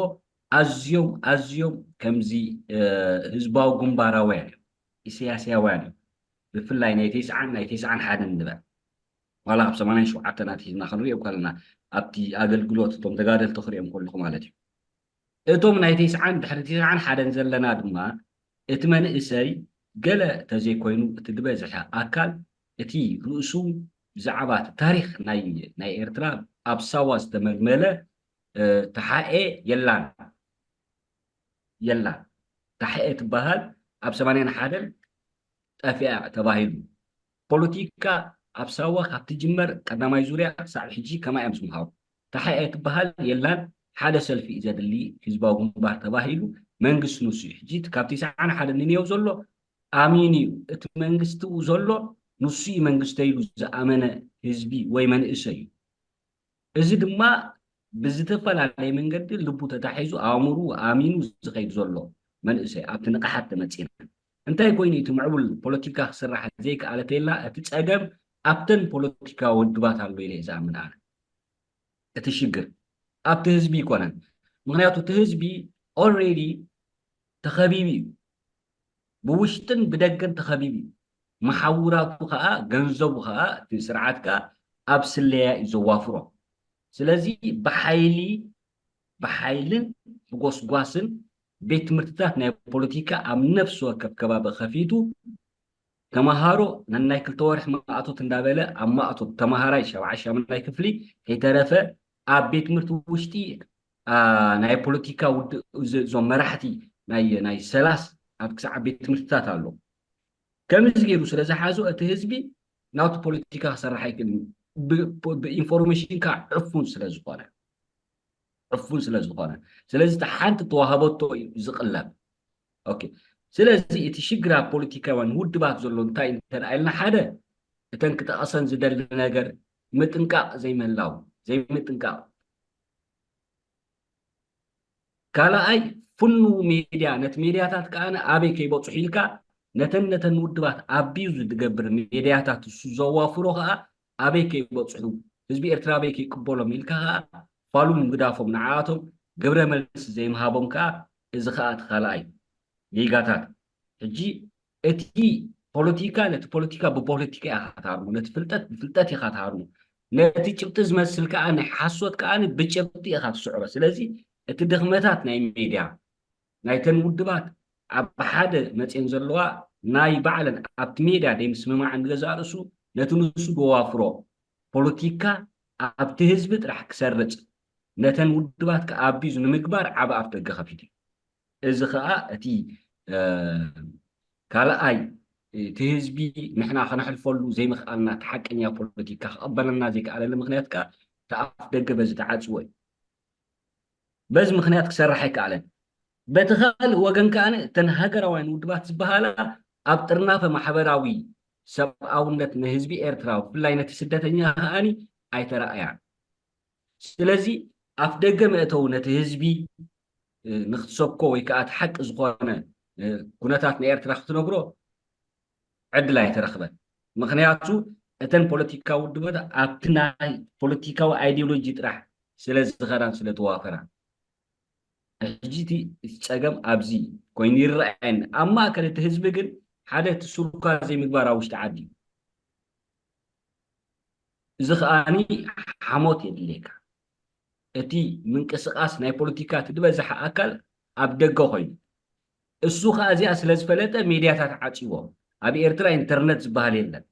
ኣዝዮም ኣዝዮም ከምዚ ህዝባዊ ግንባራውያን እዮም፣ ኢሰያስያውያን እዮም። ብፍላይ ናይ ተስዓን ናይ ተስዓን ሓደን ንበል፣ ዋላ ካብ ሰማንያን ሸውዓተን ኣትሒዝና ክንሪኦ ከለና ኣብቲ ኣገልግሎት እቶም ተጋደልቲ ክሪኦም ከለኹ ማለት እዩ። እቶም ናይ ተስዓን ድሕሪ ተስዓን ሓደን ዘለና ድማ እቲ መንእሰይ ገለ ተዘይኮይኑ እቲ ዝበዝሐ ኣካል እቲ ርእሱ ብዛዕባ እቲ ታሪኽ ናይ ናይ ኤርትራ ኣብ ሳዋ ዝተመልመለ ተሓኤ የላን የላን። ተሓኤ ትበሃል ኣብ ሰማንያን ሓደን ጠፊኣ ተባሂሉ። ፖለቲካ ኣብ ሳዋ ካብ ትጅመር ቀዳማይ ዙርያ ክሳብ ሕጂ ከማይ እዮም ዝምሃሩ። ተሓኤ ትበሃል የላን። ሓደ ሰልፊ እዩ ዘድሊ፣ ህዝባዊ ግንባር ተባሂሉ። መንግስቲ ንሱ እዩ። ሕጂ ካብ ተስዓን ሓደን ንንየው ዘሎ ኣሚኑ እዩ። እቲ መንግስቲ ኡ ዘሎ ንሱ እዩ መንግስተ ኢሉ ዝኣመነ ህዝቢ ወይ መንእሰይ እዩ። እዚ ድማ ብዝተፈላለየ መንገዲ ልቡ ተታሒዙ ኣእምርኡ ኣሚኑ ዝኸይድ ዘሎ መንእሰይ ኣብቲ ንቕሓት ተመጺና። እንታይ ኮይኑ እቲ ምዕቡል ፖለቲካ ክስራሕ ዘይከኣለ ተይልና፣ እቲ ጸገም ኣብተን ፖለቲካዊ ውድባት ኣሎ ኢለ እየ ዝኣምን ኣነ። እቲ ሽግር ኣብቲ ህዝቢ ኣይኮነን። ምኽንያቱ እቲ ህዝቢ ኦልሬዲ ተኸቢቡ እዩ። ብውሽጥን ብደገን ተኸቢቡ እዩ። መሓውራቱ ከኣ፣ ገንዘቡ ከኣ፣ እቲ ስርዓት ከኣ ኣብ ስለያ እዩ ዘዋፍሮ። ስለዚ ብሓይሊ፣ ብሓይልን ብጎስጓስን ቤት ትምህርትታት ናይ ፖለቲካ ኣብ ነፍሲ ወከፍ ከባቢ ከፊቱ ተመሃሮ ነናይ ክልተ ወርሒ ማእቶት እንዳበለ ኣብ ማእቶት ተመሃራይ ሻብዓይ ሻምናይ ክፍሊ ከይተረፈ ኣብ ቤት ትምህርቲ ውሽጢ፣ አ፣ ናይ ፖለቲካ ውድእ እዚ፣ እዞም መራሕቲ ናይ፣ ናይ ሰላስ ኣብ ክሳዕ ቤት ትምህርትታት ኣሎ። ከምዚ ገይሩ ስለ ዝሓዞ እቲ ህዝቢ ናቱ ፖለቲካ ክሰርሕ ኣይክእልን እዩ። ብ-፣ ብ-፣ ብኢንፎርሜሽን ከዓ ዕፉን ስለ ዝኾነ፣ ዕፉን ስለ ዝኾነ፣ ስለዚ እቲ ሓንቲ ተዋህበቶ እዩ ዝቕለብ። ኦኬ። ስለዚ እቲ ሽግር ኣብ ፖለቲካውያን ውድባት ዘሎ እንታይ እንተ ደኣ ኢልና፣ ሓደ እተን ክጠቐሰን ዝደሊ ነገር ምጥንቃቕ ዘይምህላው፣ ዘይምጥንቃቕ። ካልኣይ ፍኑው ሜድያ፣ ነቲ ሜድያታት ከኣ ኣበይ ከይበጽሑ ኢልካ ነተን ነተን ውድባት ኣቢዩዝ ዝገብር ሜድያታት እሱ ዘዋፍሮ ከኣ ኣበይ ከይበጽሑ፣ ህዝቢ ኤርትራ ኣበይ ከይቅበሎም ኢልካ ከኣ ፋሉም ምግዳፎም፣ ንዓኣቶም ግብረ መልሲ ዘይምሃቦም ከኣ እዚ ከኣ እቲ ካልኣይ ጌጋታት። ሕጂ እቲ ፖለቲካ ነቲ ፖለቲካ ብፖለቲካ ኢኻ ትሃርሞ፣ ነቲ ፍልጠት ብፍልጠት ኢኻ ትሃርሞ፣ ነቲ ጭብጢ ዝመስል ከኣ ናይ ሓሶት ከኣ ብጭብጢ ኢኻ ትስዕሮ። ስለዚ እቲ ድኽመታት ናይ ሜድያ ናይተን ውድባት ኣብ ሓደ መጽየን ዘለዋ ናይ ባዕለን ኣብቲ ሜድያ ደይምስምማዕን ገዛእ ርእሱ ነቲ ንሱ ዘዋፍሮ ፖለቲካ ኣብቲ ህዝቢ ጥራሕ ክሰርጽ ነተን ውድባት ከኣ ኣቢዩዝ ንምግባር ዓቢ ኣፍ ደገ ከፊቱ እዩ። እዚ ከኣ እቲ፣ እ፣ ካልኣይ እቲ ህዝቢ ንሕና ከነሕልፈሉ ዘይምኽኣልና፣ እቲ ሓቀኛ ፖለቲካ ክቕበለና ዘይከኣለሉ ምኽንያት ከኣ እቲ ኣፍ ደገ በዚ ተዓጽዎ እዩ። በዚ ምኽንያት ክሰርሕ ኣይከኣለን። በቲ ካልእ ወገን ከኣ እተን ሃገራውያን ውድባት ዝበሃላ ኣብ ጥርናፈ ማሕበራዊ ሰብኣውነት ንህዝቢ ኤርትራ፣ ብፍላይ ነቲ ስደተኛ ከኣ ኣይተራእያን። ስለዚ ኣፍ ደገ መእተዊ ነቲ ህዝቢ ንክትሰብኮ ወይ ከዓ እቲ ሓቂ ዝኾነ ኩነታት ንኤርትራ ክትነግሮ ዕድል ኣይተረኽበን። ምክንያቱ እተን ፖለቲካዊ ውድባት ኣብቲ ናይ ፖለቲካዊ ኣይዲዮሎጂ ጥራሕ ስለ ዝኸዳን ስለ ተዋፈራን። ሕጂ እቲ ጸገም ኣብዚ ኮይኑ ይረኣየኒ። ኣብ ማእከል እቲ ህዝቢ ግን ሓደ እቲ ሱርኳ ዘይምግባር ኣብ ውሽጢ ዓዲ እዩ። እዚ ከኣኒ ሓሞት የድልየካ። እቲ ምንቅስቃስ ናይ ፖለቲካ እቲ ዝበዝሐ ኣካል ኣብ ደገ ኮይኑ፣ እሱ ከኣ እዚኣ ስለ ዝፈለጠ ሜድያታት ዓጺዎ። ኣብ ኤርትራ ኢንተርነት ዝበሃል የለን።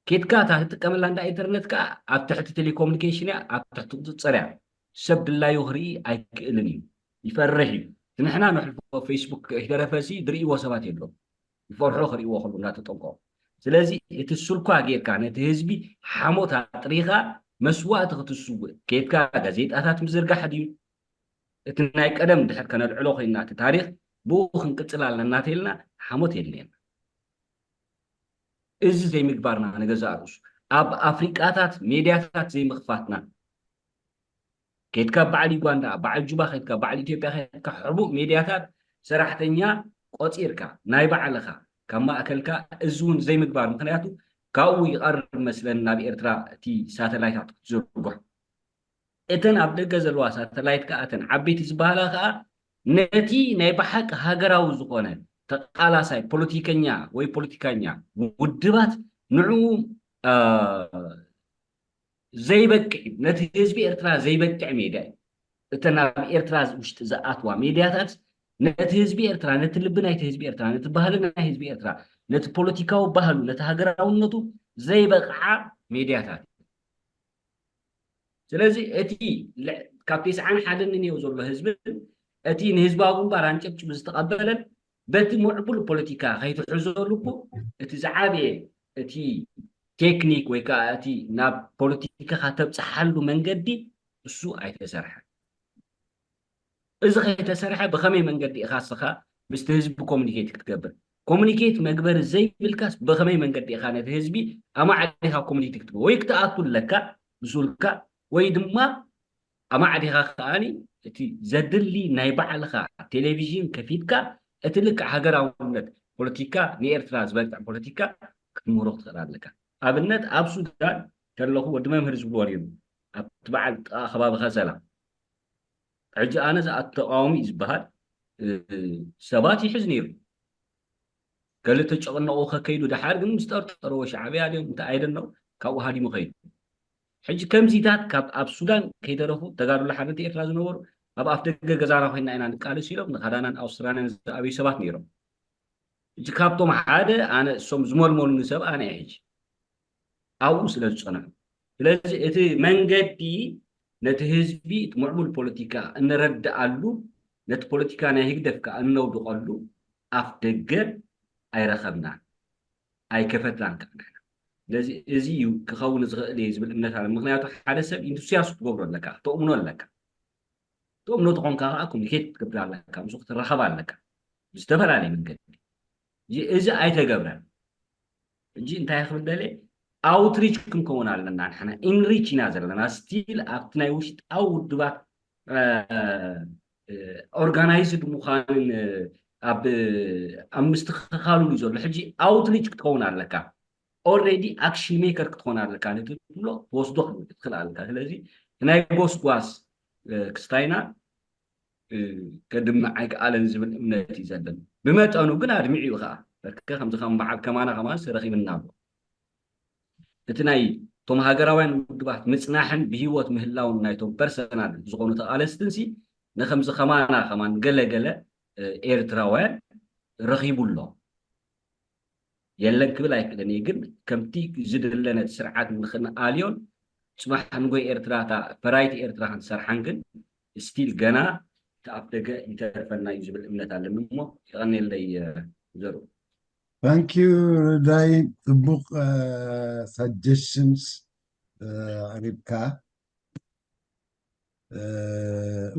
ኬድካ እታ ትጥቀመላ እንዳ ኢንተርነት ከኣ ኣብ ትሕቲ ቴሌኮሙኒኬሽን እያ፣ ኣብ ትሕቲ ቁጽጽር እያ። ሰብ ድላዩ ክርኢ ኣይክእልን እዩ፣ ይፈርሕ እዩ። እቲ ንሕና ነሕልፎ ፌስቡክ ከይተረፈሲ ዝርእይዎ ሰባት የሎም። ይፈርሑ ክርእይዎ ከለዉ እናተጠንቀቑ። ስለዚ እቲ ስልኳ ጌርካ ነቲ ህዝቢ ሓሞት ኣጥሪኻ መስዋእቲ ክትስውእ ኬድካ ጋዜጣታት ምዝርጋሕ ድዩ? እቲ ናይ ቀደም ድሕር ከነልዕሎ ኮይንና እቲ ታሪኽ ብኡ ክንቅጽል ኣለና ተኢልና ሓሞት የድልየና። እዚ ዘይምግባርና ንገዛእ ርእሱ ኣብ ኣፍሪቃታት ሜድያታት ዘይምኽፋትና ኬድካ በዓል ዩጋንዳ፣ በዓል ጁባ ኬድካ፣ በዓል ኢትዮጵያ ኬድካ፣ ሕቡእ ሜድያታት ሰራሕተኛ ቆጺርካ ናይ ባዕልኻ ካብ ማእከልካ እዚ እውን ዘይምግባር፣ ምኽንያቱ ካብኡ ይቐርብ መስለን ናብ ኤርትራ እቲ ሳተላይታት ክትዝርግሖ። እተን ኣብ ደገ ዘለዋ ሳተላይት ከኣ እተን ዓበይቲ ዝበሃላ ከኣ ነቲ ናይ ብሓቂ ሃገራዊ ዝኾነ ተቃላሳይ ፖለቲከኛ ወይ ፖለቲካኛ ውድባት ንዕኡ ዘይበቅዕ እዩ። ነቲ ህዝቢ ኤርትራ ዘይበቅዕ ሜድያ እዩ። እተን ኣብ ኤርትራ ውሽጢ ዝኣትዋ ሜድያታት ነቲ ህዝቢ ኤርትራ፣ ነቲ ልቢ ናይቲ ህዝቢ ኤርትራ፣ ነቲ ባህሊ ናይ ህዝቢ ኤርትራ፣ ነቲ ፖለቲካዊ ባህሉ፣ ነቲ ሃገራውነቱ ዘይበቕዓ ሜድያታት እዩ። ስለዚ እቲ ካብ ተስዓን ሓደን ንኔው ዘሎ ህዝብን እቲ ንህዝባዊ ግንባር ኣንጨብጭቡ ዝተቐበለን በቲ ምዕቡል ፖለቲካ ከይትሕዘሉ እኮ እቲ ዝዓበየ እቲ ቴክኒክ ወይ ከዓ እቲ ናብ ፖለቲካኻ ተብፅሓሉ መንገዲ እሱ ኣይተሰርሐን። እዚ ከይተሰርሐ ብኸመይ መንገዲ ኢኻ እስኻ ምስቲ ህዝቢ ኮሙኒኬት ክትገብር? ኮሙኒኬት መግበሪ ዘይብልካስ ብኸመይ መንገዲ ኢኻ ነቲ ህዝቢ ኣማዕዲኻ ኮሙኒኬት ክትገብር? ወይ ክትኣቱ ኣለካ ብሱልካ ወይ ድማ ኣማዕዲኻ ከኣኒ እቲ ዘድሊ ናይ ባዕልኻ ቴሌቪዥን ከፊትካ እቲ ልክዕ ሃገራውነት ፖለቲካ ንኤርትራ ዝበቅዕ ፖለቲካ ክትምህሮ ክትኽእል ኣለካ። ኣብነት ኣብ ሱዳን ከለኹ ወዲ መምህር ዝብልዎ ነይሩ ኣብቲ በዓል ጥቓ ከባቢ ከሰላ ሕጂ ኣነ ዝኣቱ ተቃዋሚ እዩ ዝበሃል ሰባት ይሕዝ ነይሩ። ገለ ተጨቕነቑ ከከይዱ ደሓር ግን ምስ ጠርጠርዎ ሻዕብያ ድዮም እንታይ ኣይደነው ካብኡ ሃዲሙ ከይዱ። ሕጂ ከምዚታት ካብ ኣብ ሱዳን ከይተረፉ ተጋድሎ ሓርነት ኤርትራ ዝነበሩ ኣብ ኣፍ ደገ ገዛና ኮይና ኢና ንቃለስ ኢሎም ንካዳናን ኣውስትራልያን ዝኣበዩ ሰባት ነይሮም። ሕጂ ካብቶም ሓደ ኣነ እሶም ዝመልመሉኒ ሰብ ኣነ እየ ሕጂ ኣብኡ ስለ ዝጸንሑ። ስለዚ እቲ መንገዲ ነቲ ህዝቢ እቲ ምዕቡል ፖለቲካ እንረድኣሉ ነቲ ፖለቲካ ናይ ህግደፍ ከኣ እነውድቐሉ ኣፍ ደገ ኣይረኸብናን ኣይከፈትናን ከኣ ንሕና። ስለዚ እዚ እዩ ክኸውን ዝኽእል እየ ዝብል እምነት ኣሎ። ምክንያቱ ሓደ ሰብ ኢንቱስያስ ክትገብሮ ኣለካ፣ ክትእምኖ ኣለካ። ትእምኖ ተኾንካ ከዓ ኮሚኒኬት ክትገብር ኣለካ፣ ምስኡ ክትራኸብ ኣለካ ብዝተፈላለየ መንገዲ። እዚ ኣይተገብረን። ሕጂ እንታይ ክብል ደልየ ኣውትሪች ክንከውን ኣለና ንሕና ኢንሪች ኢና ዘለና ስቲል ኣብቲ ናይ ውሽጣዊ ውድባት ኦርጋናይዝድ ምዃንን ኣብ ኣብ ምስትኽኻሉን እዩ ዘሎ። ሕጂ ኣውትሪች ክትከውን ኣለካ። ኦልሬዲ ኣክሽን ሜከር ክትኾን ኣለካ። ነቲ ትብሎ ትወስዶ ክትብል ክትኽእል ኣለካ። ስለዚ ናይ ጎስጓስ ክስታይና ከድምዕ ኣይከኣለን ዝብል እምነት እዩ ዘለኒ። ብመጠኑ ግን ኣድሚዑ እዩ ከዓ በርከ ከምዚ ከም በዓል ከማና ከማንስ ረኺብና ኣሎ። እቲ ናይ እቶም ሃገራውያን ውድባት ምፅናሕን ብህይወት ምህላውን ናይቶም ፐርሰናል ዝኾኑ ተቓለስትን ሲ ንከምዚ ከማና ከማን ገለገለ ኤርትራውያን ረኺቡ ኣሎ። የለን ክብል ኣይክእልን እየ፣ ግን ከምቲ ዝድለ ነቲ ስርዓት ንኽንኣልዮን ጽባሕ ንጎይ ኤርትራ እታ ፈራይቲ ኤርትራ ክንሰርሓን ግን ስቲል ገና እቲ ኣፍ ደገ ይተርፈና እዩ ዝብል እምነት ኣለኒ እሞ የቐንየለይ ዘሩ። ታንኪዩ ርዳይ፣ ጽቡቕ ሳጀሽንስ ኣቕሪብካ።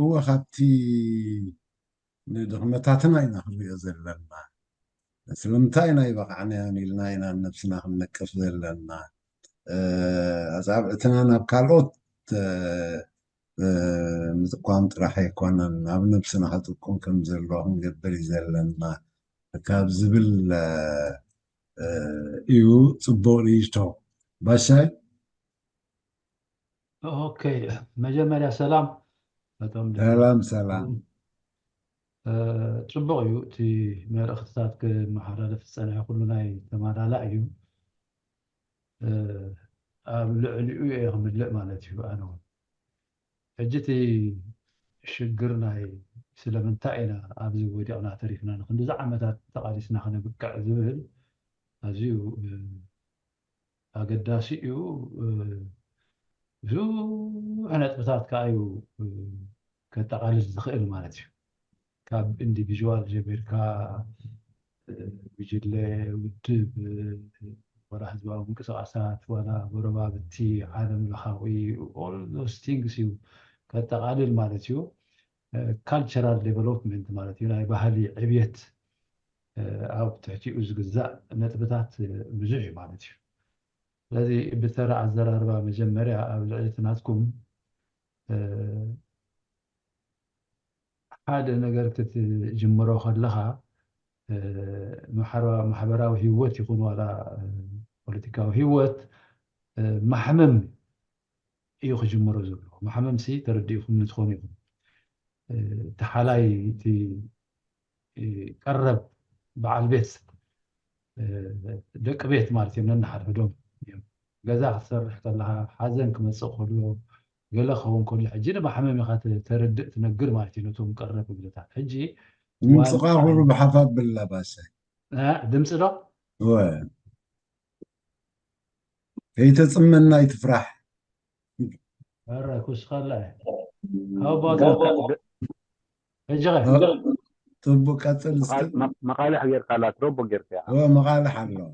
እወ ካብቲ ንድኽመታትና ኢና ክንሪኦ ዘለና። ስለምንታይ ኢና ይበቕዓና ኢልና ኢና ንነብስና ክንነቅፍ ዘለና? ኣጻብዕትና ናብ ካልኦት ምጥቋም ጥራሕ ኣይኮነን፣ ናብ ነብስና ክጥቁም ከም ዘለዎ ክንገብር እዩ ዘለና ካብ ዝብል እዩ። ጽቡቕ ርእይቶ ባሻይ። ኦኬ፣ መጀመርያ ሰላም። ሰላም ሰላም። ጽቡቕ እዩ። እቲ መልእኽትታት ክመሓላለፍ ዝጸንሐ ኩሉ ናይ ተማላላእ እዩ። ኣብ ልዕሊኡ እየ ክምልእ ማለት እዩ። ኣነ እውን ሕጂ እቲ ሽግር ናይ ስለምንታይ ኢና ኣብዚ ወዲቕና ተሪፍና ንክንድዚ ዓመታት ተቓሊስና ክነብቅዕ ዝብል ኣዝዩ ኣገዳሲ እዩ። ብዙሕ ነጥብታት ከዓ እዩ ከጠቓልል ዝኽእል ማለት እዩ። ካብ ኢንዲቪዥዋል ጀሚርካ ጉጅለ፣ ውድብ፣ ዋላ ህዝባዊ ምንቅስቃሳት፣ ዋላ ጎረባብቲ፣ ዓለም ለኻዊ፣ all those things እዩ ከጠቓልል ማለት እዩ። ካልቸራል ዴቨሎፕመንት ማለት እዩ፣ ናይ ባህሊ ዕብየት ኣብ ትሕቲኡ ዝግዛእ ነጥብታት ብዙሕ እዩ ማለት እዩ። ስለዚ ብተራ ኣዘራርባ መጀመርያ ኣብ ልዕሊ እቲ ናትኩም ሓደ ነገር ክትጅምሮ ከለኻ ማሕበራዊ ህይወት ይኹን ዋላ ፖለቲካዊ ህይወት ማሕመም እዩ ክጅምሮ ዘሎ። ማሕመም ሲ ተረዲእኩም ንትኾኑ ኢኹም። ተሓላይ እቲ ቀረብ በዓል ቤት ደቂ ቤት ማለት እዮም ነንሓድሕዶም እዮም። ገዛ ክትሰርሕ ከለኻ ሓዘን ክመፅእ ከሎ ገለ ክኸውን ከሎ ሕጂ ንማሕመም ኢኻ ተረድእ ትነግር ማለት እዩ ነቶም ቀረብ ክብልታት። ሕጂ ድምፅኻ ኩሉ ብሓፋ ብላ ባሰ ድምፂ ዶ ከይተፅመና ይትፍራሕ። ኧረ ኩስኻላ ሕጂ ጥቡቅ ቀፅል እስኪ። መቃልሕ ጌርካ ኣላ ትረቦ ጌርካ እያ። እወ መቃልሕ ኣለዋ።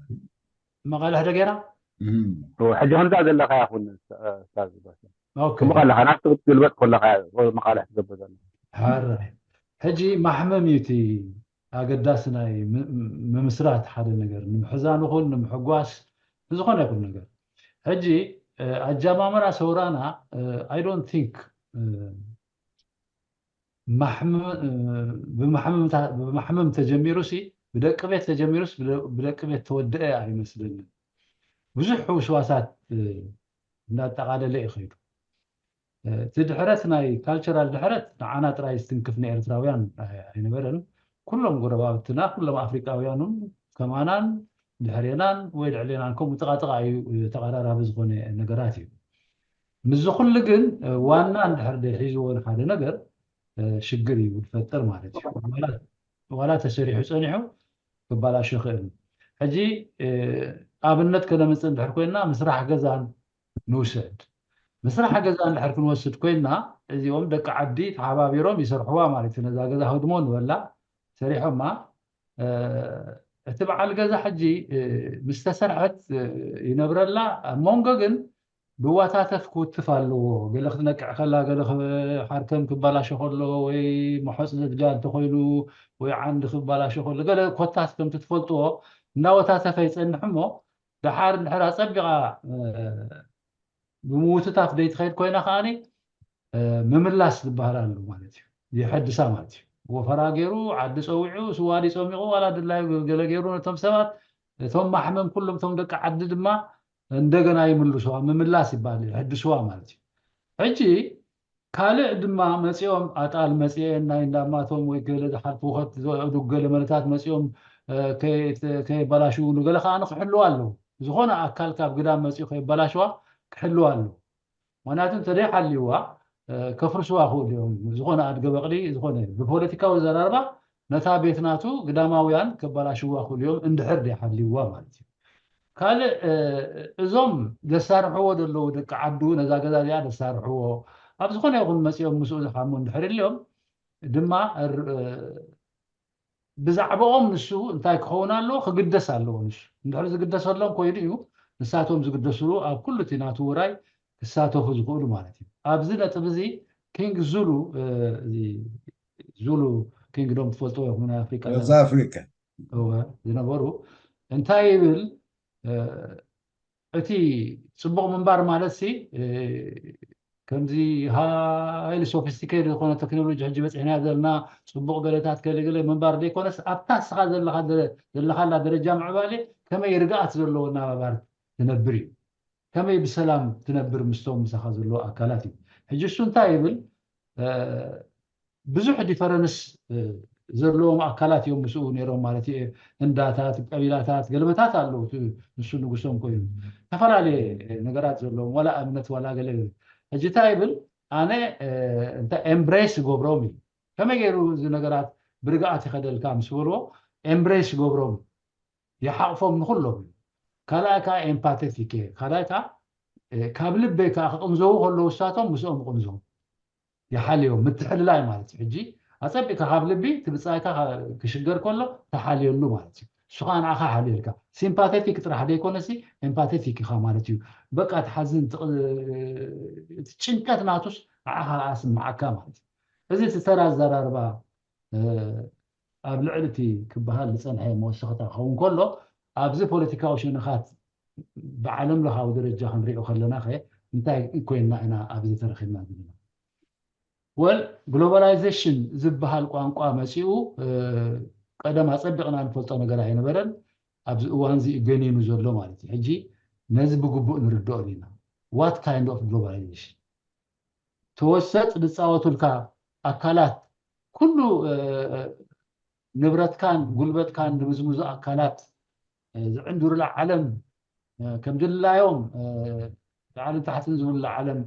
መቃልሕ ዶ ጌራ? እወ፣ ሕጂ ከምዛ ዘለካ ይኹን እስታዝ ባሻ። ኦኬ። ጽቡቅ ኣለካ፣ ናብቲ ክትግልበጥ ከለካ እያ መቃልሕ ትገብር ዘላ። ሕራይ። ሕጂ ማሕመም እዩ እቲ ኣገዳሲ ናይ ም- ም- ምምስራት ሓደ ነገር ንምሕዛን ይኹን ንምሕጓስ ንዝኾነ ይኹን ነገር። ሕጂ ኣጃማምራ ሰውራና I don't think ማሕመም ብማሕመም ተጀሚሩ ሲ ብደቂ ቤት ተጀሚሩስ ብደቂ ቤት ተወደአ ኣይመስለንን። ብዙሕ ሕውስዋሳት እንዳጠቓለለ እዩ ከይዱ። እቲ ድሕረት ናይ ካልቸራል ድሕረት ንዓና ጥራይ ዝትንክፍ ንኤርትራውያን ኣይነበረን። ኩሎም ጎረባብትና ኩሎም ኣፍሪቃውያን እውን ከማናን ድሕሬናን ወይ ልዕሌናን ከምኡ ጥቓጥቓ እዩ ተቐራራቢ ዝኾነ ነገራት እዩ። ምስዚ ኩሉ ግን ዋና እንድሕር ዘይሒዝዎ ንሓደ ነገር ሽግር እዩ ዝፈጥር ማለት እዩ። ዋላ ተሰሪሑ ፀኒሑ ክባላሾ ይኽእል። ሕጂ ኣብነት ከነምፅእ እንድሕር ኮይና ምስራሕ ገዛን ንውሰድ። ምስራሕ ገዛ እንድሕር ክንወስድ ኮይና እዚኦም ደቂ ዓዲ ተሓባቢሮም ይሰርሕዋ ማለት እዩ። ነዛ ገዛ ህድሞ ንበላ ሰሪሖማ። እቲ በዓል ገዛ ሕጂ ምስ ተሰርሐት ይነብረላ ኣብ መንጎ ግን ብዋታተፍ ክውትፍ ኣለዎ። ገለ ክትነቅዕ ከላ፣ ገለ ሓርከም ክባላሾ ከሎ ወይ መሖፅ ዘድልያ እንተኮይኑ ወይ ዓንዲ ክባላሾ ከሎ ገለ ኮታስ ከምቲ ትፈልጥዎ እናወታተፈ ይፀንሕ እሞ ደሓር እንድሕር ኣፀቢቓ ብምውትታፍ ደይትኸይድ ኮይና ከዓኒ ምምላስ ዝበሃል ኣሎ ማለት እዩ። የሐድሳ ማለት እዩ። ወፈራ ገይሩ ዓዲ ፀዊዑ ስዋ ድዩ ፀሚቑ ዋላ ድላዩ ገለ ገይሩ ነቶም ሰባት እቶም ማሕመም ኩሎም እቶም ደቂ ዓዲ ድማ እንደገና ይምልስዋ ምምላስ ይበሃል የሐድስዋ ማለት እዩ። ሕጂ ካልእ ድማ መፂኦም ኣጣል መፂኤ ናይ እንዳማቶም ወይ ገለ ዝሓልፉ ከት ዘዕዱ ገለ መለታት መፂኦም ከየባላሽውሉ ገለ ከዓ ንክሕልዋ ኣለዉ። ዝኾነ ኣካል ካብ ግዳም መፂኡ ከየባላሽዋ ክሕልዋ ኣለዉ። ምክንያቱ እንተደይሓልይዋ ከፍርስዋ ክእሉ እዮም። ዝኾነ ኣድገ በቕሊ ዝኾነ ብፖለቲካዊ ዘራርባ ነታ ቤት ናቱ ግዳማውያን ከባላሽዋ ክእሉ እዮም እንድሕር ደይሓልይዋ ማለት እዩ። ካልእ እዞም ዘሳርሕዎ ዘለዉ ደቂ ዓዱ ነዛ ገዛ እዚኣ ዘሳርሕዎ ኣብ ዝኾነ ይኹን መፂኦም ምስኡ ዝሓሙ እንድሕር ኢልዮም ድማ ብዛዕባኦም ንሱ እንታይ ክኸውን ኣለዎ ክግደስ ኣለዎ። ንሱ እንድሕር ዝግደሰሎም ኮይኑ እዩ ንሳቶም ዝግደስሉ ኣብ ኩሉ እቲ ናቱ ውራይ ክሳተፉ ዝኽእሉ ማለት እዩ። ኣብዚ ነጥብ እዚ ኪንግ ዙሉ ዙሉ ኪንግዶም ትፈልጥዎ ኢኹም፣ ናይ ኣፍሪቃ South Africa። እወ፣ ዝነበሩ እንታይ ይብል? እ፣ እቲ ጽቡቕ ምንባር ማለት ሲ፣ እ፣ ከምዚ highly sophisticated ዝኾነ ቴክኖሎጂ ሕጂ በፂሕና ዘለና ጽቡቕ ገለታት ገለገለ ምንባር ዘይኮነስ፣ ኣብታ ንስኻ ዘለኻ ደረ-፣ ዘለኻላ ደረጃ ምዕባለ ከመይ ርግኣት ዘለዎ ኣነባባር ትነብር እዩ። ከመይ ብሰላም ትነብር ምስቶም ምሳኻ ዘለዎ ኣካላት እዩ። ሕጂ እሱ እንታይ ይብል? እ፣ ብዙሕ ዲፈረንስ፣ እ፣ ዘለዎም ኣካላት እዮም ምስኡ ነይሮም ማለት እዩ። እንዳታት፣ ቀቢላታት፣ ገለመታት ኣለዉ። እቲ ንሱ ንጉሶም ኮይኑ ዝተፈላለየ ነገራት ዘለዎም፣ ዋላ እምነት ዋላ ገለ። ሕጂ እንታይ ይብል? ኣነ፣ እ፣ እንታይ ኤምብሬስ ይገብሮም እዩ። ከመይ ገይሩ እዚ ነገራት ብርግኣት ይኸደልካ ምስ በልዎ፣ ኤምብሬስ ይገብሮም፣ ይሓቕፎም ንኹሎም እዩ። ካልኣይ ከዓ ኤምፓቴቲክ እየ። ካልኣይ ከዓ፣ እ፣ ካብ ልበይ ከዓ ክቕንዘዉ ከለዉ እሳቶም ምስኦም ይቕንዘዉ። ይሓልዮም፣ ምትሕልላይ ማለት እዩ። ሕጂ ኣጸቢቕካ ካብ ልቢ እቲ ብጻይካ ክሽገር ከሎ ትሓልየሉ ማለት እዩ። እሱ ከዓ ንዓኻ ሓልየልካ። ሲምፓቴቲክ ጥራሕ ዘይኮነሲ ኤምፓቴቲክ ኢኻ ማለት እዩ። በቃ ትሓዝን፣ ትቕ-፣ እቲ ጭንቀት ናቱስ ንዓኻ ከዓ ስምዓካ ማለት እዩ። እዚ እቲ ተራ ኣዘራርባ፣ እ፣ ኣብ ልዕሊ እቲ ክበሃል ዝጸንሐ መወሰኽታ ክኸውን ከሎ፣ ኣብዚ ፖለቲካዊ ሸነኻት ብዓለም ለኻዊ ደረጃ ክንሪኦ ከለና ኸ እንታይ ኮይንና ኢና ኣብዚ ተረኺብና ዘለና? ወል ግሎባላይዜሽን ዝበሃል ቋንቋ መፂኡ፣ እ፣ ቀደም ኣፀቢቕና ንፈልጦ ነገር ኣይነበረን። ኣብዚ እዋን እዚ ገኒኑ ዘሎ ማለት እዩ። ሕጂ ነዚ ብግቡእ ንርድኦ ኢና። What kind of globalization? ተወሰጥ ዝፃወቱልካ ኣካላት፣ ኩሉ፣ እ፣ ንብረትካን ጉልበትካን ዝምዝምዙ ኣካላት፣ እ፣ ዝዕንድሩላ ዓለም፣ እ፣ ከም ድላዮም፣ እ፣ ላዕልን ታሕትን ዝብሉላ ዓለም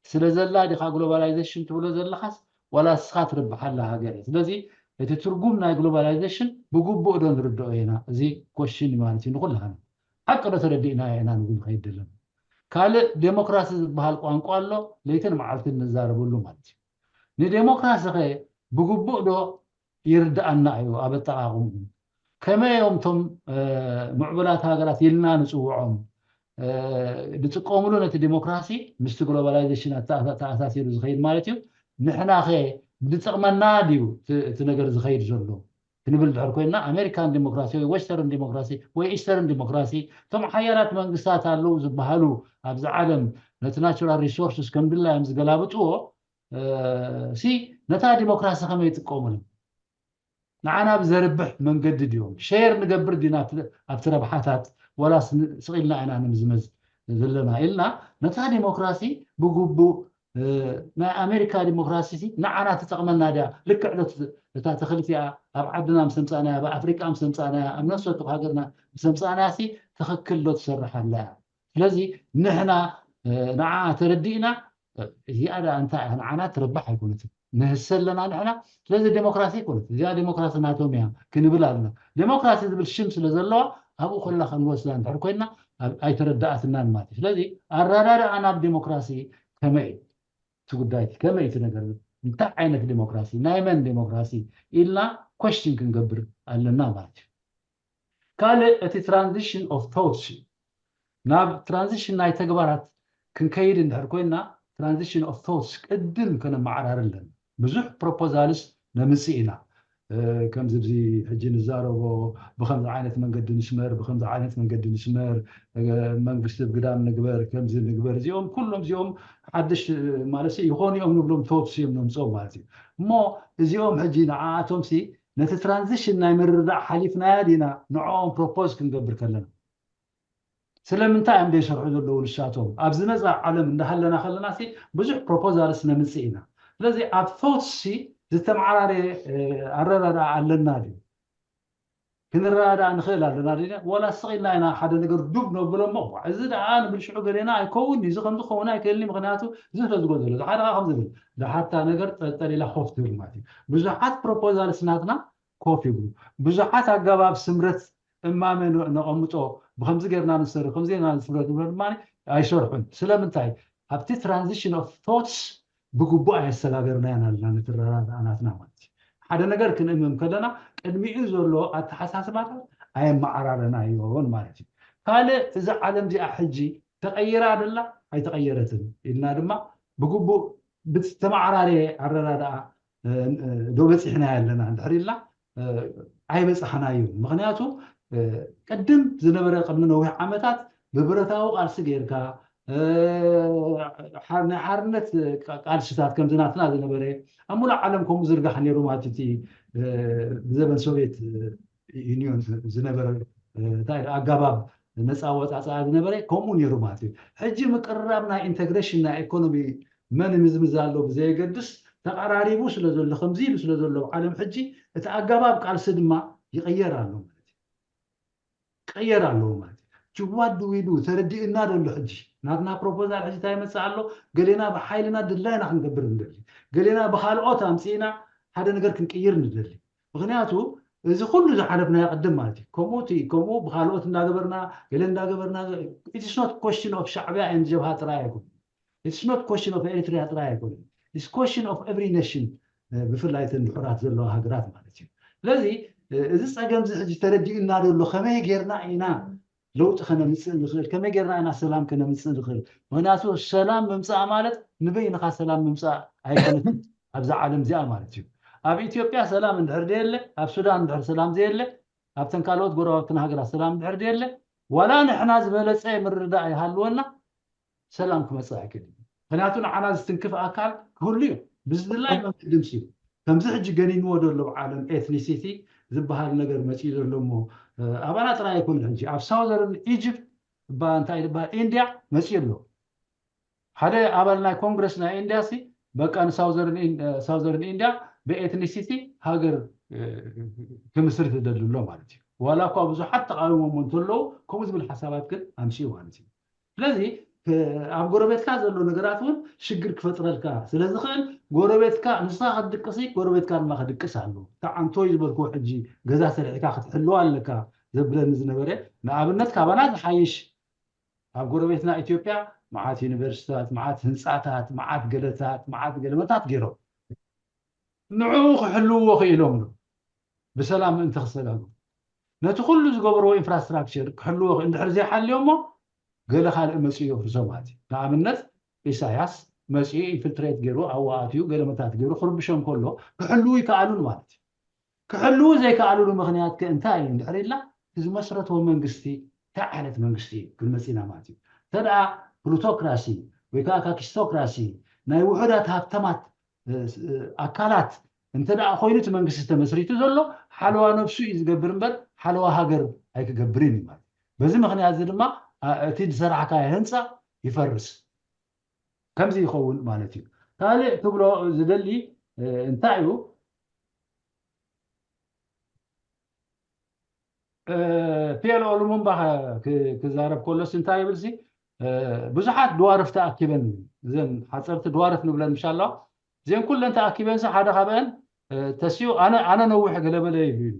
ስለ ዘላ ዲኻ ግሎባላይዜሽን ትብሎ ዘለኻስ፣ ዋላ ንስኻ ትርብሓላ ሃገር እያ? ስለዚ እቲ ትርጉም ናይ ግሎባላይዜሽን ብግቡእ ዶ ንርድኦ ኢና? እዚ ኮሽን ማለት እዩ ንኹላህና። ሓቂ ዶ ተረዲእናዮ ኢና ንብል ንኸይድ ዘለና። ካልእ ዴሞክራሲ ዝበሃል ቋንቋ ኣሎ፣ ለይትን መዓልትን ንዛረበሉ ማለት እዩ። ንዴሞክራሲ ኸ ብግቡእ ዶ ይርድኣና እዩ ኣብ ኣጠቓቕምኡ? ከመይ እዮም እቶም፣ እ፣ ምዕቡላት ሃገራት ኢልና ንጽውዖም፣ እ፣ ዝጥቀምሉ ነቲ ዴሞክራሲ ምስቲ ግሎባላይዜሽን ኣተኣሳ-፣ ተኣሳሲሩ ዝኸይድ ማለት እዩ? ንሕና ኸ ዝጠቕመና ድዩ እቲ፣ እቲ ነገር ዝኸይድ ዘሎ? ክንብል ድሕር ኮይንና፣ ኣሜሪካን ዴሞክራሲ ወይ ዌስተርን ዴሞክራሲ ወይ ኢስተርን ዴሞክራሲ፣ እቶም ሓያላት መንግስታት ኣለዉ ዝበሃሉ ኣብዚ ዓለም ነቲ ናቹራል ሪሶርስስ ከም ድላዮም ዝገላብጥዎ፣ እ፣ ሲ ነታ ዴሞክራሲ ከመይ ይጥቀሙሉ? ንዓና ብዘርብሕ መንገዲ ድዮም? ሼር ንገብር ዲና ኣብቲ፣ ኣብቲ ረብሓታት፣ ወላስ ን-፣ ስቕ ኢልና ኢና ንምዝመዝ ዘለና ኢልና ነታ ዴሞክራሲ ብግቡእ፣ እ፣ ናይ ኣሜሪካ ዴሞክራሲ ሲ ንዓና ትጠቕመና ድያ? ልክዕ ዶ ት-፣ እታ ተኽሊ እቲኣ ኣብ ዓድና ምስ ኣምጻእናያ፣ ኣብ ኣፍሪቃ ምስ ኣምጻእናያ፣ ኣብ ነፍሲ ወከፍ ሃገርና ምስ ኣምጻእናያ ሲ ትኽክል ዶ ትሰርሕ ኣላ እያ? ስለዚ ንሕና፣ እ፣ ንዓኣ ተረዲእና፣ እ፣ እዚኣ ደኣ እንታይ እያ? ንዓና ትረብሕ ኣይኮነትን። ንህሰ ኣለና ንሕና። ስለዚ ዴሞክራሲ ኣይኮነት። እዚኣ ዴሞክራሲ ናቶም እያ ክንብል ኣለና። ዴሞክራሲ ዝብል ሽም ስለ ዘለዋ ኣብኡ ከላ ክንወስዳ እንድሕር ኮይንና ኣብ-፣ ኣይተረዳኣትናን ማለት እዩ። ስለዚ ኣረዳድኣ ናብ ዴሞክራሲ ከመይ እዩ? እቲ ጉዳይ እቲ ከመይ እቲ ነገር? እንታይ ዓይነት ዴሞክራሲ? ናይ መን ዴሞክራሲ? ኢልና ኮሽን ክንገብር ኣለና ማለት እዩ። ካልእ እቲ ትራንዚሽን ኦፍ ቶትስ እዩ። ናብ ትራንዚሽን ናይ ተግባራት ክንከይድ እንድሕር ኮይንና፣ ትራንዚሽን ኦፍ ቶትስ ቅድም ከነመዓራሪ ኣለና። ብዙሕ ፕሮፖዛልስ ነምጽእ ኢና። እ፣ ከምዚ ኣብዚ ሕጂ ንዛረቦ፣ ብኸምዚ ዓይነት መንገዲ ንስመር፣ ብኸምዚ ዓይነት መንገዲ ንስመር፣ እ፣ መንግስቲ ብግዳም ንግበር፣ ከምዚ ንግበር። እዚኦም ኩሎም እዚኦም ሓድሽ፣ እ፣ ማለት ሲ ይኾኑ እዮም ንብሎም ቶትስ እዮም ነምጽኦም ማለት እዩ። እሞ እዚኦም ሕጂ ንዓኣቶም ሲ ነቲ ትራንዚሽን ናይ ምርዳእ ሓሊፍናያ ዲና ንዕኦም ፕሮፖዝ ክንገብር ከለና? ስለምንታይ እዮም ዘይሰርሑ ዘለዉ ንሳቶም? ኣብ ዝመጽእ ዓለም እንዳሃለና ከለና ሲ ብዙሕ ፕሮፖዛልስ ነምጽእ ኢና። ስለዚ ኣብ ቶትስ ሲ ዝተመዓራረየ፣ እ፣ ኣረዳድኣ ኣለና ድዩ? ክንረዳዳእ ንኽእል ኣለና ዲና? ዋላ ስቕ ኢልና ኢና ሓደ ነገር ዱብ ነብሎ እሞ፣ "ዋ፣ እዚ ደኣ ንብል ሽዑ ገሌና ኣይከውን፣ እዚ ከምዚ ክኸውን ኣይክእልን እዩ፣ ምኽንያቱ እዚ ስለ ዝጎደሎ፣ እዚ ሓደ ከዓ ከምዚ ብል፣ ደሓር እታ ነገር ጠልጠል ኢላ ኮፍ ትብል ማለት እዩ." ብዙሓት ፕሮፖዛልስ ናትና ኮፍ ይብሉ። ብዙሓት ኣገባብ ስምረት እማመ ነ-፣ ነቐምጦ፣ ብኸምዚ ጌርና ንሰርሕ፣ ከምዚ ጌርና ንስምረት ንብሎ ድማ ኣይሰርሑን። ስለምንታይ? ኣብቲ ትራንዚሽን ኦፍ ቶትስ ብግቡእ ኣየሰጋገርናዮን ኣለና፣ ነቲ ኣረዳድኣ ናትና ማለት እዩ። ሓደ ነገር ክንእምም ከለና ቅድሚኡ ዘሎ ኣተሓሳስባታት ኣየመዓራረናዮን ማለት እዩ። ካልእ፣ እዛ ዓለም እዚኣ ሕጂ ተቐይራ ደላ ኣይተቐየረትን ኢልና ድማ ብግቡእ ብዝተመዓራረየ ኣረዳድኣ ዶ በፂሕና ያለና እንድሕር ኢልና ኣይበፃሕናዩ። ምክንያቱ ቅድም ዝነበረ ቅድሚ ነዊሕ ዓመታት ብብረታዊ ቃልሲ ጌርካ ናይ ሓርነት ቃልስታት ከምዚ ናትና ዝነበረ ኣብ ሙሉእ ዓለም ከምኡ ዝርጋሕ ነይሩ ማለት እቲ ብዘበን ሶቪየት ዩኒዮን ዝነበረ እንታይ ኣጋባብ ነፃ ወፃፃ ዝነበረ ከምኡ ነይሩ ማለት እዩ። ሕጂ ምቅርራብ ናይ ኢንተግሬሽን ናይ ኢኮኖሚ መን ምዝምዝ ኣሎ ብዘየገድስ ተቐራሪቡ ስለ ዘሎ ከምዚ ኢሉ ስለ ዘሎ ዓለም ሕጂ እቲ ኣጋባብ ቃልሲ ድማ ይቐየር ኣሎ ማለት እዩ። ቀየር ኣለዎ ማለት እዩ። ጅዋድ ድዊዱ ተረዲእና ደሎ ሕጂ ናትና ፕሮፖዛል ሕጂ እንታይ ይመፅእ ኣሎ? ገሌና ብሓይልና ድላይና ክንገብር ንደሊ፣ ገሌና ብካልኦት ኣምፅእና ሓደ ነገር ክንቅይር ንደሊ። ምክንያቱ እዚ ኩሉ ዝሓለፍናዮ ቅድም ማለት እዩ። ከምኡ እቲ ከምኡ ብካልኦት እንዳገበርና ገለ እንዳገበርና it's not question of ሻዕብያ and ጀብሃ ጥራይ ኣይኮን it's not question of ኤሪትሪያ ጥራይ ኣይኮነ it's question of every nation ብፍላይ እተን ድሑራት ዘለዋ ሃገራት ማለት እዩ። ስለዚ እዚ ፀገም እዚ ሕጂ ተረዲእና ደሎ ከመይ ጌርና ኢና ለውጢ ከነምፅእ ንኽእል ከመይ ጌርና ኢና ሰላም ከነምፅእ ንኽእል። ምክንያቱ ሰላም ምምፃእ ማለት ንበይንኻ ሰላም ምምፃእ ኣይኮነትን። ኣብዛ ዓለም እዚኣ ማለት እዩ። ኣብ ኢትዮጵያ ሰላም እንድሕር ዘየለ ኣብ ሱዳን እንድሕር ሰላም ዘየለ ኣብተን ካልኦት ጎረባብትና ሃገራት ሰላም እንድሕር ዘየለ ዋላ ንሕና ዝበለፀ ምርዳእ ይሃልወና ሰላም ክመፅእ ኣይክእልን። ምክንያቱ ንዓና ዝትንክፍ ኣካል ክህሉ እዩ። ብዝድላይ መንገዲ ምሲሉ ከምዚ ሕጂ ገኒንዎ ዘሎ ዓለም ኤትኒሲቲ ዝበሃል ነገር መፅኡ ዘሎ እሞ ኣባና ጥራይ ኣይኮነ ሕጂ ኣብ ሳውዘርን ኢጅፕት እባ እንታይ ዝበሃል ኢንድያ መፅኡ ኣሎ። ሓደ ኣባል ናይ ኮንግረስ ናይ ኢንድያ ሲ በቃ ንሳውዘርን ኢንድያ ብኤትኒሲቲ ሃገር ክምስርት ይደሊ ኣሎ ማለት እዩ። ዋላ እኳ ብዙሓት ተቃዊሞሞ እንተለዉ ከምኡ ዝብል ሓሳባት ግን ኣምፅኡ ማለት እዩ። ስለዚ ኣብ ጎረቤትካ ዘሎ ነገራት እውን ሽግር ክፈጥረልካ ስለዝኽእል ጎረቤትካ ንስኻ ክትድቅሲ ጎረቤትካ ድማ ክድቅስ ኣሎ። እታ ዓንቶይ ዝበልክዎ ሕጂ ገዛ ሰሪሕካ ክትሕልዋ ኣለካ ዘብለኒ ዝነበረ ንኣብነት ካባና ዝሓይሽ ኣብ ጎረቤትና ኢትዮጵያ መዓት ዩኒቨርሲታት፣ መዓት ህንፃታት፣ መዓት ገለታት፣ መዓት ገለመታት ገይሮም ንዕኡ ክሕልውዎ ክኢሎም ዶ ብሰላም ምእንቲ ክሰጋገሩ ነቲ ኩሉ ዝገበርዎ ኢንፍራስትራክቸር ክሕልዎ እንድሕር ዘይሓልዮ እሞ ገለ ካልእ መፅኡ የፍርሶ ማለት እዩ። ንኣብነት ኢሳያስ መፅኡ ኢንፍልትሬት ገይሩ ኣብኡ ኣትዩ ገለመታት ገይሩ ክርብሾ እንከሎ ክሕልዉ ይከኣሉን ማለት እዩ። ክሕልዉ ዘይከኣሉሉ ምኽንያት ከ እንታይ እዩ እንድሕር ኢልና እቲ ዝመስረትዎ መንግስቲ እንታይ ዓይነት መንግስቲ እዩ ክንመፅእ ኢና ማለት እዩ። እንተ ደኣ ፕሉቶክራሲ ወይ ከዓ ካኪስቶክራሲ ናይ ውሑዳት ሃብተማት ኣካላት እንተ ደኣ ኮይኑ እቲ መንግስቲ ተመስሪቱ ዘሎ ሓለዋ ነብሱ እዩ ዝገብር እምበር ሓለዋ ሃገር ኣይክገብርን እዩ ማለት እዩ። በዚ ምክንያት እዚ ድማ እቲ ዝሰራሕካዮ ህንፃ ይፈርስ። ከምዚ ይኸውን ማለት እዩ። ካልእ ክብሎ ዝደሊ እንታይ እዩ? ፒኤልኦ ሉሙምባ ክዛረብ ከሎስ እንታይ ይብል ሲ ብዙሓት ድዋርፍ ተኣኪበን እዘን ሓፀርቲ ድዋርፍ ንብለን ምሻ ኣለዋ እዚአን ኩለን ተኣኪበን ሲ ሓደ ካብአን ተሲኡ ኣነ ኣነ ነዊሕ ገለመለ ይብሉ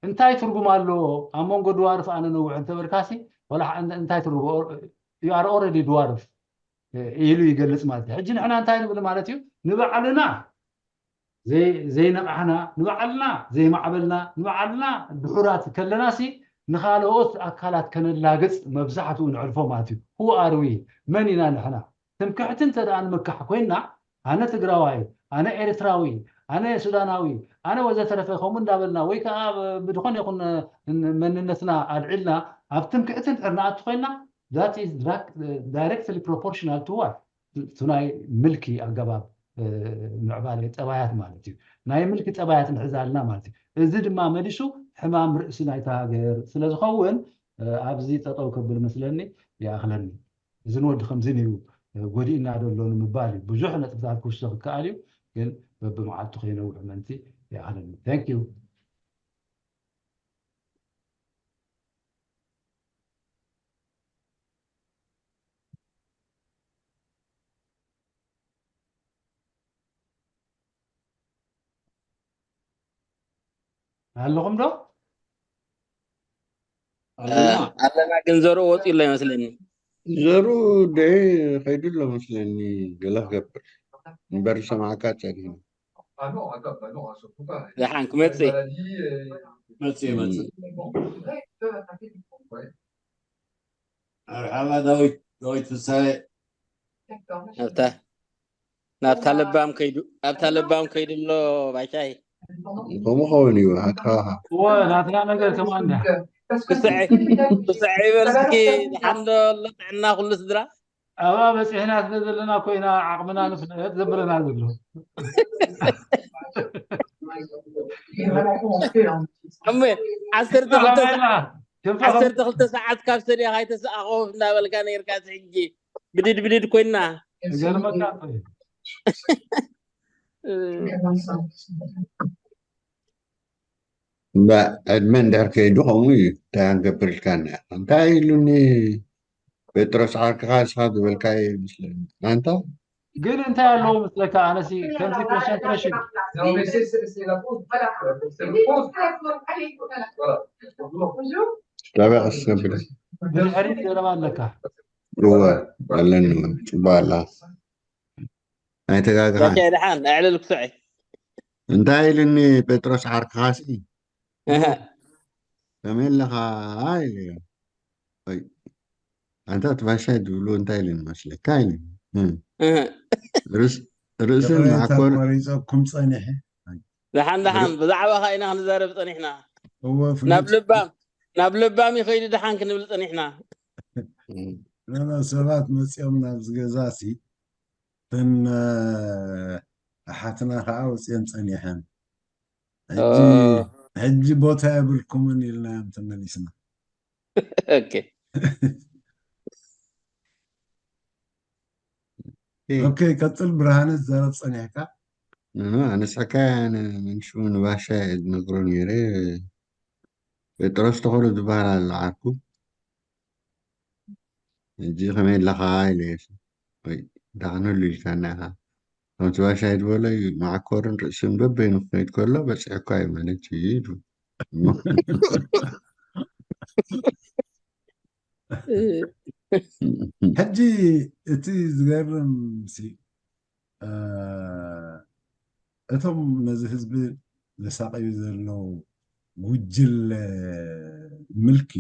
እንታይ ትርጉም ኣለዎ ኣብ መንጎ ድዋርፍ ኣነ ነዊሕ እንተበልካሲ ወላ እንታይ ትርጉም you are already ድዋርፍ ኢሉ ይገልፅ ማለት እዩ። ሕጂ ንሕና እንታይ ንብል ማለት እዩ ንባዕልና ዘይነቓሕና ንባዕልና ዘይማዕበልና ንባዕልና ድሑራት ከለናሲ ንኻልኦት ኣካላት ከነላግፅ መብዛሕትኡ ንዕርፎ ማለት እዩ። Who are we? መን ኢና ንሕና? ትምክሕቲ እንተ ደኣ ንምካሕ ኮይንና ኣነ ትግራዋይ፣ ኣነ ኤርትራዊ፣ ኣነ ሱዳናዊ፣ ኣነ ወዘተረፈ ከምኡ እንዳበልና ወይ ከዓ ብድኾነ ይኹን መንነትና ኣልዒልና ኣብ ትምክሕቲ እንድሕር ንኣቱ ኮይንና that is directly proportional to what? እቲ ናይ ምልኪ ኣገባብ ምዕባለ ጠባያት ማለት እዩ። ናይ ምልኪ ጠባያት ንሕዝ ኣለና ማለት እዩ። እዚ ድማ መሊሱ ሕማም ርእሲ ናይታ ሃገር ስለዝኸውን ኣብዚ ጠጠው ከብል መስለኒ ይኣኽለኒ። እዚ ንወዲ ከምዚ ነይሩ ጎዲእና ዘሎ ንምባል እዩ። ብዙሕ ነጥብታት ክውሰኽ ይከኣል እዩ፣ ግን በብመዓልቱ ከይነውሕ ምእንቲ ይኣኽለኒ። Thank you። ኣለኹም ዶ? ኣለና። ኣለና ግን ዘሩ ወፂኡ ኣሎ ይመስለኒ። ዘሩ ደይ ከይዱ ኣሎ መስለኒ ገለ ክገብር እምበር ሰማዕካ ፀኒሑ። ደሓን ክመፅእ መፅእ መፅእ። መርሓባ ዳዊት ዳዊት ፍሳሐ። ኣብታ ናብታ ለባም ከይዱ ናብታ ለባም ከይዱ ኣሎ ባሻይ። ከምኡ ኸውን እዩ። ኣትኻ እወ ናትና ነገር ከማን እንዳ ክስዐ ክስዐ ይበል እስኪ። ሓምዶ ኣሎ ጥዕና ኩሉ ስድራ። ኣብኣ በፂሕና ስለ ዘለና ኮይና ዓቕምና ንፍለጥ ዘብለና ዘሎ። እሞ ዓሰርተ ክልተ ሰዓት ክንፈ ዓሰርተ ክልተ ሰዓት ካብ ሰድያ ካይተሰኣኸፍ እንዳበልካ ነርካ ሕጂ ብድድ ብድድ ኮይና። ገርመካ እኮ እዩ። ዕድመ እንድሕር ከይዱ ከምኡ እዩ። እንታይ ክንገብር ኢልካ እኒኣ እንታይ ኢሉኒ ጴጥሮስ ዓርክኻ ንስኻ ዝበልካዮ ይመስለኒ። ኣንታ ግን እንታይ ኣለዎ መስለካ? ኣነሲ ከምዚ ኮንሰንትሬሽን ጣብያ ቀስ ዘብል ብድሕሪት ዘረባ ኣለካ። እወ ኣለኒ ጽቡቅ ኣላ ኣይተጋግኻን። ባሻይ ደሓን ኣዕልል ክስዐ። እንታይ ኢልኒ ጴጥሮስ ዓርክኻሲ እህ፣ ከመይ ኣለኻ ኢለዮ። ኣይ፣ ኣንታ እቲ ባሻይ ዝብሉ እንታይ ኢልኒ መስለካ ኢልኒ። እም። እህ። ርእስ- ርእስን ፍሬታት ማዕኮር ቆሪፀኩም ፀኒሐ። ደሓን ደሓን ብዛዕባኻ ኢና ክንዛረብ ፀኒሕና። እወ ናብ ፍሉጥ ለባም ናብ ለባም ይኸይዱ ደሓን ክንብል ፀኒሕና። እም። ነና ሰባት መፂኦም ናብዚ ገዛ ሲ እተን ኣሓትና ከዓ ወፂአን ፀኒሐን። ሕጂ ኦ። ሕጂ ቦታ የብልኩምን ኢልናዮም ተመሊስና። ኦኬ። እም። ኦኬ ቀፅል ብርሃነ ትዛረብ ፀኒሕካ። ኖ፣ ኖ፣ ኣነስሕካ ንመንሽኡ ንባሻ ዝነግሮ ነይረ። ጴጥሮስ ተኸሎ ዝበሃል ኣሎ ዓርኩ። ሕጂ ከመይ ኣለኻ ኢለ ወይ ዳዕነሉ ኢልካ እናኻ ከምቲ ባሻይ ዝበሎ እዩ። ማዕኮርን ርእስን በበይኑ ክኸይድ ከሎ በፂሕኳ እዩ ማለት እዩ ኢሉ። ሕጂ እቲ ዝገርም ሲ እቶም ነዚ ህዝቢ ዘሳቀዩ ዘለዉ ጉጅለ ምልኪ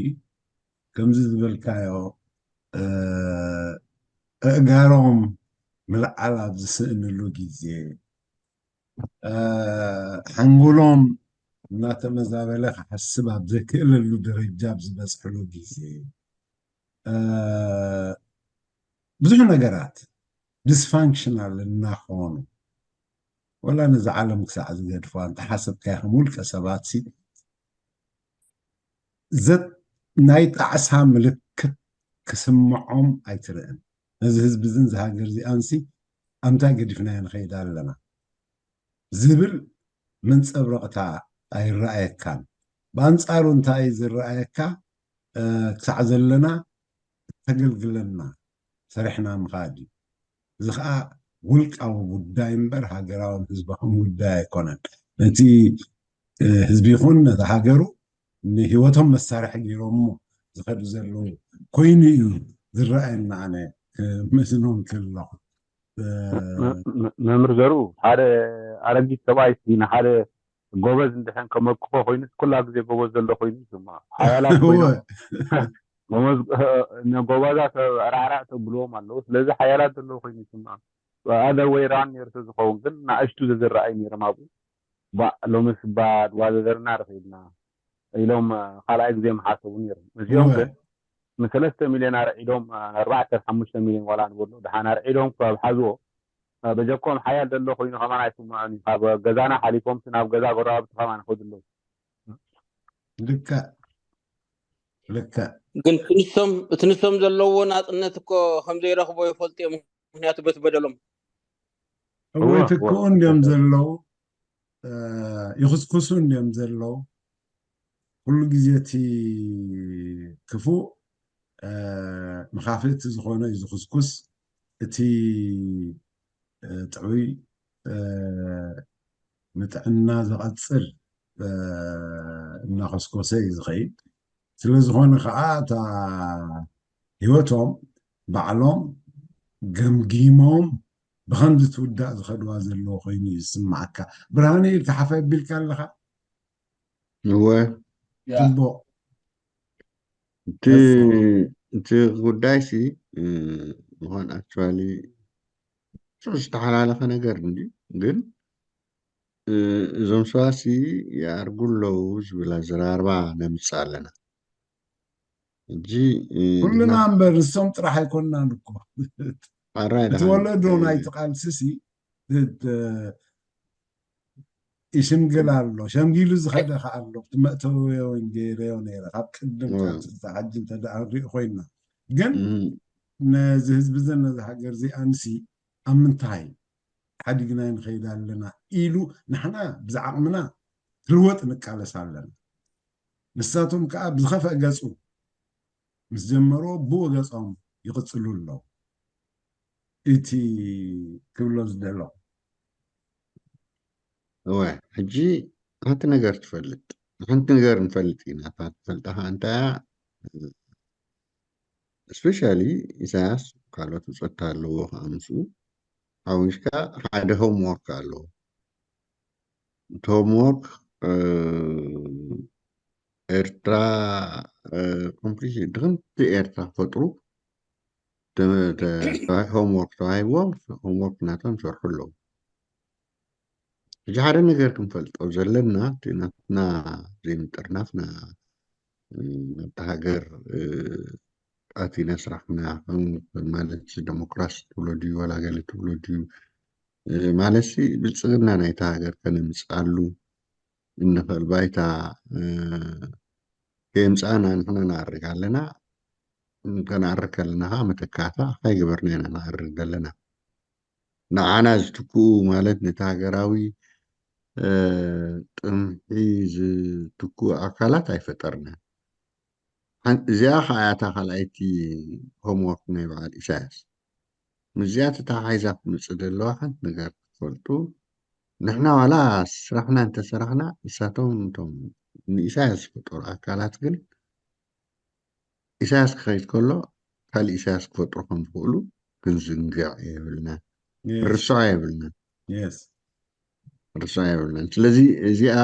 ከምዚ ዝበልካዮ ኣእጋሮም ምልዓል ኣብ ዝስእንሉ ግዜ ሓንጎሎም እናተመዛበለ ክሓስብ ኣብ ዘክእለሉ ደረጃ ኣብ ዝበፅሕሉ ግዜ ብዙሕ ነገራት dysfunctional እናኾኑ ወላ ነዚ ዓለም ክሳዕ ዝገድፋ እንተሓሰብካዮ ከም ውልቀ ሰባት ሲ ዘት ናይ ጣዕሳ ምልክት ክስምዖም ኣይትርእን። ነዚ ህዝቢ እዝን ዝሃገር እዚኣንሲ ኣምታይ ገዲፍናዮ ንኸይድ ኣለና ዝብል መንፀብረቕታ ኣይረኣየካን። ብኣንፃሩ እንታይ ዝረኣየካ ክሳዕ ዘለና እተገልግለና ሰሪሕና ምኻድ እዩ። እዚ ከዓ ውልቃዊ ጉዳይ እምበር ሃገራውን ህዝባውን ጉዳይ ኣይኮነን። ነቲ ህዝቢ ይኹን ነቲ ሃገሩ ንህይወቶም መሳርሒ ገይሮሞ ዝኸዱ ዘለዉ ኮይኑ እዩ ዝረኣየና። ኣነ ክመስሎም ከለኹ መምህር ዘርኡ ሓደ ኣረጊት ሰብኣይ ንሓደ ጎበዝ እንድሕን ከመክኾ ኮይኑስ ኩላ ግዜ ጎበዝ ዘሎ ኮይኑ ይስምዖ። ሓያላት ኮይኖም ጎበዛት ራዕራዕ ተብልዎም ኣለዉ። ስለዚ ሓያላት ዘለዉ ኮይኑ ይስምዖ። ኣደ ወይ ራን ነርሱ ዝኸውን ግን ንኣሽቱ ዘዝረኣይ ነይሮም ኣብኡ። ባእ ሎምስ እባ ድዋዘዘርና ርኺብና ኢሎም ካልኣይ ግዜ ምሓሰቡ ነይሮም። እዚኦም ግን ንሰለስተ ሚልዮን ኣርዒዶም ኣርባዕተ ሓሙሽተ ሚልዮን ዋላ ንበሎ ድሓን ኣርዒዶም ካብ ሓዝዎ በጀኮም ሓያል ዘሎ ኮይኑ ከማን ኣይስምዖን እዩ። ካብ ገዛና ሓሊፎም ናብ ገዛ ጎረባብቲ ከማን ይኸዱ ኣለዉ። ልክዕ ልክዕ ግን ትንሶም ትንሶም ዘለዎ ናፅነት እኮ ከም ዘይረኽቦ ይፈልጡ እዮም። ምክንያቱ በቲ በደሎም እወ ይትክኡ እንዲዮም ዘለዉ ይኽስኩሱ እንዲዮም ዘለዉ። ኩሉ ግዜ እቲ ክፉእ መኻፍእቲ ዝኾነ እዩ ዝኽስኩስ። እቲ ጥዑይ ንጥዕና ዘቐፅል እናኸስኮሰ እዩ ዝኸይድ። ስለዝኾነ ከዓ እታ ህይወቶም ባዕሎም ገምጊሞም ብኸምዚ ትውዳእ ዝኸድዋ ዘለዎ ኮይኑ እዩ ዝስማዓካ። ብርሃነ ኢልካ ሓፍ ኣቢልካ ኣለኻ። እወ ጽቡቕ እቲ እቲ ጉዳይ ሲ ምዃን actually ብጣዕሚ ዝተሓላለኸ ነገር እንዲ ግን እዞም ሰባሲ ይኣርጉ ኣለዉ ዝብል ኣዘራርባ ነምጽእ ኣለና። ሕጂ ኩልና እምበር ንሶም ጥራሕ ኣይኮንናን እኮ። ኣራይ እቲ ወለዶ ናይቲ ቃልሲ ሲ ይሽምግል ኣሎ፣ ሸምጊሉ ዝኸደ ከ ኣሎ። መእተዊ እውን ገይረዮ ነይረ ካብ ቅድም ቃልሲ ሓጂ እንተ ደኣ ንሪኢ ኮይንና ግን ነዚ ህዝቢ ዘን ነዚ ሃገር እዚኣንሲ ኣብ ምንታይ ሓዲግና ንኸይድ ኣለና ኢሉ ንሕና ብዝዓቕምና ክልወጥ ንቃለስ ኣለና። ንሳቶም ከዓ ብዝኸፍአ ገጹ ምስ ጀመሮ ብኡ ገጾም ይቕጽሉ ኣለዉ። እቲ ክብሎ ዝደለኹ እወ ሕጂ ሓንቲ ነገር ትፈልጥ ሓንቲ ነገር ንፈልጥ ኢና። እታ ትፈልጣ ከዓ እንታይ እያ? ስፔሻሊ ኢሳያስ ካልኦት ብፀታ ኣለዎ ከዓ ምስኡ ሓዊስካ ሓደ ሆምወርክ ኣለዎ። እቲ ሆምወርክ ኤርትራ ኮምፕሊት ድኽምቲ ኤርትራ ክፈጥሩ ሆምወርክ ተዋሂብዎም ሆምወርክ ናቶም ይሰርሑ ኣለዉ። ሕጂ ሓደ ነገር ክንፈልጦ ዘለና እቲ ናትና ዘይምጥርናፍና ናብቲ ሃገር ኣቲና ስራሕና ማለት ዲሞክራሲ ትብሎ ድዩ ዋላ ገለ ትብሎ ድዩ ማለት ብልፅግና ናይታ ሃገር ከነምፅኣሉ እንኽእል ባይታ ከየምፃእና ንሕና ንኣርግ ኣለና። ከነኣርግ ከለና ከዓ መተካእታ ካይገበርና ኢና ንኣርግ ዘለና። ንዓና ዝትክኡ ማለት ነቲ ሃገራዊ ጥምሒ ዝትክኡ ኣካላት ኣይፈጠርናን። እዚኣ ከዓ እያ እታ ካልኣይቲ ሆምወርክ ናይ በዓል ኢሳያስ። ምስዚኣ ተተሓሒዛ ክትመፅእ ዘለዋ ሓንቲ ነገር ክትፈልጡ፣ ንሕና ዋላ ስራሕና እንተሰራሕና ንሳቶም እቶም ንኢሳያስ ዝፈጠሩ ኣካላት ግን ኢሳያስ ክኸይድ ከሎ ካልእ ኢሳያስ ክፈጥሩ ከም ዝኽእሉ ክንዝንግዕ የብልና፣ ርሶዕ የብልና፣ ርሶዕ የብልና። ስለዚ እዚኣ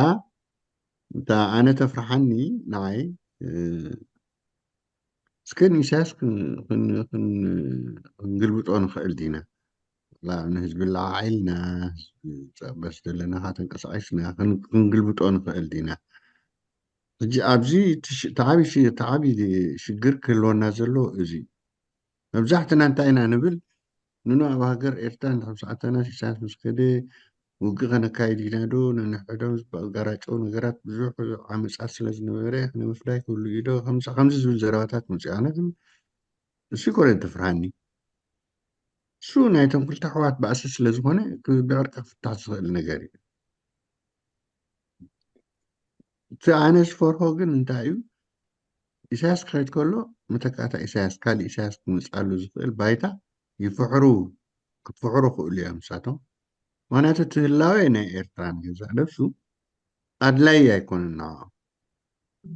እታ ኣነ ተፍርሓኒ ንዓይ እስከ ንኢሳያስ ክንግልብጦ ንኽእል ዲና? ንህዝቢ ለዓዒልና ህዝቢ ጸበስ ዘለና ተንቀሳቂስና ክንግልብጦ ንኽእል ዲና? ሕጂ ኣብዚ ተዓቢ ሽግር ክህልወና ዘሎ እዚ መብዛሕትና እንታይ ኢና ንብል? ንኖ ኣብ ሃገር ኤርትራ እንድሕር ሰዓታና ኢሳያስ ምስ ከደ ውግእ ከነካይድ ኢና ዶ ነንሕዶም ዝበጋራጨው ነገራት ብዙሕ ዓመፃት ስለ ዝነበረ ንምፍላይ ክህሉ እዩ ዶ ከምዚ ዝብል ዘረባታት መፅኡ ኣነ ግን እሱ ይኮነ ተፍርሃኒ እሱ ናይቶም ክልተ ኣሕዋት ባእሲ ስለ ዝኾነ ብዕርቂ ክፍታሕ ዝኽእል ነገር እዩ እቲ ኣነ ዝፈርሆ ግን እንታይ እዩ ኢሳያስ ክኸይድ ከሎ መተካእታ ኢሳያስ ካልእ ኢሳያስ ክመፅኣሉ ዝኽእል ባይታ ይፍሕሩ ክፍሕሩ ክእሉ እዮም ንሳቶም ምክንያቱ እቲ ህላዌ ናይ ኤርትራ ንገዛእ ነብሱ ኣድላይ ኣይኮነን ንዕኦም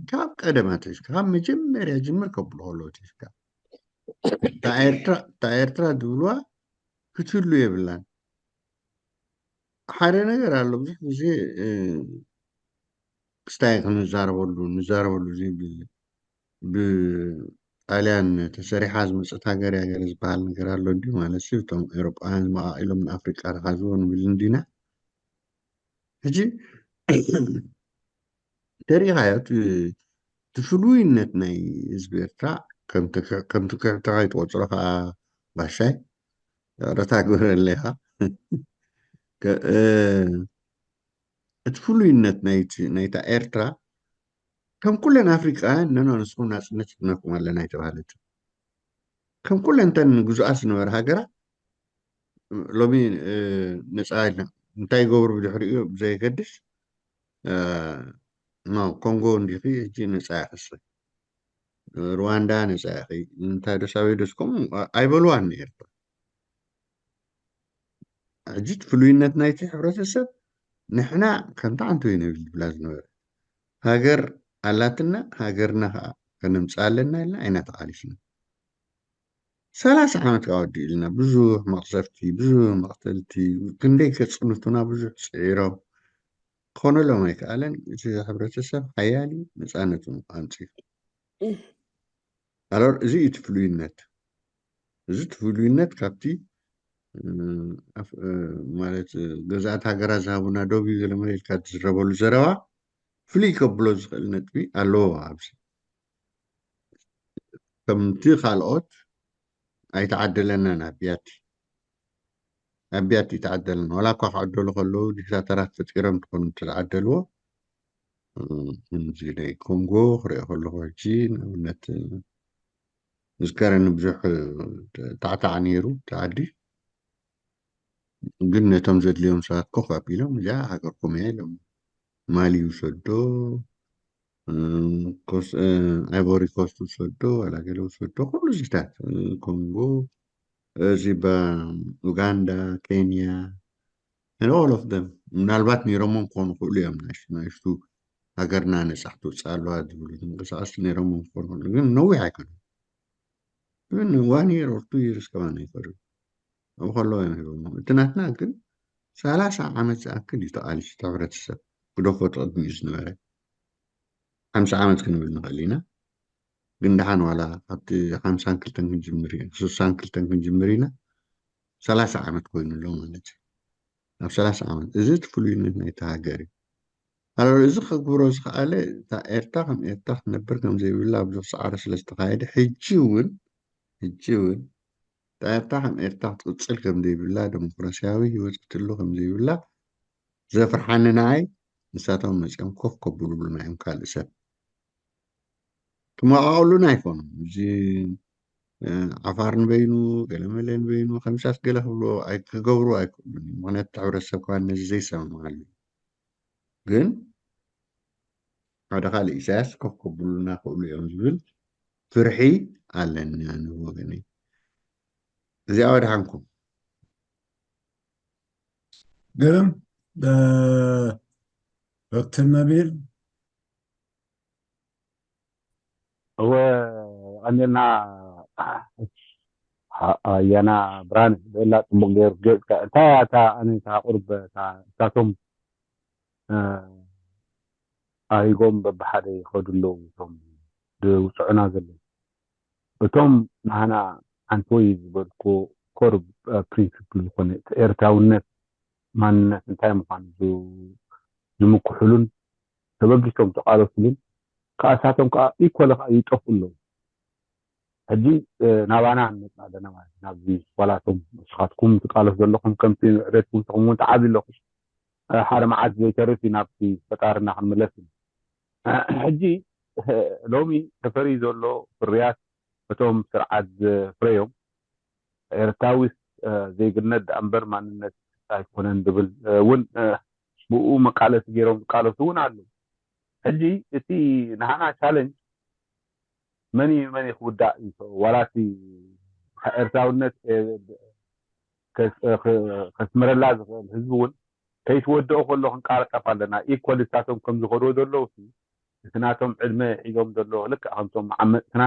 ካብ ቀደም ኣትሒዝካ ካብ መጀመርያ ጅምር ከብሉ ከለዉ ኣትሒዝካ እታ ኤርትራ ዝብልዋ ክትህሉ የብላን ሓደ ነገር ኣሎ ብዙሕ ግዜ ክስታይ ክንዛረበሉ ንዛረበሉ እዚ ብጣልያን ተሰሪሓ ዝመፀት ሃገር እያ ገለ ዝበሃል ነገር ኣሎ እንዲ ማለት እቶም ኤሮጳውያን ዝመቃቂሎም ንኣፍሪቃ ተካዝቦ ንብል እንዲና ሕጂ ተሪኢኻዮ እቲ ፍሉይነት ናይ ህዝቢ ኤርትራ ከም ትክዕቲ ከይትቆፅሮ ከዓ ባሻይ ይቅረታ ግበረለይ ኢኻ እቲ ፍሉይነት ናይታ ኤርትራ ከም ኩለን ኣፍሪቃውያን ነኖ ንስኹም ናፅነት ሂብናኩም ኣለና ኣይተባህለትን ከም ኩለን እተን ግዙኣት ዝነበረ ሃገራት ሎሚ ነፃ ኢልና እንታይ ይገብሩ ብድሕሪኡ ብዘየገድስ ኮንጎ እንዲኺ ሕጂ ነፃ ኢኺ ሩዋንዳ ነፃ ኢኺ እንታይ ዶ ሳበይ ዶ እስከም ኣይበልዋን ንኤርትራ ሕጂ ፍሉይነት ናይቲ ሕብረተሰብ ንሕና ከምታ ዓንተወይነ ዝብላ ዝነበረ ሃገር ኣላትና ሃገርና ከዓ ከነምፅእ ኣለና ኢልና ኣይና ተቃሊስና ሰላሳ ዓመት ከዓ ወዲእልና ብዙሕ መቅሰፍቲ ብዙሕ መቅተልቲ ክንደይ ከፅንቱና ብዙሕ ፅዒሮም ክኾነሎም ኣይከኣለን እቲ ሕብረተሰብ ሓያሊ ነፃነቱ ኣምፅኡ ኣሎር እዚ እዩ እቲ ፍሉይነት እዚ እቲ ፍሉይነት ካብቲ ማለት ገዛእቲ ሃገራት ዝሃቡና ዶብ እዩ ገለ መለ ኢልካ ትዝረበሉ ዘረባ ፍልይ ከብሎ ዝኽእል ነጥቢ ኣለዎ። ኣብዚ ከምቲ ካልኦት ኣይተዓደለናን ኣብ ቢያቲ ኣብ ቢያቲ ኣይተዓደለን። ዋላ እኳ ክዕደሉ ከለዉ ዲክታተራት ፈጢሮም ትኾኑ ተዝዓደልዎ። ከምዚ ናይ ኮንጎ ክሪኦ ከለኹ ሕጂ ንኣብነት ዝከረኒ ብዙሕ ታዕታዕ ነይሩ እቲ ዓዲ። ግን ነቶም ዘድልዮም ሰባት ኮፍ ኣቢሎም እዚኣ ሃገርኩም እያ ኢሎም ማሊ ይውሰዶ፣ ኣይቮሪ ኮስት ውሰዶ፣ ዋላ ገለ ውሰዶ፣ ኩሉ እዚታት ኮንጎ፣ እዚ ኡጋንዳ፣ ኬንያ፣ and all of them ምናልባት ነይሮም ክኾኑ ክእሉ እዮም። ናይሽቱ ሃገርና ነፃ ክትወፅእ ኣለዋ ዝብሉ ዝንቀሳቀስ ነይሮም ክኾኑ ክእሉ፣ ግን ነዊሕ ኣይኮኑን። ግን one year or two years ከማን ኣይፈርም ኣብኡ ከለዉ እዮም ሂቦሞ። እቲ ናትና ግን ሰላሳ ዓመት ዝኣክል እዩ ተቃሊሱ እቲ ሕብረተሰብ ክደፎ ተቐድሚኡ ዝነበረ። ሓምሳ ዓመት ክንብል ንኽእል ኢና። ግን ደሓን ዋላ ካብቲ ሓምሳን ክልተን ክንጅምር ኢና፣ ስሳን ክልተን ክንጅምር ኢና፣ ሰላሳ ዓመት ኮይኑ ኣሎ ማለት እዩ። ኣብ ሰላሳ ዓመት እዚ እቲ ፍሉይነት ናይቲ ሃገር እዩ። ኣረ እዚ ከግብሮ ዝኸኣለ እታ ኤርትራ ከም ኤርትራ ክትነብር ከም ዘይብላ ብዙሕ ጻዕሪ ስለ ዝተኻየደ ሕጂ እውን ሕጂ እውን እታ ኤርትራ ከም ኤርትራ ክትቅጽል ከም ዘይብላ ደሞክራሲያዊ ህይወት ክትህሉ ከም ዘይብላ ዘፍርሓኒ ንዓይ ንሳቶም መጺኦም ኮፍ ከብሉልና እዮም ካልእ ሰብ ክመቓቐሉና ኣይኮኑን። እዚ ዓፋር ንበይኑ ገለመለ ንበይኑ ከምሳስ ገለ ክብሎ ክገብሩ ኣይክእሉን እዮም። ምክንያቱ እቲ ሕብረተሰብ ከማን ነዚ ዘይሰማማዓሉ እዩ። ግን ሓደ ካልእ ኢሳያስ ኮፍ ከብሉና ክእሉ እዮም ዝብል ፍርሒ ኣለኒ ኣነ ብወገነይ። እዚኣ ወድሓንኩም። ግርም ዶክተር ነቢል እወ ቀኒልና ኣያና ብርሃነ ብእላ ፅቡቅ ገይሩ ገፅካ እንታይ እያ እታ ኣነ እታ ቁርብ እታ እሳቶም ኣሪጎም በብሓደ ይኸዱ ኣለዉ እቶም ዝውፅዑና ዘለዉ እቶም ናህና ሓንቲ ወይ ዝበልኩ ኮር ፕሪንስፕል ዝኾነ እቲ ኤርትራውነት ማንነት እንታይ ምዃኑ ዝምክሕሉን ተበጊሶም ዝቃለሱሉን ከኣ እሳቶም ከኣ ኢኮለ ከኣ ይጠፍኡ ኣለዉ። ሕጂ ናባና ንመጽእ ኣለና ማለት እዩ። ናብዚ ዋላቶም ንስኻትኩም ትቃለሱ ዘለኹም ከምቲ ዕቤትኩም ንስኹም እውን ተዓብዩ ኣለኹም። ሓደ መዓልቲ ዘይተርፍ እዩ ናብቲ ፈጣርና ክንምለስ ኢና። ሕጂ ሎሚ ተፈርዩ ዘሎ ፍርያት እቶም ስርዓት ዘፍረዮም ኤርትራዊስ ዜግነት ደኣ እምበር ማንነት ኣይኮነን ዝብል እውን ብኡ መቃለሲ ገይሮም ዝቃለሱ እውን ኣለዉ። ሕጂ እቲ ንሃና ቻለንጅ መን እዩ መን እዩ ክውዳእ ይኽእል ዋላ እቲ ኤርትራውነት ከስምረላ ዝኽእል ህዝቢ እውን ከይትወድኦ ከሎ ክንቃለጠፍ ኣለና። ኢኮል እሳቶም ከም ዝኸድዎ ዘለዉ እቲ ናቶም ዕድመ ሒዞም ዘለዉ ልክዕ ከምቶም መዓመፅትና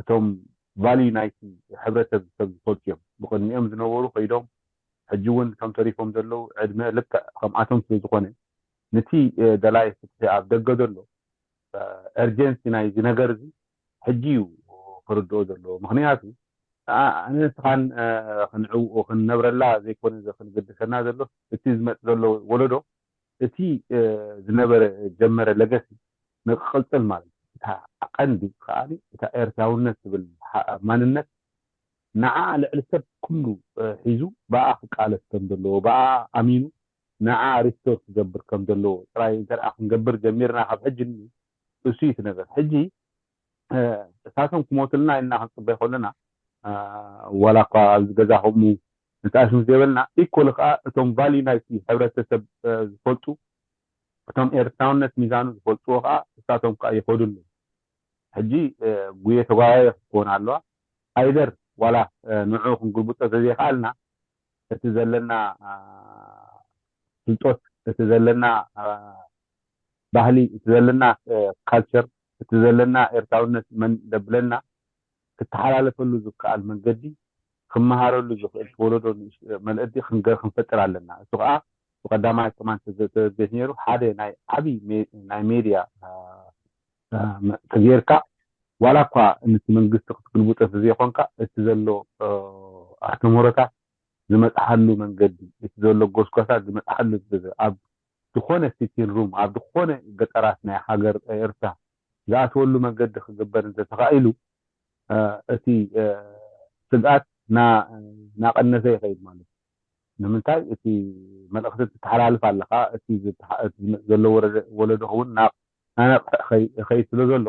እቶም ቫልዩ ናይቲ ሕብረተሰብ ዝፈልጡ እዮም። ብቅድሚኦም ዝነበሩ ከይዶም ሕጂ እውን ከም ተሪፎም ዘለዉ ዕድመ ልክዕ ከምኣቶም ስለ ዝኾነ ነቲ ደላይ ፍትሒ ኣብ ደገ ዘሎ ኤርጀንሲ ናይዚ ነገር እዚ ሕጂ እዩ ክርድኦ ዘለዎ። ምክንያቱ ኣነ ንስኻን ክንዕውኦ ክንነብረላ ዘይኮነ ክንገድሰና ዘሎ እቲ ዝመፅ ዘሎ ወለዶ እቲ ዝነበረ ጀመረ ለገሲ ንክቅፅል ማለት እዩ። እታ ቀንዲ ከዓ እታ ኤርትራውነት ትብል ማንነት ንዓ ልዕሊ ሰብ ኩሉ ሒዙ ብኣ ክቃለስ ከም ዘለዎ ብኣ ኣሚኑ ንዓ ሪስቶር ክገብር ከም ዘለዎ ጥራይ እንተ ደኣ ክንገብር ጀሚርና ካብ ሕጂ ንሱ እዩ እቲ ነገር። ሕጂ እሳቶም ክሞትልና ኢልና ክንፅበይ ከለና ዋላ እኳ ኣብዚ ገዛ ከምኡ ንትኣሽም ዘይበልና ኢኮል ከዓ እቶም ቫልዩ ናይቲ ሕብረተሰብ ዝፈልጡ እቶም ኤርትራውነት ሚዛኑ ዝፈልጥዎ ከዓ እሳቶም ከዓ ይኸዱ ኣለዉ። ሕጂ ጉየ ተጓያየ ክትከውን ኣለዋ። ኣይደር ዋላ ንዑ ክንግልብጦ ተዘይከኣልና እቲ ዘለና ፍልጦት እቲ ዘለና ባህሊ እቲ ዘለና ካልቸር እቲ ዘለና ኤርትራውነት መን ደብለና ክተሓላለፈሉ ዝከኣል መንገዲ ክመሃረሉ ዝኽእል ወለዶ መልእዲ ክንፈጥር ኣለና። እሱ ከዓ ብቀዳማይ ከማን ተዘጋጅ ነይሩ ሓደ ናይ ዓብይ ናይ ሜድያ ተገይርካ ዋላ እኳ ነቲ መንግስቲ ክትግልብጦ ተዘይኮንካ እቲ ዘሎ ኣስተምህሮታት ዝመፅሓሉ መንገዲ፣ እቲ ዘሎ ጎስጓሳት ዝመፅሓሉ፣ ኣብ ዝኾነ ሲቲን ሩም፣ ኣብ ዝኾነ ገጠራት ናይ ሃገር ኤርትራ ዝኣትወሉ መንገዲ ክግበር እንተተኻኢሉ፣ እቲ ስግኣት ናቀነሰ ይኸይድ ማለት እዩ። ንምንታይ? እቲ መልእኽቲ ትተሓላልፍ ኣለኻ፣ እቲ ዘሎ ወለዶ እውን ናነቕሕ ይኸይድ ስለ ዘሎ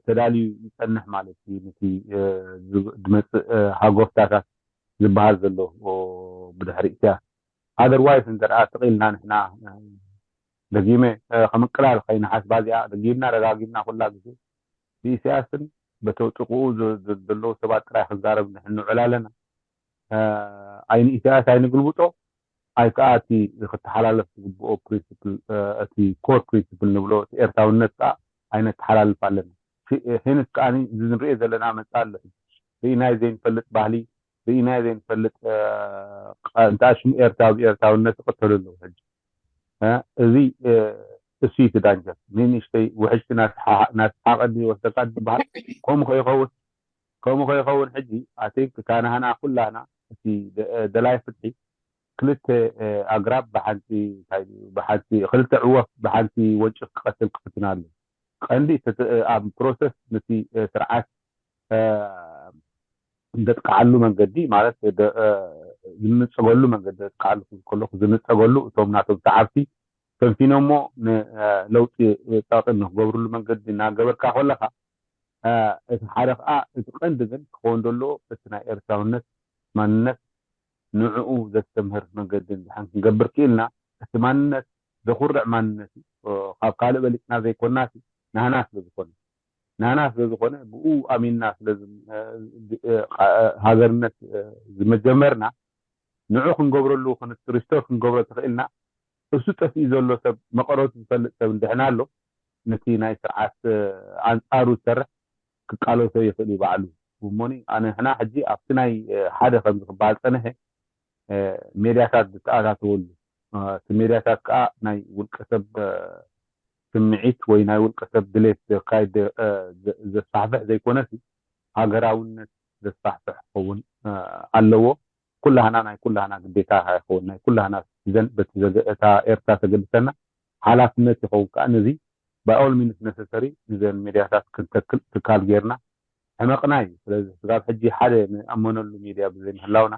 ተዳልዩ ይጸንሕ ማለት እዩ። ነቲ ዝመፅእ ሃጎፍታታት ዝበሃል ዘሎ ብድሕሪ ኢሳያስ። ኣደርዋይስ እንተ ደኣ ስቕ ኢልና ንሕና፣ ደጊመ፣ ከም እንቅላል ከይንሓስባ እዚኣ ደጊምና ደጋጊምና ኩላ ግዜ ብኢሳያስን በተውጥቕኡ ዘለዉ ሰባት ጥራይ ክንዛረብ ንውዕል ኣለና። ኣይ ንኢሳያስ ኣይ ንግልብጦ፣ ኣይ ከዓ እቲ ክተሓላለፍ ዝግብኦ ፕሪንስፕል፣ እቲ ኮር ፕሪንስፕል ንብሎ እቲ ኤርትራውነት ከዓ ኣይነተሓላልፍ ኣለና። ሄንስ ከዓ እዚ ንሪኦ ዘለና መፅእ ኣሎ። ርኢናይ ዘይንፈልጥ ባህሊ፣ ርኢናይ ዘይንፈልጥ እንተ ሽሙ ኤርትራዊ ብኤርትራውነት ይቐተሉ ኣለዉ። ሕጂ እዚ እሱ እቲ ዳንጀር። ንንእሽተይ ውሕጅቲ ናስሓቐ ወስደካ ዝበሃል ከምኡ ከይኸውን፣ ከምኡ ከይኸውን ሕጂ ኣቲንክ ካናህና ኩላህና እቲ ደላይ ፍትሒ ክልተ ኣግራብ ብሓንቲ ብሓንቲ ክልተ ዕወፍ ብሓንቲ ወንጭፍ ክቐትል ክፍትን ኣሎ። ቀንዲ ኣብ ፕሮሰስ ነቲ ስርዓት ደጥቃዓሉ መንገዲ ማለት ዝንፀገሉ መንገዲ ደጥቃዓሉ ከለኩ ዝንፀገሉ እቶም ናቶም ሰዓብቲ ፈንፊኖሞ ንለውጢ ፀቕጢ ንክገብርሉ መንገዲ እናገበርካ ከለካ እቲ ሓደ ከዓ እቲ ቀንዲ ግን ክኸውን ዘለዎ እቲ ናይ ኤርትራውነት ማንነት ንዕኡ ዘስተምህር መንገዲ እንድሕር ክንገብር ክኢልና እቲ ማንነት ዘኹርዕ ማንነት እዩ። ካብ ካልእ በሊፅና ዘይኮናሲ ናህና ስለ ዝኾነ ናህና ስለ ዝኾነ ብኡ ኣሚንና ስለ ሃገርነት ዝመጀመርና ንዑ ክንገብረሉ ሪስቶር ክንገብሮ ተኽእልና እሱ ጠፊኡ ዘሎ ሰብ መቐረቱ ዝፈልጥ ሰብ እንድሕና ኣሎ ነቲ ናይ ስርዓት ኣንፃሩ ዝሰርሕ ክቃለሶ ይኽእል እዩ ባዕሉ። እሞኒ ኣነ ንሕና ሕጂ ኣብቲ ናይ ሓደ ከምዚ ክበሃል ፀንሐ ሜድያታት ዝተኣታተወሉ እቲ ሜድያታት ከዓ ናይ ውልቀ ሰብ ስምዒት ወይ ናይ ውልቀ ሰብ ድሌት ዘካይድ ዘስፋሕፍሕ ዘይኮነሲ ሃገራውነት ዘስፋሕፍሕ ክኸውን ኣለዎ። ኩላህና ናይ ኩላህና ግዴታ ይኸውን ናይ ኩላህና ሲቲዘን በቲ እታ ኤርትራ ተገድሰና ሓላፍነት ይኸውን ከዓ ነዚ by all means necessary ንዘን ሜድያታት ክንተክል ትካል ጌርና ሕመቕና እዩ። ስለዚ ስጋብ ሕጂ ሓደ ንኣመነሉ ሜድያ ብዘይምህላውና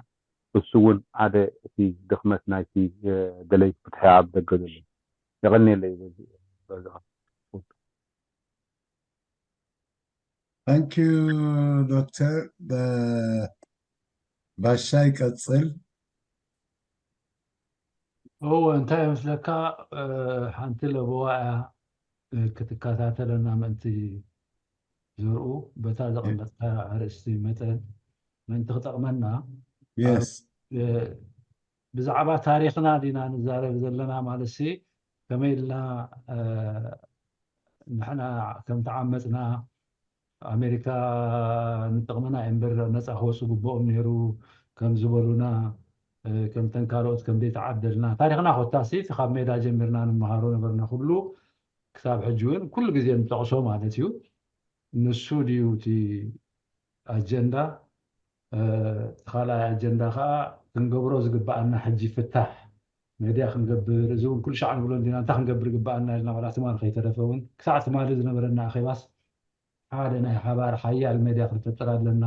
እሱ እውን ሓደ እቲ ድኽመት ናይቲ ደለይቲ ፍትሒ ኣብ ደገ ዘሎ። የቐንየለይ በዚ በዚ Thank you ዶክተር ባሻ ይቀጽል። እወ እንታይ ይመስለካ ሓንቲ ለበዋ እያ ክትከታተለና ምእንቲ ዘርኡ በታ ዘቐመጥካ ኣርእስቲ መጠን ምእንቲ ክጠቕመና yes ብዛዕባ ታሪኽና ዲና ንዛረብ ዘለና ማለት ሲ ከመይ ኢልና ንሕና ከም ተዓመፅና ኣሜሪካ ንጥቕምና እምበር ነፃ ክወፁ ግብኦም ነይሩ ከም ዝበሉና ከምተን ካልኦት ከም ዘይተዓደልና ታሪኽና ኮታሲ እቲ ካብ ሜዳ ጀሚርና ንምሃሮ ነበርና ኩሉ ክሳብ ሕጂ እውን ኩሉ ግዜ ንጠቕሶ ማለት እዩ ንሱ ድዩ እቲ ኣጀንዳ እቲ ካልኣይ ኣጀንዳ ከዓ ክንገብሮ ዝግበኣና ሕጂ ፍታሕ መድያ ክንገብር እዚ እውን ኩሉ ሻዕ ንብሎ እንዲና እንታይ ክንገብር ይግበኣና ኢልና ዋላ ትማል ከይተረፈ እውን ክሳዕ ትማሊ ዝነበረና ኣኼባስ ሓደ ናይ ሓባር ሓያል መድያ ክንፈጥር ኣለና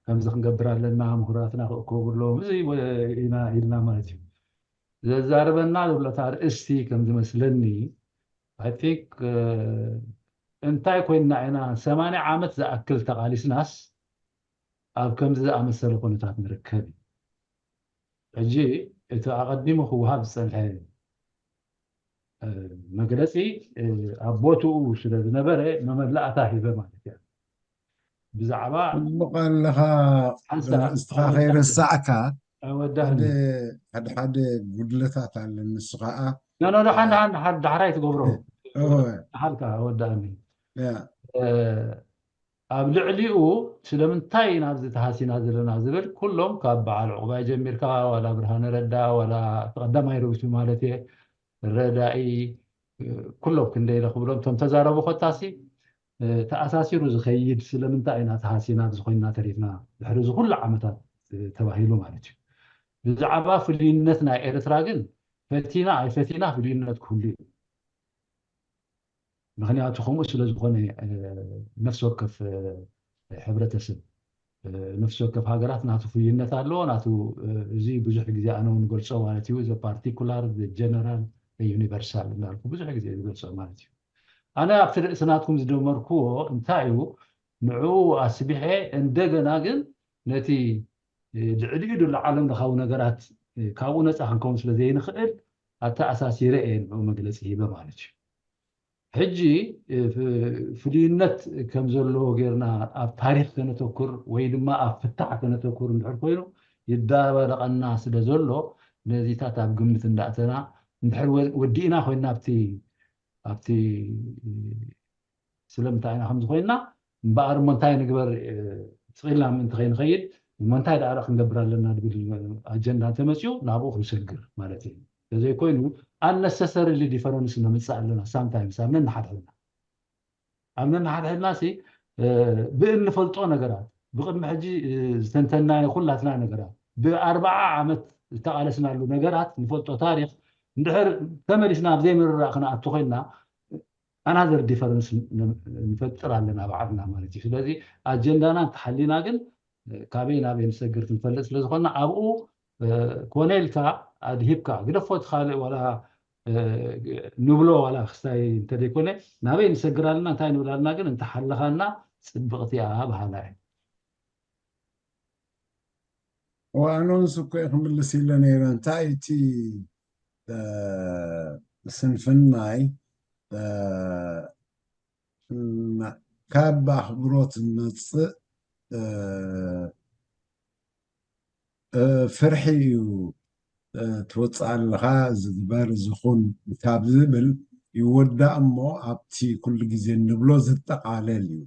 ከምዚ ክንገብር ኣለና ምሁራትና ክእከቡ ኣለዎም እዚ ኢና ኢልና ማለት እዩ ዘዛርበና ዘሎ ኣርእስቲ ከም ዝመስለኒ I think እንታይ ኮይንና ኢና ሰማንያ ዓመት ዝኣክል ተቓሊስናስ ኣብ ከምዚ ዝኣመሰለ ኩነታት ንርከብ እዩ ሕጂ እቲ ኣቐዲሙ ክወሃብ ዝፀንሐ መግለፂ ኣብ ቦትኡ ስለ ዝነበረ መመላእታ ሂበ ማለት እያ ብዛዕባ ፅቡቕ ኣለኻ ሓንሳብ ርእስትኻ ከይረሳዕካ ወዳእኒ ሓደ ሓደ ጉድለታት ኣለ ንሱ ከዓ ኖ ኖ ሓንቲ ሓንቲ ሓንቲ ዳሕራይ ትገብሮ እወ ሓልካ ወዳእኒ ያ ኣብ ልዕሊኡ ስለምንታይ ኢና ኣብዚ ተሃሲና ዘለና ዝብል ኩሎም ካብ በዓል ዕቑባይ ጀሚርካ ዋላ ብርሃነ ረዳ ዋላ እቲ ቀዳማይ ርእሱ ማለት እየ ረዳኢ ኩሎም ክንደይ ኢለ ክብሎም እቶም ተዛረቡ ኮታሲ ተኣሳሲሩ ዝኸይድ ስለምንታይ ኢና ተሃሲና ኣብዚ ኮይንና ተሪፍና ድሕሪ እዚ ኩሉ ዓመታት ተባሂሉ ማለት እዩ ብዛዕባ ፍልይነት ናይ ኤርትራ ግን ፈቲና ኣይፈቲና ፍልይነት ክህሉ እዩ። ምክንያቱ ከምኡ ስለ ዝኾነ ነፍሲ ወከፍ ሕብረተሰብ፣ ነፍሲ ወከፍ ሃገራት ናቱ ፍልይነት ኣለዎ። ናቱ እዚ ብዙሕ ግዜ ኣነ እውን ገልጾ ማለት እዩ። ዘ ፓርቲኩላር፣ ዘ ጀነራል፣ ዘ ዩኒቨርሳል እንዳልኩ ብዙሕ ግዜ ዝገልጾ ማለት እዩ። ኣነ ኣብቲ ርእሲ ናትኩም ዝደመርክዎ እንታይ እዩ፣ ንዕኡ ኣስቢሐ እንደገና ግን ነቲ ልዕሊኡ ዘሎ ዓለም ለኻዊ ነገራት ካብኡ ነፃ ክንከውን ስለ ዘይንኽእል ኣተኣሳሲረ እየ ንዕኡ መግለፂ ሂበ ማለት እዩ። ሕጂ ፍልይነት ከም ዘለዎ ጌርና ኣብ ታሪክ ከነተኩር ወይ ድማ ኣብ ፍታሕ ከነተኩር እንድሕር ኮይኑ ይዳባደቐና ስለ ዘሎ ነዚታት ኣብ ግምት እንዳእተና እንድሕር ወዲእና ኮይና ኣብቲ ኣብቲ ስለምንታይ ኢና ከምዚ ኮይና እምበኣር እሞ እንታይ ንግበር ስቕ ኢልና ምእንቲ ከይንኸይድ እሞ እንታይ ደኣ ክንገብር ኣለና ዝብል ኣጀንዳ እንተመፅኡ ናብኡ ክንሰግር ማለት እዩ። ተዘይኮይኑ ኣነሰሰሪሊ ዲፈረንስ ነምፅእ ኣለና ሳምታይምስ ኣብ ነንሓድሕድና ኣብ ነንሓድሕድና ሲ ብእንፈልጦ ነገራት ብቅድሚ ሕጂ ዝተንተናዮ ኩላትና ነገራት ብኣርባዓ ዓመት ዝተቃለስናሉ ነገራት ንፈልጦ ታሪክ እንድሕር ተመሊስና ኣብ ዘይምርራእ ክንኣቱ ኮይንና ኣናዘር ዲፈረንስ ንፈጥር ኣለና ባዕልና ማለት እዩ። ስለዚ ኣጀንዳና እንተሓሊና ግን ካበይ ናበይ ንሰግር ክንፈልጥ ስለዝኮና ኣብኡ ኮነ ኢልካ ኣድሂብካ ግደፎ እቲ ካልእ ዋላ ንብሎ ዋላ ክስታይ እንተደይኮነ ናበይ ንሰግር ኣለና እንታይ ንብል ኣለና ግን እንተሓለኻና ፅብቕቲ እያ በሃላ እየ። ዋኖንስ እኮ ክምልስ ኢለ ነይረ እንታይ እቲ ስንፍናይ ካብ ኣኽብሮት ዝመፅእ ፍርሒ እዩ። ትወፅእ ኣለኻ ዝግበር ዝኹን ካብ ዝብል ይወዳእ እሞ ኣብቲ ኩሉ ግዜ እንብሎ ዝጠቓለል እዩ።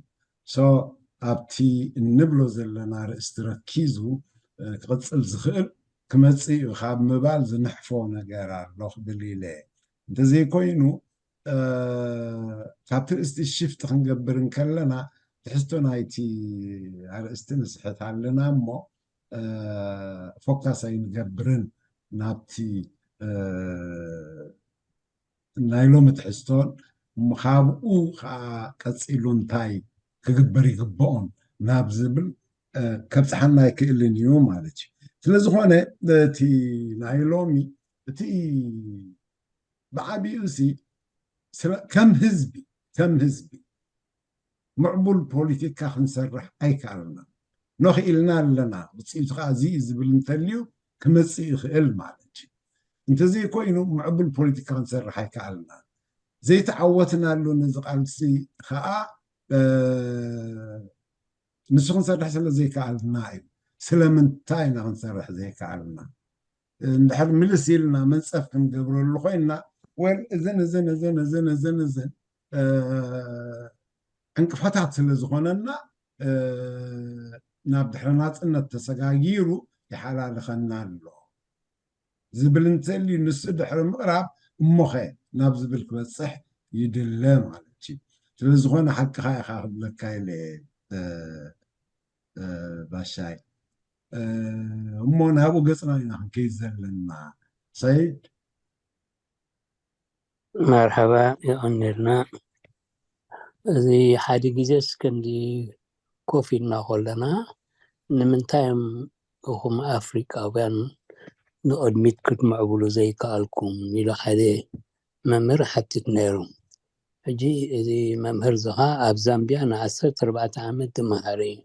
ኣብቲ እንብሎ ዘለና ርእስቲ ረኪዙ ክቕፅል ዝኽእል ክመፅእ እዩ ካብ ምባል ዝንሕፎ ነገር ኣሎ ክብል ኢለ እንተዘይኮይኑ ካብቲ ርእስቲ ሽፍት ክንገብር እንከለና ትሕዝቶ ናይቲ ኣርእስቲ ንስሕት ኣለና እሞ ፎካስ ኣይንገብርን ናብቲ ናይ ሎሚ ትሕዝቶን ካብኡ ከዓ ቀፂሉ እንታይ ክግበር ይግብኦን ናብ ዝብል ከብፅሓና ኣይክእልን እዩ ማለት እዩ። ስለዝኾነ እቲ ናይ ሎሚ እቲ ብዓቢኡ ሲ ከም ህዝቢ ከም ህዝቢ ምዕቡል ፖለቲካ ክንሰርሕ ኣይከኣልና። ኖኽ ኢልና ኣለና፣ ውፅኢቱ ከዓ እዚ እዩ ዝብል እንተልዩ ክመፅእ ይኽእል ማለት እዩ። እንተዘይኮይኑ ምዕቡል ፖለቲካ ክንሰርሕ ኣይከኣልና። ዘይተዓወትናሉ ነዚ ቃልሲ ከዓ ንሱ ክንሰርሕ ስለ ዘይከኣልና እዩ። ስለምንታይ ኢና ክንሰርሕ ዘይከኣልና? እንድሕር ምልስ ኢልና መንፀፍ ክንገብረሉ ኮይንና ወል እዝን እዝን እዝን እዝን እዝን እዝን ዕንቅፋታት ስለ ዝኾነና ናብ ድሕሪ ናፅነት ተሰጋጊሩ ይሓላልኸና ኣሎ ዝብል እንተልዩ ንሱ ድሕሪ ምቕራብ እሞኸ ናብ ዝብል ክበፅሕ ይድለ ማለት እዩ። ስለዝኾነ ሓቅኻ ኢኻ ክብለካ ኢለ ባሻይ እሞ ናብኡ ገፅና ኢና ክንከይድ ዘለና ሰይድ። መርሓባ የቐንየልና። እዚ ሓደ ግዜስ ክንዲ ኮፍ ኢልና ከለና ንምንታይ እዮም እኹም ኣፍሪቃውያን ንቕድሚት ክትምዕብሉ ዘይከኣልኩም ኢሉ ሓደ መምህር ሓቲት ነይሩ። ሕጂ እዚ መምህር እዚ ኸዓ ኣብ ዛምቢያ ንዓሰርተ ኣርባዕተ ዓመት ዝመሃረ እዩ።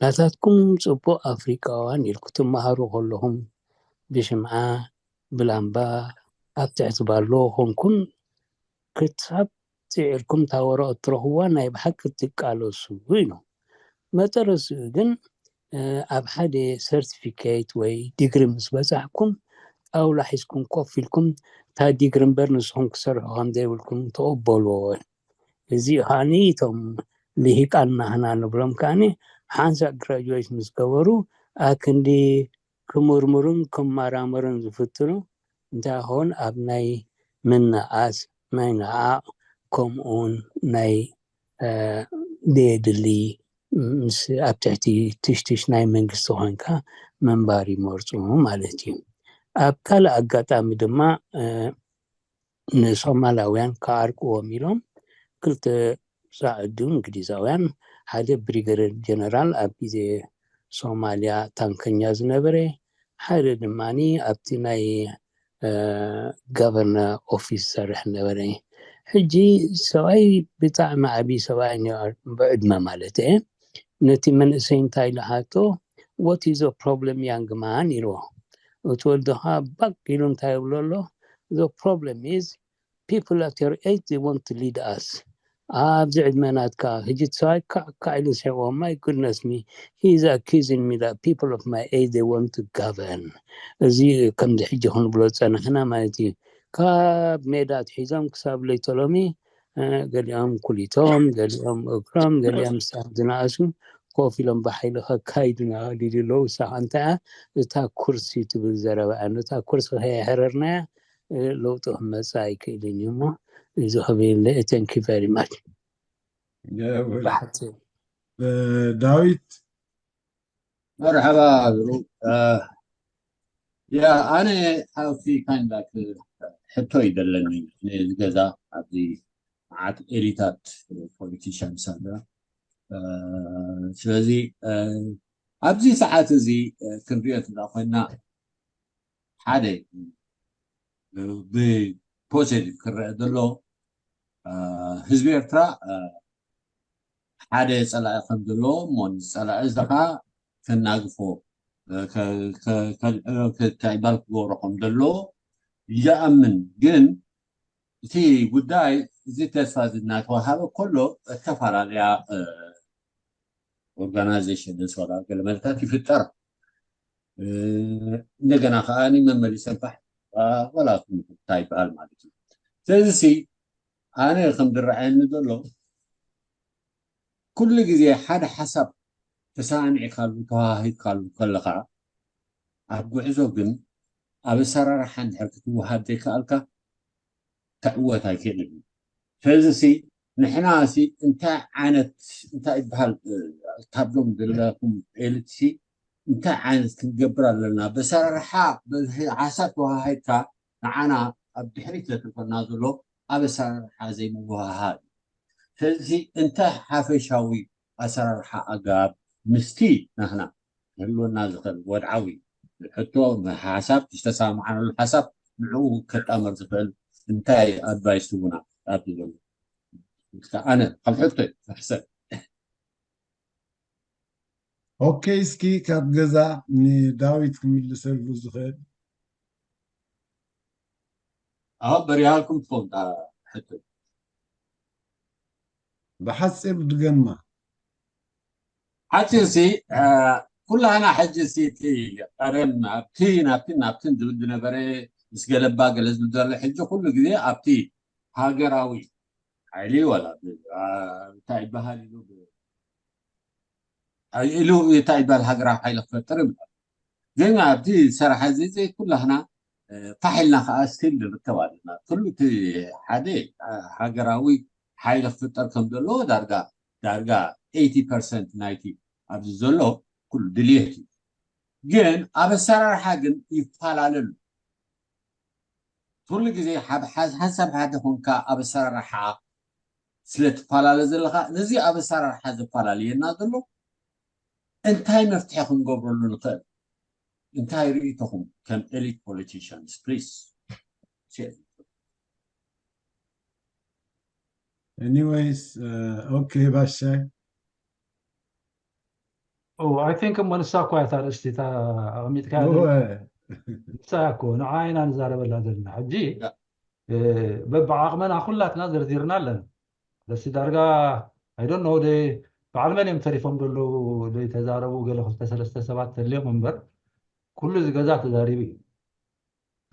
ናታትኩም ፅቡቕ ኣፍሪቃውያን ኢልኩ ትመሃሩ ከለኹም ብሽምዓ ብላምባ ኣብ ትሕቲ ባሎ ኮንኩም ክሳብ ፅዒርኩም እታ ወረቐት ትረኽብዋ ናይ ብሓቂ ትቃለሱ ኢሉ። መጠረሲኡ ግን ኣብ ሓደ ሰርቲፊኬት ወይ ዲግሪ ምስ በፃሕኩም ጣውላ ሒዝኩም ኮፍ ኢልኩም እታ ዲግሪ እምበር ንስኹም ክሰርሑ ከም ዘይብልኩም ተቐበልዎ። እዚ ከዓኒ እቶም ልሂቃን ናህና ንብሎም ከዓኒ ሓንሳእ ግራጁዌት ምስ ገበሩ ኣክንዲ ክምርምሩን ክመራመሩን ዝፍትኑ እንታይ ኸውን ኣብ ናይ ምንኣስ ናይ ንዓቕ ከምኡውን ናይ ደየድሊ ምስ ኣብ ትሕቲ ትሽትሽ ናይ መንግስቲ ኮንካ ምንባር ይመርፁ ማለት እዩ። ኣብ ካልእ ኣጋጣሚ ድማ ንሶማላውያን ክዓርቅዎም ኢሎም ክልተ ፃዕዱ እንግሊዛውያን፣ ሓደ ብሪገደር ጀነራል ኣብ ግዜ ሶማልያ ታንከኛ ዝነበረ፣ ሓደ ድማ ኣብቲ ናይ ጋቨርነር ኦፊስ ዝሰርሕ ነበረ። ሕጂ ሰብኣይ ብጣዕሚ ዓብዪ ሰብኣይ፣ ብዕድመ ማለት እየ። ነቲ መንእሰይ እንታይ ኢሉ ሓቶ? What is your problem, young man? ኢልዎ። እቲ ወዲ ከዓ ባቅ ኢሉ እንታይ ይብሎ ኣሎ? The problem is people at your age, they want to lead us. ኣብዚ ዕድመ ናትካ ሕጂ ሰብኣይ ካዕ ካዕ ኢሉ ስሕቅዎ። My goodness me, he is accusing me that people of my age, they want to govern. እዚ ከምዚ ሕጂ ክንብሎ ዝፀናሕና ማለት እዩ። ካብ ሜዳ ኣትሒዞም ክሳብ ለይተሎሚ ገሊኦም ኩሊቶም፣ ገሊኦም እግሮም፣ ገሊኦም ሳብ ዝነኣሱ ኮፍ ኢሎም ብሓይሊ ከካይዱና ዲዲ ኣለዉ። እሳ ከ እንታይ እያ? እታ ኩርሲ ትብል ዘረባ እያ። ነታ ኩርሲ ከየሕረርናያ ለውጢ ክመፅእ ኣይክእልን እዩ። እሞ እዚ ክብል። Thank you very much። ዳዊት፣ መርሓባ። ያ፣ ኣነ ኣብቲ ካይንዳ ሕቶ ይደለኒ። እዚ ገዛ ኣብዚ መዓት ኤሊታት ፖለቲሽያንስ ኣለ። ስለዚ ኣብዚ ሰዓት እዚ ክንሪኦ እንዳ ኮይና፣ ሓደ ብፖዘቲቭ ክረአ ዘሎ፣ ህዝቢ ኤርትራ ሓደ ፀላኢ ከም ዘለዎ፣ እሞ ንፀላኢ እዚ ከዓ ከናግፎ፣ ከልዕሎ፣ ከታይባል ክገብሮ ከም ዘለዎ ይኣምን። ግን እቲ ጉዳይ እዚ ተስፋ እዚ እናተዋሃበ ከሎ፣ ዝተፈላለያ ኦርጋናይዜሽን፣ ሶላ ገለ መለታት ይፍጠር። እንደገና ከዓ መመሊሰን ፋሕ ዋላ እንታይ ይበሃል ማለት እዩ። ስለዚ ሲ ኣነ ከም ዝረኣየኒ ዘሎ፣ ኩሉ ግዜ ሓደ ሓሳብ ተሰማሚዕካሉ፣ ተዋሃሂድካሉ ከለኻ፣ ኣብ ጉዕዞ ግን፣ ኣብ ኣሰራርሓ እንድሕር ክትወሃድ ዘይከኣልካ፣ ክዕወት ኣይክእልን እዩ። ስለዚ ሲ ንሕና ሲ እንታይ ዓይነት፣ እንታይ ይበሃል፣ ካብዞም ዘለኹም ኤሊት ሲ እንታይ ዓይነት ክንገብር ኣለና? በሰራርሓ፣ በዚ ሓሳብ ተወሃሂድካ፣ ንዓና ኣብ ድሕሪት ዘትርፈና ዘሎ ኣብ ኣሰራርሓ ዘይምውህሃድ እዩ። ስለዚ እንታይ ሓፈሻዊ ኣሰራርሓ ኣገባብ ምስቲ ናህና ክህልወና ዝኽእል ወድዓዊ ሕቶ፣ ሓሳብ፣ ዝተሰማማዕናሉ ሓሳብ ንዕኡ ከጣመር ዝኽእል እንታይ ኣድቫይስ ትህቡና? ኣብዚ ዘሎ ኣነ ካብ ሕቶ እዩ ዝሕሰብ። ኦኬ፣ እስኪ ካብ ገዛ ንዳዊት ክምልሰሉ ዝኽእል። ኣዎ፣ በሪሃልኩም ትኾን ሕቶ። ብሓፂር ድገማ። ሓፂር ሲ፣ ኩላህና ሕጂ ሲ እቲ ቀደም ኣብቲ ናብቲ ናብትን ዝብል ዝነበረ ምስ ገለባ ገለ ዝብል ዘሎ፣ ሕጂ ኩሉ ግዜ ኣብቲ ሃገራዊ ሓይሊ ወላ እንታይ ይበሃል ኢሉ ኢሉ እንታይ ይበሃል ሃገራዊ ሓይሊ ክፈጥር ይብል። ግን ኣብቲ ሰራሕ እዚ ኩላህና ፋሕ ኢልና ከዓ ስቲል ንርከብ ኣለና። ኩሉ እቲ ሓደ ሃገራዊ ሓይሊ ክፍጠር ከም ዘለዎ ዳርጋ ዳርጋ ኤይቲ ፐርሰንት ናይቲ ኣብዚ ዘሎ ኩሉ ድልየት እዩ። ግን ኣብ ኣሰራርሓ ግን ይፈላለ ኣሎ። ኩሉ ግዜ ሓሳብ ሓደ ኮንካ ኣብ ኣሰራርሓ ስለ ትፈላለ ዘለኻ፣ ነዚ ኣብ ኣሰራርሓ ዘፈላለየና ዘሎ እንታይ መፍትሒ ክንገብረሉ ንኽእል? እንታይ ርእይቶኹም ከም ኤሊት ፖለቲሽያንስ? ፕሊዝ። ኤኒዌይስ፣ ኦኬ፣ ባሻይ። I think እሞ ንሳ እኳ እታ ኣርእስቲ እታ ኣቐሚጥካ ንሳ እኮ ንዓ ኢና ንዛረበላ ዘለና ሕጂ። በብዓቕመና ኩላትና ዘርዚርና ኣለና። ደሲ ዳርጋ I don't know፣ በዓል መን እዮም ተሪፎም ዘለዉ? ዘይተዛረቡ ገለ ክልተ ሰለስተ ሰባት ተልዮም እምበር ኩሉ እዚ ገዛ ተዛሪቡ እዩ።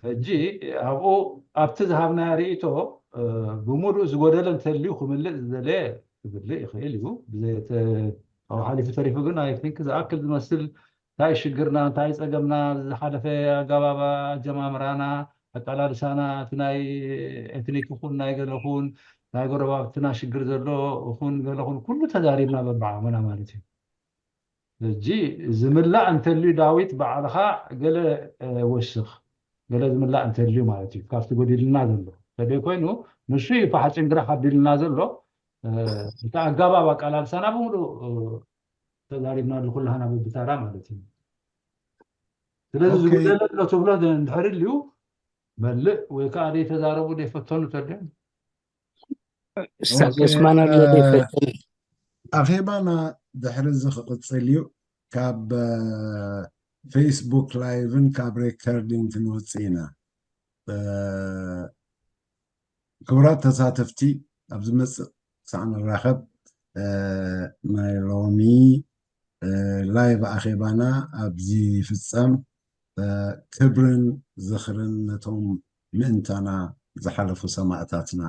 ሕጂ ኣብኡ ኣብቲ ዝሃብናዮ ርእይቶ ብሙሉእ ዝጎደለ እንተልዩ ክምልእ ዝደለየ ክምልእ ይኽእል እዩ። ብዘይ ኣብኡ ሓሊፉ ተሪፉ ግን I think ዝኣክል ዝመስል እንታይ ሽግርና፣ እንታይ ፀገምና፣ ዝሓለፈ ኣገባብ ኣጀማምራና፣ ኣቀላልሳና፣ እቲ ናይ ኤትኒክ ይኹን ናይ ገለ ይኹን ናይ ጎረባብትና ሽግር ዘሎ ኹን ገለ ኹን ኩሉ ተዛሪብና በብዓቕምና ማለት እዩ። ሕጂ ዝምላእ እንተልዩ ዳዊት ባዕልኻ ገለ ወስኽ ገለ ዝምላእ እንተልዩ ማለት እዩ ካብቲ ጎዲልና ዘሎ ተደይ ኮይኑ ንሱ እዩ ፋሕጭን ግራሕ ኣቢልና ዘሎ። እቲ ኣጋባብ ኣቃላልሳና ብምሉእ ተዛሪብናሉ ኩላህና በብታራ ማለት እዩ። ስለዚ ዝጉደለ ኣሎ ትብሎ እንድሕር ልዩ መልእ ወይ ከዓ ዘይተዛረቡ ዘይፈተኑ ተልዮም ኡስታዝ ዑስማን ኣሎ ዘይፈተኑ። ኣኼባና ድሕሪ እዚ ክቕፅል እዩ። ካብ ፌስቡክ ላይቭን ካብ ሬከርዲንግ ክንወፅእ ኢና። ክቡራት ተሳተፍቲ፣ ኣብ ዝመፅእ ክሳዕ ንራኸብ ናይ ሎሚ ላይቭ ኣኼባና ኣብዚ ይፍፀም። ክብርን ዝኽርን ነቶም ምእንታና ዝሓለፉ ሰማእታትና።